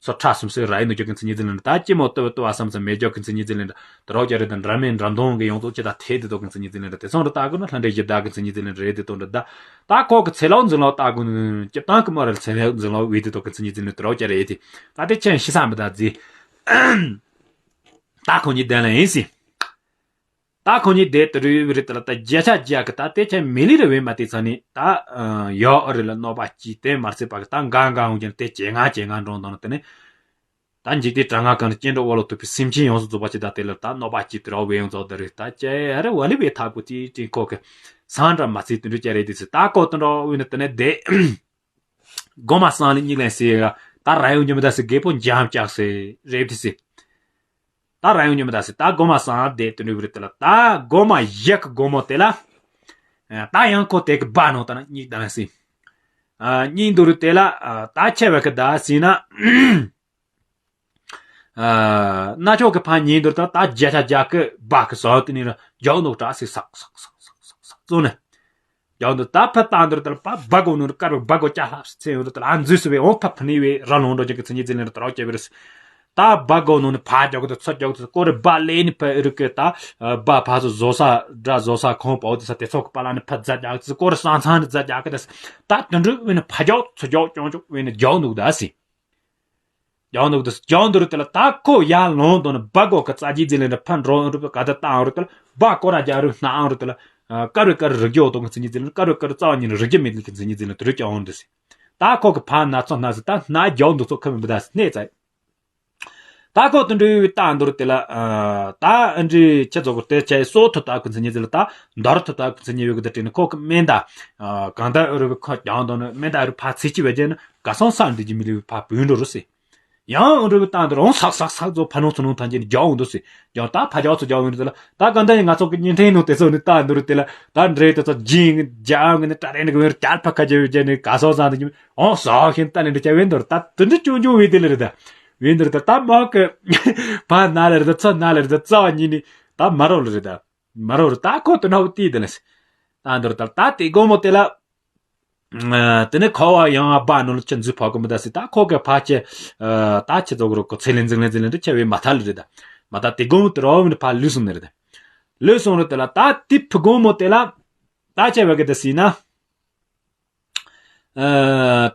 ཚོ་ཁྲ་སུམ་སེ་ར་ཨིན་ནོ་ཀྱོ་གི་མཚན་ཉིད་འཛིན་ལེན་ད་ཅི་མོ་ལྟོས་ལྟོས་ཨ་སམ་སམ་མེ་ཀྱོ་གི་མཚན་ཉིད་འཛིན་ལེན་ད་དུ་རོགས་ཀྱ་རེད་ད་འདྲ་མེད་འདྲ་མདོང་གི་ཡོངས་རྫོགས་ཅི་ད་ཐེ་དེ་དོ་གི་མཚན་ཉིད་འཛིན་ལེན་ད་དེ་ཚོ་རུ་ལྟ་དགོས་ན་ལྷ་འདྲེ་བཞི་བདག་གི་མཚན་ཉིད་འཛིན་ལེན་རེད་དེ་དོ་འདྲ་ད། ད་ཁོ་གི་ཚེ་ལོག་འཛིན་ལོག་ལྟ་དགོས་ན་སྤྱིར་བཏང་གི་མ་ར་ཚེ་ལོག་འཛིན་ལོག་བི་དེ་དོ་གི་མཚན་ཉིད་འཛིན་ལེན་དུ་རོགས་ཀྱ་རེད་དེ། ད་དེ་ཆེན་ཤི་ས་མི་ད་རྫི། ད་ཁོ་གཉིས་བསྡད་ལ་ཡིན་སྲིད། ད་ཁོ་གཉིས་བསྡད་དུ་རུ་བི་རི་ཏི་ལ་ད་བརྒྱ་ཆ་བརྒྱ་གི་ད་དེ་ཆ་མི་ལི་རི་བས་མ་དེ་ཚ་ནི་ད་ཡོ་ཨ་རི་ལ་གནོད་པ་སྐྱིད་དེ་མར་སྲིད་པ་གི་ད་འགའ་འགའ་འོང་ཀྱང་དེ་ཇེ་ང་ཇེ་ང་འགྲོ་འདོང་ནི་དེ་ནི། ད་འཇིག་རྟེན་གྲང་ངར་གང་ནི་སྐྱེ་འགྲོ་བ་ལོ་ཐུབ་པའི་སེམས་ཅན་ཡོངས་སུ་རྫོགས་པ་ཅི་ད་དེ་ལ་ད་གནོད་པ་སྐྱིད་དུ་ར་བས་ཡོངས་རྫོགས་ད་རི་ད་ཅེ་ཨ་རི་བ་ལི་བས་ཐག་པོ་ཏི་ཏི་ཁོ་གི་སང་འདྲ་མ་ཚིག་དུ་འདྲུ་ཅེ་རེད་དེ་སི་ད་ཁོ་དུ་འགྲོ་བས་ནི་དེ་ནི་དེ། སྒོ་མ་སང་ལི་གཉིས་ལན་སི་ཡ་ད་ར་ཡོང་རྒྱུ་མི་ད་སི་རྒད་པོ་འཇམ་ལྕག་སི་རེབ་ཏི་སི། ད་ར་ཡོང་རྒྱུ་མི་ད་སི་ད་སྒོ་མ་སང་དེ་དུ་འདྲུ་བི་རི་ཏི་ལ་ད་སྒོ་མ་ཡག་གི་སྒོ་མོ་དེ་ལ། ད་ཡང་ཁོ་དེ་གི་བ་ནོ་ད་ན་གཉིས་ད་ན་སི། གཉིས་འདུ་རུ་དེ་ལ་ད་ཆེ་བ་གི་ད་སི་ན། ཨ། ན་ཆོག་གི་ཕ་ཉིན་དུ་ད་ད་བརྒྱ་ཆ་བརྒྱ་གི་སྦ་གི་ཟོ་དེ་ནི་ར་རྒྱག་ནོག་དྲག་སི་སག་སག་སག་སག་སག་ཙོ་ནི། རྒྱག་ནོག་ད་ཕ་ཏང་དུ་ད་ལ་པ་སྦ་གོ་ནོ་ནི་ཀར་བ་སྦ་གོ་ཅ་ལྷབ་སི་ཚེ་ཡོད་དུ་ད་ལ་ཨ་འཛུལ་སི་བའི་འོང་ཕ་ཕ་ནི་བའི་ར་ལོང་འགྲོ་རྒྱག་གི་ཚེ་ཉིད་ཙི་ལེན་ར་དྲག་རྒྱག་བི་རི་སི། ད་སྦ་གོ་ནོ་ནི་ཕ་རྒྱག་གི་ད་ཚོ་རྒྱག་གི་ད་ཀོ་རི་སྦ་ལེ་ནི་ཕ་རི་གི་ད་སྦ་ཕ་ཚོ་ཟོ་ས་འདྲ་ཟོ་ས་ཁོང་པའོ་དེ་ས་དེ་ཚོ་གི་པ་ལ་ནི་ཕ་ཛ་རྒྱག་གི་ཀོ་རི་སང་ཚང་ནི་ཛ་རྒྱག་གི་ད་ད་དུ་འགྲུ་བའི་ནི་ཕ་རྒྱག་ཚོ་རྒྱག་ཅོང་ཅོག་བའི་ནི་རྒྱག་ནོག་ད་སི། རྒྱང་འདུག་དུ་རྒྱང་འདུག་རུ་དེ་ལ་ད་ཁོ་ཡར་ལོང་དོ་ནི་སྦ་གོ་གི་རྩ་རྒྱུད་འཛིན་ལེན་དུ་ཕ་འགྲོ་རུ་ག་ད་བཏང་རུ་དེ་ལ་སྦ་ཀོ་ར་རྒྱ་རུ་སྣང་རུ་དེ་ལ་ཀ་རུ་ཀ་རུ་རིག་རྒྱུ་འོ་དོ་གི་མཚན་ཉིད་འཛིན་ལེན་ཀ་རུ་ཀ་རུ་རྩ་བ་ཉིད་ནི་རིག་རྒྱུ་མེད་ལི་གི་མཚན་ཉིད་འཛིན་ལེན་དུ་རུ་ཀྱང་འོང་དུ་སི། ད་ཁོ་གི་ཕ་ན་ཚོ་ན་སི་ད་སྣ་རྒྱང་འདུག་ཚོ་ཁ་མི་འབུ་ད་སི་གནས་ཚ། ད་ཁོ་དུ་འགྲོ་བའི་བཏང་འདུག་རུ་དེ་ལ་ད་ཨ་འདྲི་ཁྱེད་ཚོ་གི་དེ་ཆའི་སོ་ཐུ་ད་གི་མཚན་ཉིད་འཛིན་ལེན་ད་འདོར་ཐུ་ད་གི་མཚན་ཉིད་ཡོད་གི་ད་དྲན་ནི་ཁོ་གི་སྨན་ད་གང་ད་རུ་བའི་ཁོ་རྒྱང་འདུག་ནི་སྨན་ད་རུ་ཕ་ཚིག་ཅི་བས་རྒྱན་ནི། ག་སོང་ས་འདི་ཀྱི་མི་ལུས་ཕ་བུན་འགྲོ་རུ་སི། ཡང་འུ་འགྲོ་བའི་རྟགས་འདི་རུ་འོང་སག་སག་སག་ཚོ་ཕ་ནོ་ཚོ་ནོ་ཐང་ཅན་རྒྱག་འོང་འདུག་སི། ཡང་ད་ཕ་རྒྱག་ཚོ་རྒྱག་འོང་རུ་དེ་ལ་ད་ག་འདྲ་ཡིན་ང་ཚོ་གི་བརྙན་འཕྲིན་ནང་དེ་ཚོ་ནི་རྟགས་འདི་རུ་དེ་ལ་ད་འདྲེ་དེ་ཚོ་ཇིང་རྒྱག་ངི་ནི་ཏྲ་རེ་ནི་གི་བེར་ཀྱལ་ཕ་ཁ་ཅེ་བེར་ཅེ་ནི་ག་སོང་ས་འདི་ཀྱི་འོང་སོ་ཤིན་ད་ནི་འདི་ཅེ་བེན་འདུར་ད་དུ་འདི་ཅུང་ཅུང་བེ་དེ་ལ་རེ་ད་བེན་འདུར་ད་ད་མོ་གི་ཕ་ན་ལ་རེ་ད་ཚོ་ན་ལ་རེ་ད་ཚོ་ཉི་ནི་ད་མ་རོ་ལ་རེ་ད་མ་རོ་རེ་ད་ཁོ་དུ་ན་བུ་ཏི་དེ་ལ་སི། ད་འདུར་ད་ད་དེ་དགོང་མོ་དེ་ལ། དེ་ནས་ཁོ་བ་ཡང་ཨ་བ་ནོ་ལ་ཁྱེད་འཛུལ་ཕོག་གི་མི་ད་སི་ད་ཁོ་གི་ཕ་ཆེ། ད་ཁྱེད་ཚོ་གི་རོ་ཁོ་ཚེ་ལེན་འཛིན་ལེན་འཛིན་ལེན་དུ་ཁྱེད་བས་མ་ཐལ་རེད་ད། མ་ད་དེ་དགོང་དེ་རོ་བའི་ཕ་ལུས་སོང་ནི་རེད། ལུས་སོང་རེད་དེ་ལ་ད་དེ་ཕུ་དགོང་མོ་དེ་ལ། ད་ཁྱེད་བས་གི་ད་སི་ན།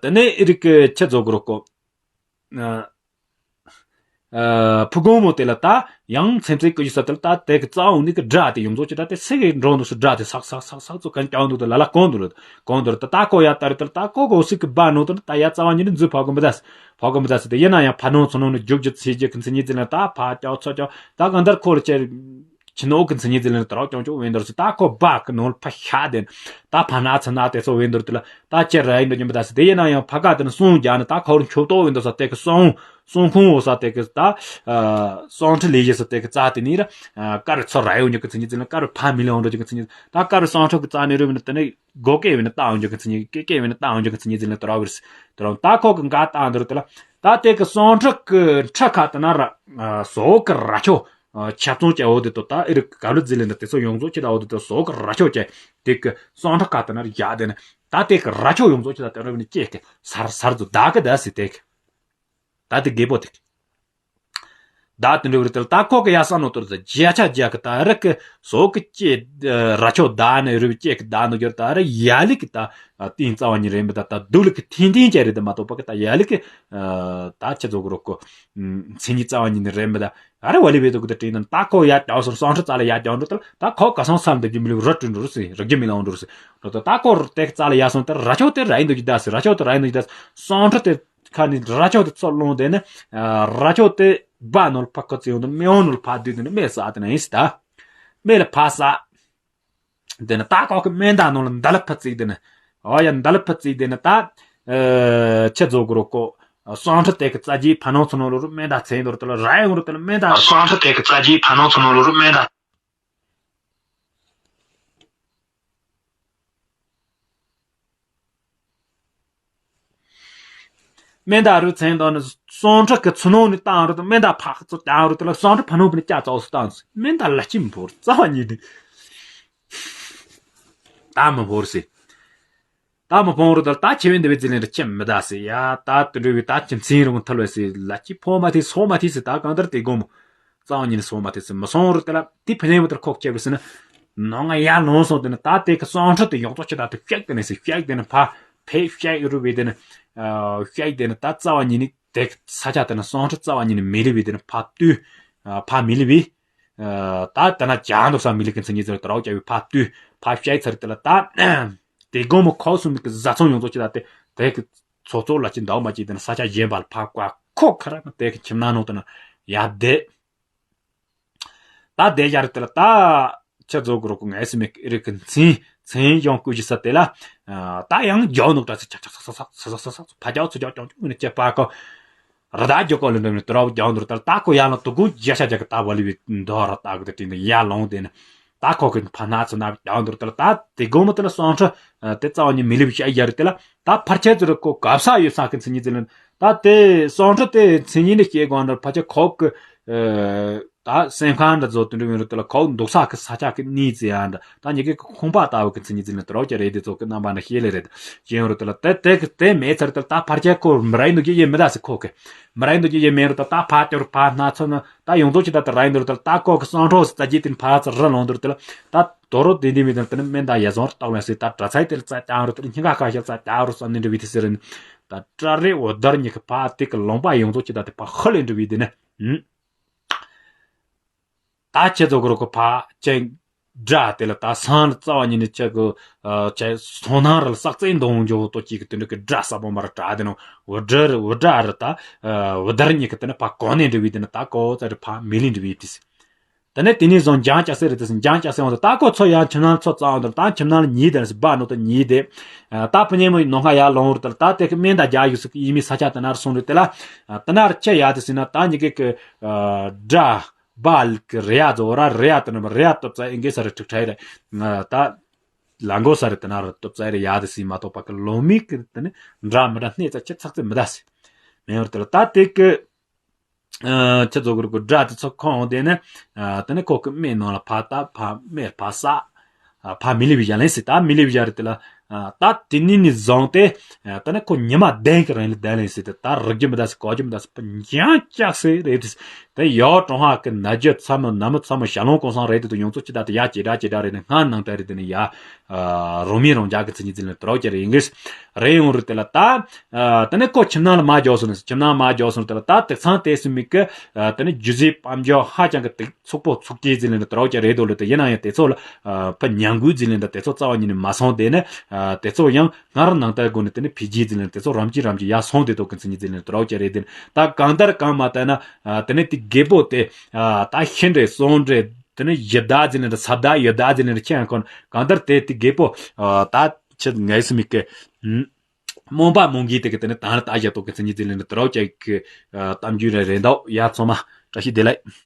དེ་ནས་ཨི་རིག་གི་ཁྱེད་ཚོ་གི་རོ་ཁོ། ཕུ་གུང་མོ་དེ་ལ་ད་ཡང་ཚེམ་ཚེ་ཀུ་ཡུ་ས་དེ་ལ་ད་དེ་གི་རྩ་འོང་ནི་གི་སྒྲ་དེ་ཡོངས་རྫོགས་ཀྱི་ད་དེ་སེ་གི་འགྲོ་འདུག་སུ་སྒྲ་དེ་སག་སག་སག་སག་ཚོ་གན་ཀྱང་འདུག་དེ་ལ་ལ་གོང་དུ་ལ་གོང་དུ་ལ་ད་ད་ཀོ་ཡ་ད་རེ་དེ་ལ་ད་ཀོ་གོ་སི་གི་བ་ནོ་དེ་ལ་ད་ཡ་རྩ་བ་ཉིད་ནི་འཛུལ་ཕོག་གི་མི་ད་ཕོག་གི་མི་ད་སི་དེ་ཡིན་ན་ཡང་ཕ་ནོ་ཚོ་ནོ་ནི་རྒྱུག་རྒྱུ་ཚེ་རྒྱུ་གི་མཚན་ཉིད་དེ་ལ་ད་ཕ་ཀྱོག་ཚོ་ཀྱོག་ད་གང་ལྟར་ཁོ་ལ་ཅེར། ཁྱི་ནོར་གི་མཚན་ཉིད་དེ་ལ་དྲག་ཀྱང་ཀྱང་བས་འདུག་སི་ད་ཁོ་སྦ་གི་ནོར་ཕ་ཤ་དེ་ད་ཕ་ན་ཚ་ན་དེ་ཚོ་བས་འདུག་དེ་ལ་ད་ཁྱེད་ར་ཡིན་འགྲོ་རྒྱུ་མི་ད་སི་དེ་ཡིན་ན་ཡང་ཕ་ག་དེ་ནི་སོང་རྒྱ་ནི་ད་ཁོ་རུ་མཆོད་གཏོགས་བས་འདུག་ས་དེ་གི་སོང་སོང་ཁུང་འོ་ས་དེ་གི་ད་སོང་ཁྲི་ལས་བཞི་ས་དེ་གི་རྩ་དེ་ནི་ར་ཀ་རུ་ཚོ་ར་ཡོང་རྒྱུ་གི་མཚན་ཉིད་དེ་ལ་ཀ་རུ་ཕ་མི་ལ་འོང་འགྲོ་རྒྱུ་གི་མཚན་ཉིད་ད་ཀ་རུ་སོང་ཁྲི་གི་རྩ་ནི་རུ་བས་ནི་དེ་ནི་སྒོ་ཀེ་བས་ནི་ད་འོང་རྒྱུ་གི་མཚན་ཉིད་ཀེ་ཀེ་བས་ནི་ད་འོང་རྒྱུ་གི་མཚན་ཉིད་དེ་ལ་དྲག་བས་སི་དེ་རུ་ད་ཁོ་གི་འགའ་ད་འདུག་དེ་ལ་ད་དེ་གི་སོང་ཁྲི་གི་ཁྲི་ཁ་དེ་ན་ར་སོ་གི་ར་ཆོ། ཆབ་ཚང་ཅན་འོ་དེ་དོ་ད་ཨི་རི་ག་ལུ་ཟི་ལི་ན་དེ་ཚོ་ཡོངས་རྫོགས་ཅི་ད་འོ་དེ་དོ་སོ་གི་ར་ཆོ་ཅན་དེ་གི་སང་ཁྲ་ཁ་དེ་ན་ར་ཡ་དེ་ན་ད་དེ་གི་ར་ཆོ་ཡོངས་རྫོགས་ཅི་ད་དེ་ར་བི་ནི་ཅེ་གི་སར་སར་ཚོ་ད་གི་ད་སི་དེ་གི་ད་དེ་རྒད་པོ་དེ་གི་ད་དེ་འདྲ་བི་རི་དེ་ལ་ད་ཁོ་གི་ཡ་ས་ནོ་དོར་ད་རྒྱ་ཆ་རྒྱ་གི་ད་རི་གི་སོ་གི་ཅེ་ར་ཆོ་ད་ནི་རི་བི་ཅེ་གི་ད་ནོ་གྱུར་ད་རི་ཡ་ལི་གི་ད་ཏིང་རྩ་བ་ཉིད་རེད་མི་ད་ད་སྡུག་ལི་གི་ཐིང་ཐིང་ཅན་རེད་ད་མ་གཏོགས་པ་གི་ད་ཡ་ལི་གི་ད་ཆ་ཚོ་གི་རོ་ཀོ་མཚན་ཉིད་རྩ་བ་ཉིད་ནི་རེད་མི་ད། ཨ་རེ་ཝ་ལི་བེ་དུ་གི་དེ་དྲིན་དང་ད་ཁོ་ཡ་ཀྱང་སོང་སང་ཁྲི་རྩ་ལ་ཡ་ཀྱང་འགྲོ་ད་ད་ཁོ་ག་སོང་སམ་དུ་རྒྱུ་མི་ལུག་ར་ཀྲུན་འགྲོ་རུ་སི་ར་རྒྱུ་མི་ལ་འོང་འགྲོ་རུ་སི་འགྲོ་ད་ད་ཁོ་དེ་རྩ་ལ་ཡ་སོང་དེ་ར་ཆོ་དེ་ར་ཡིན་དུ་གི་ད་སི་ར་ཆོ་དེ་ར་ཡིན་དུ་གི་ད་སང་ཁྲི་དེ་ཁ་ནི་ར་ཆོ་དེ་ཚོ་ལོང་དེ་ནི་ར་ཆོ་དེ་བ་ནོལ་ཕ་ཁོ་ཚི་ཡོང་དུ་མི་འོང་ནོལ་ཕ་དུས་དེ་ནི་མེ་ས་དེ་ན་ཡིན་སི་ད་མེ་ལ་ཕ་ས། དེ་ནི་ད་ཁོག་གི་མེ་མདའ་ནང་ལ་མདའ་ལ་ཕུ་བརྩིགས་དེ་ནི། ཨོ་ཡ་མདའ་ལ་ཕུ་བརྩིགས་དེ་ནི་ད། ཨེ་ཆི་བཟོ་དགོས་རོ་ཀོ། སང་ཁྲི་དེ་གི་རྩ་རྒྱུའི་ཕ་ནང་ཚོ་ནང་ལོ་རུ་མེ་མདའ་ཚན་དོར་དེ་ལ་ར་ཡོང་རུ་དེ་ལ་མེ་མདའ། སང་ཁྲི་དེ་གི་རྩ་རྒྱུའི་ཕ་ནང་ཚོ་ནང་ལོ་རུ་མེ་མདའ། མེ་མདའ་རུ་ཚན་དང་ནི་སང་ཁྲི་གི་ཚུ་ནང་ནི་བཏང་རུ་དེ་མེ་མདའ་ཕག་ཚོ་བཏང་རུ་དེ་ལ་སང་ཁྲི་ཕ་ནང་བུ་ནི་ཀྱ་ཙོག་སུ་བཏང་སོ་མེ་མདའ་ལ་ཅི་འབོར་རྩ་བ་ཉིད་ནི། ད་མི་འབོར་སི། ད་མི་ཕོང་རུ་དལ་ད་ཆེ་བའི་འདི་བའི་ཚེ་ལེན་ར་ཁྱིམ་མི་ད་སི་ཡ་ད་དུ་འགྲོ་བའི་ད་ཁྱིམ་ཚིན་རུ་མི་ཐལ་བའི་སི་ལ་ཅི་ཕོ་མ་ཐི་སོ་མ་ཐི་སི་ད་གང་ལྟར་དེ་དགོང་མོ་རྩ་བ་ཉིད་ནས་སོ་མ་ཐི་སི་མི་སོང་རུ་དེ་ལ་དེ་ཕི་ནས་མི་ལྟར་ཁོག་ཆེ་བའི་སི་ན་ནོ་ང་ཡ་ལོང་སོང་དེ་ནི་ད་དེ་གི་སོང་ཁྲི་དེ་ཡོག་ཚོགས་ཆེ་ད་དེ་ཤེག་དེ་ནས་སི་ཤེག་དེ་ནི་ཕ་ཕེ་ཤེག་རུ་བའི་དེ་ནི་ཤེག་དེ་ནི་ད་རྩ་བ་ཉིད་ནས་དེ་ས་ཆ་དེ་ནི་སོང་ཁྲི་རྩ་བ་ཉིད་ནས་མི་ལི་བའི་དེ་ནི་ཕ་དུས་ཕ་མི་ལི་བའི། ད་ད་ན་ཅང་དུ་ས་མི་ལི་གི་མཚན་ཉིད་ཟེར་དོ་རོགས་ཀྱ་བའི་ཕ་དུས་ཕ་ཤེག་ཚར་དེ་ལ་ད། དེ་དགོང་མོ་ཁོག་སུ་མིག་གི་བཟའ་ཚང་ཡོངས་རྫོགས་ཅི་ལ་དེ་དེ་གི་ཚོགས་གཙོ་ལ་ཅི་འདའ་མ་ཅི་དེ་ན་ས་ཆ་གཞན་པ་ལ་ཕ་བཀའ་ཁོ་ཁ་ར་ན་དེ་གི་ཁྱིམ་ནང་ནང་དུ་ན་ཡ་བསྡད། ད་བསྡད་ཡ་རེད་དེ་ལ་ད་ཆ་རྫོགས་གི་རོགས་གི་ངའི་སེམས་མེད་རིག་གི་མཚན་མཚན་ཡང་བསྐུལ་གྱི་ས་དེ་ལ་ད་ཡང་རྒྱག་ནུག་ད་ཚེ་ཆག་ཆག་ས་ས་ས་ས་ས་ས་ཕ་རྒྱག་ཚུ་རྒྱག་ཀྱང་ཀྱང་ངི་ནི་ཅེ་པ་ཀོ། ར་ད་རྒྱུ་ཀོ་ལི་འགྲོ་ནི་དུ་ར་བུ་རྒྱང་དུར་ལྟར་ད་ཁོ་ཡ་ལ་དུ་གུ་རྒྱ་ཤ་རྒྱ་གི་ད་བ་ལི་བི་འདོ་ར་ད་གི་དེ་དྲིན་དུ་ཡ་ལོང་དེ་ནི་ད་ཁོ་གི་ཕ་ན་ཚུ་ན་བུ་རྒྱང་དུར་ལྟར་ད་དེ་དགོང་མོ་དེ་ལ་སང་ཁྲི་དེ་རྩ་བ་ཉིད་མི་ལི་བི་ཤ་ཡ་རི་དེ་ལ་ད་ཕར་ཆེ་ཚུ་རི་ཁོ་གབ་ས་ཡོད་ས་གི་མཚན་ཉིད་དེ་ལ་ད་དེ་སང་ཁྲི་དེ་མཚན་ཉིད་ནི་སྐྱེ་དགོང་འདྲ་ཕ་ཆེ་ཁོ་གི་ད་སེམས་ཁང་འདྲ་ཚོ་དུ་འགྲོ་ཡོང་རུ་དེ་ལ་ཁོ་འདུག་ས་གི་ས་ཆ་གི་གནས་ཚེ་ཡ་འདྲ། ད་ཉི་གེ་ཁོང་པ་ལྟ་བུ་གི་མཚན་ཉིད་ཅིག་ནི་དུ་རོགས་ཀྱི་རེད་དེ་ཚོ་གི་རྣམ་པ་ནི་ཤེས་ལེ་རེད། ཡིན་རུ་དེ་ལ་དེ་དེ་དེ་མེད་ཚར་དེ་ལ་ད་ཕར་ཆེ་ཁོ་མི་ར་ཡིན་འདུག་ཀྱི་ཡེ་མི་ད་སི་ཁོ་གི་མི་ར་ཡིན་འདུག་ཀྱི་ཡེ་མེད་རུ་ད་ད་ཕ་ཅོར་ཕ་སྣ་ཚོ་ནི་ད་ཡོངས་རྫོགས་ཀྱི་ད་དུ་ར་ཡིན་རུ་དེ་ལ་ད་ཁོ་གི་སང་ཁྲོ་སི་ཙ་གྱི་དེ་ཕ་ཚ་ར་ལོང་དུ་དེ་ལ་ད་དོ་རུ་དེ་འདི་མི་དེ་ལ་དེ་ནི་མེ་མདའ་ཡ་ཟོར་བཏགས་ལེ་སི་ད་དྲ་ཚའི་དེ་ལ་རྩ་བཏང་རུ་དེ་ལ་སྙིང་ག་ཁ་ཤ་རྩ་བཏང་རུ་བསམ་ནི་འདྲ་བི་དེ་སི་རེད། ད་དྲ་རེ་འོ་དར་ཉི་གི་ཕ་དེ་གི་ལོང་པ་ཡོངས་རྫོགས་ཀྱི་ད་དེ་ཕ་ཧ་ལེ་འདྲ་བི་དེ་ནི། ད་ཁྱེད་ཚོ་གི་རོ་ཁོ་ཕ་ཅན་དགྲ་དེ་ལ་ད་སང་ལ་རྩ་བ་ཉིད་ནས་ཁྱེད་གི་ཁྱེད་སོང་ནང་ར་ལ་སག་རྩེ་འདོང་འཇོག་ཏོ་གཅིག་གི་དེ་འདྲ་གི་དགྲ་ས་བོ་མ་ར་དྲ་དེ་ནོ་འུ་དྲ་ར་འུ་དྲ་ར་ད་འུ་དར་ཉིད་གི་དེ་ནི་ཕ་གོ་ནས་འདྲ་བའི་དེ་ནི་ད་གོ་ཙ་རི་ཕ་མི་ལི་འདྲ་བའི་དེ་སི། དེ་ནས་དེ་ནས་བཟུང་འཇང་ཅག་སེ་རེད་དེ་སི་འཇང་ཅག་སེ་འོང་དུ་ད་གོ་ཚོ་ཡང་ཁྱིམ་ནང་ཚོ་རྩ་འོང་དུ་ད་ཁྱིམ་ནང་ལ་ཉིད་དེ་སི་བ་ནོ་ཏོ་ཉིད་དེ། ད་ཕ་ཉེ་མོ་ནོ་ང་ཡ་ལོང་རུ་དེ་ལ་ད་དེ་གི་སྨན་ད་རྒྱ་ཡུ་སི་གི་ཡི་མི་ས་ཆ་དེ་ན་ར་སོང་རུ་དེ་ལ། དེ་ན་ར་ཁྱེད་ཡ་དེ་སི་ན་ད་ཉི་གི་གི་དགྲ། བལ་གི་རེ་ཡ་ཛོ་ར་རེ་ཡ་ཏི་ན་རེ་ཡ་ཏོབ་ཙ་ཨིན་གེ་ས་རེ་ཁྲིག་ཁྲའི་རེ། ད་ལ་མགོ་ས་རེ་ཏི་ན་རེ་ཏོབ་ཙ་རེ་ཡ་དི་སི་མ་ཏོག་པ་གི་ལོ་མི་གི་ཏི་ནི་འདྲ་མི་འདྲ་སྣེ་ཙ་ཆེ་ཚག་ཙི་མི་ད་སི། མེ་ཡོར་ཏི་ལ་ད་ཏི་གི་ཆེ་ཛོ་གུར་གུ་འདྲ་ཏི་ཚོ་ཁོང་དེ་ནི་ཏི་ནི་ཁོ་གི་མེ་ནང་ལ་ཕ་ད་ཕ་མེ་ཕ་ས། ཕ་མི་ལི་བི་ཡ་ལན་སི་ད་མི་ལི་བི་ཡ་རེ་ཏི་ལ། ད་དེ་ནི་ནི་བཟང་སྟེ། ད་ནི་ཁོ་ཉི་མ་བདུན་གི་རིང་ལ་བསྡད་ལེན་སྲིད་དེ་ད་རིག་རྒྱུ་མི་ད་སི་གོ་རྒྱུ་མི་ད་སི་པ་འཇང་ལྕགས་སེ་རེད་དེ། ད་ཡོ་ཀྲུང་ཧྭ་གི་ན་རྒྱུ་ཚ་མོ་ན་མོ་ཚ་མོ་ཞྭ་ལོང་གོང་སང་རེད་དེ་དུ་ཡོངས་རྫོགས་ཅི་ད་དེ་ཡ་ཅི་འདྲ་ཅི་འདྲ་རེད་ནི་སྔ་ནང་ད་རེད་དེ་ནི་ཡ། རོ་མི་རོང་རྒྱ་གི་ཚི་ཉི་ཚི་ལ་དྲོ་ཀྱི་རེད་ཡིན་གི། རེད་ཡོང་རེད་དེ་ལ་ད། ད་ནི་ཁོ་ཁྱིམ་ནང་ལ་མ་འཇོག་སོང་ནི་ཁྱིམ་ནང་མ་འཇོག་སོང་དེ་ལ་ད་དེ་ཚང་དེ་སུ་མི་གི། ད་ནི་རྒྱུ་ཟས་དཔལ་འབྱོར་ཧ་ཅང་གི་དེ་ཚུགས་པོ་ཚུགས་ཀྱི་ཚི་ལ་དྲོ་ཀྱི་རེད་དོ་ལ་དེ་ཡིན་ན་ཡང་དེ་ཚོ་ལ། པ་ཉང་གུའི་ཟི་ལིན་ད་དེ་ཚོ་རྩ་བ་ཉིད་ནས་མ་སོང་དེ་ནི། དེ་ཚོ་ཡང་སྔར་ནང་ལྟར་སྒོ་ནས་དེ་ནི་འཕེལ་རྒྱས་ཟི་ལིན་དེ་ཚོ་རམ་གྱི་རམ་གྱི་ཡར་སོང་དེ་ཐོག་གི་མཚན་ཉིད་ཟི་ལིན་དུ་རོགས་ཀྱི་རེད་དེ་ནི་ད་གང་ལྟར་གང་མ་ལྟར་ན། དེ་ནི་དེ་རྒད་པོ་དེ། ད་ཤི་འདྲེ་སོང་འདྲེ་དེ་ནི་ཡི་བདག་ཟི་ལིན་ད་ས་བདག་ཡི་བདག་ཟི་ལིན་ད་ཁྱེད་ཡང་ཁོ་ན་གང་ལྟར་དེ་དེ་རྒད་པོ། ད་ཁྱེད་ངའི་སུ་མི་སྐད། རྨོངས་པ་རྨོངས་གྱི་དེ་གི་དེ་ནི་ད་ནི་ད་ཡ་ཐོག་གི་མཚན་ཉིད་ཟི་ལིན་དུ་རོགས་ཀྱི་གི་གཏམ་རྒྱུད་རེ་རེད་འདུག་ཡ་ཚང་མ་བཀྲ་ཤིས་བདེ་ལེགས།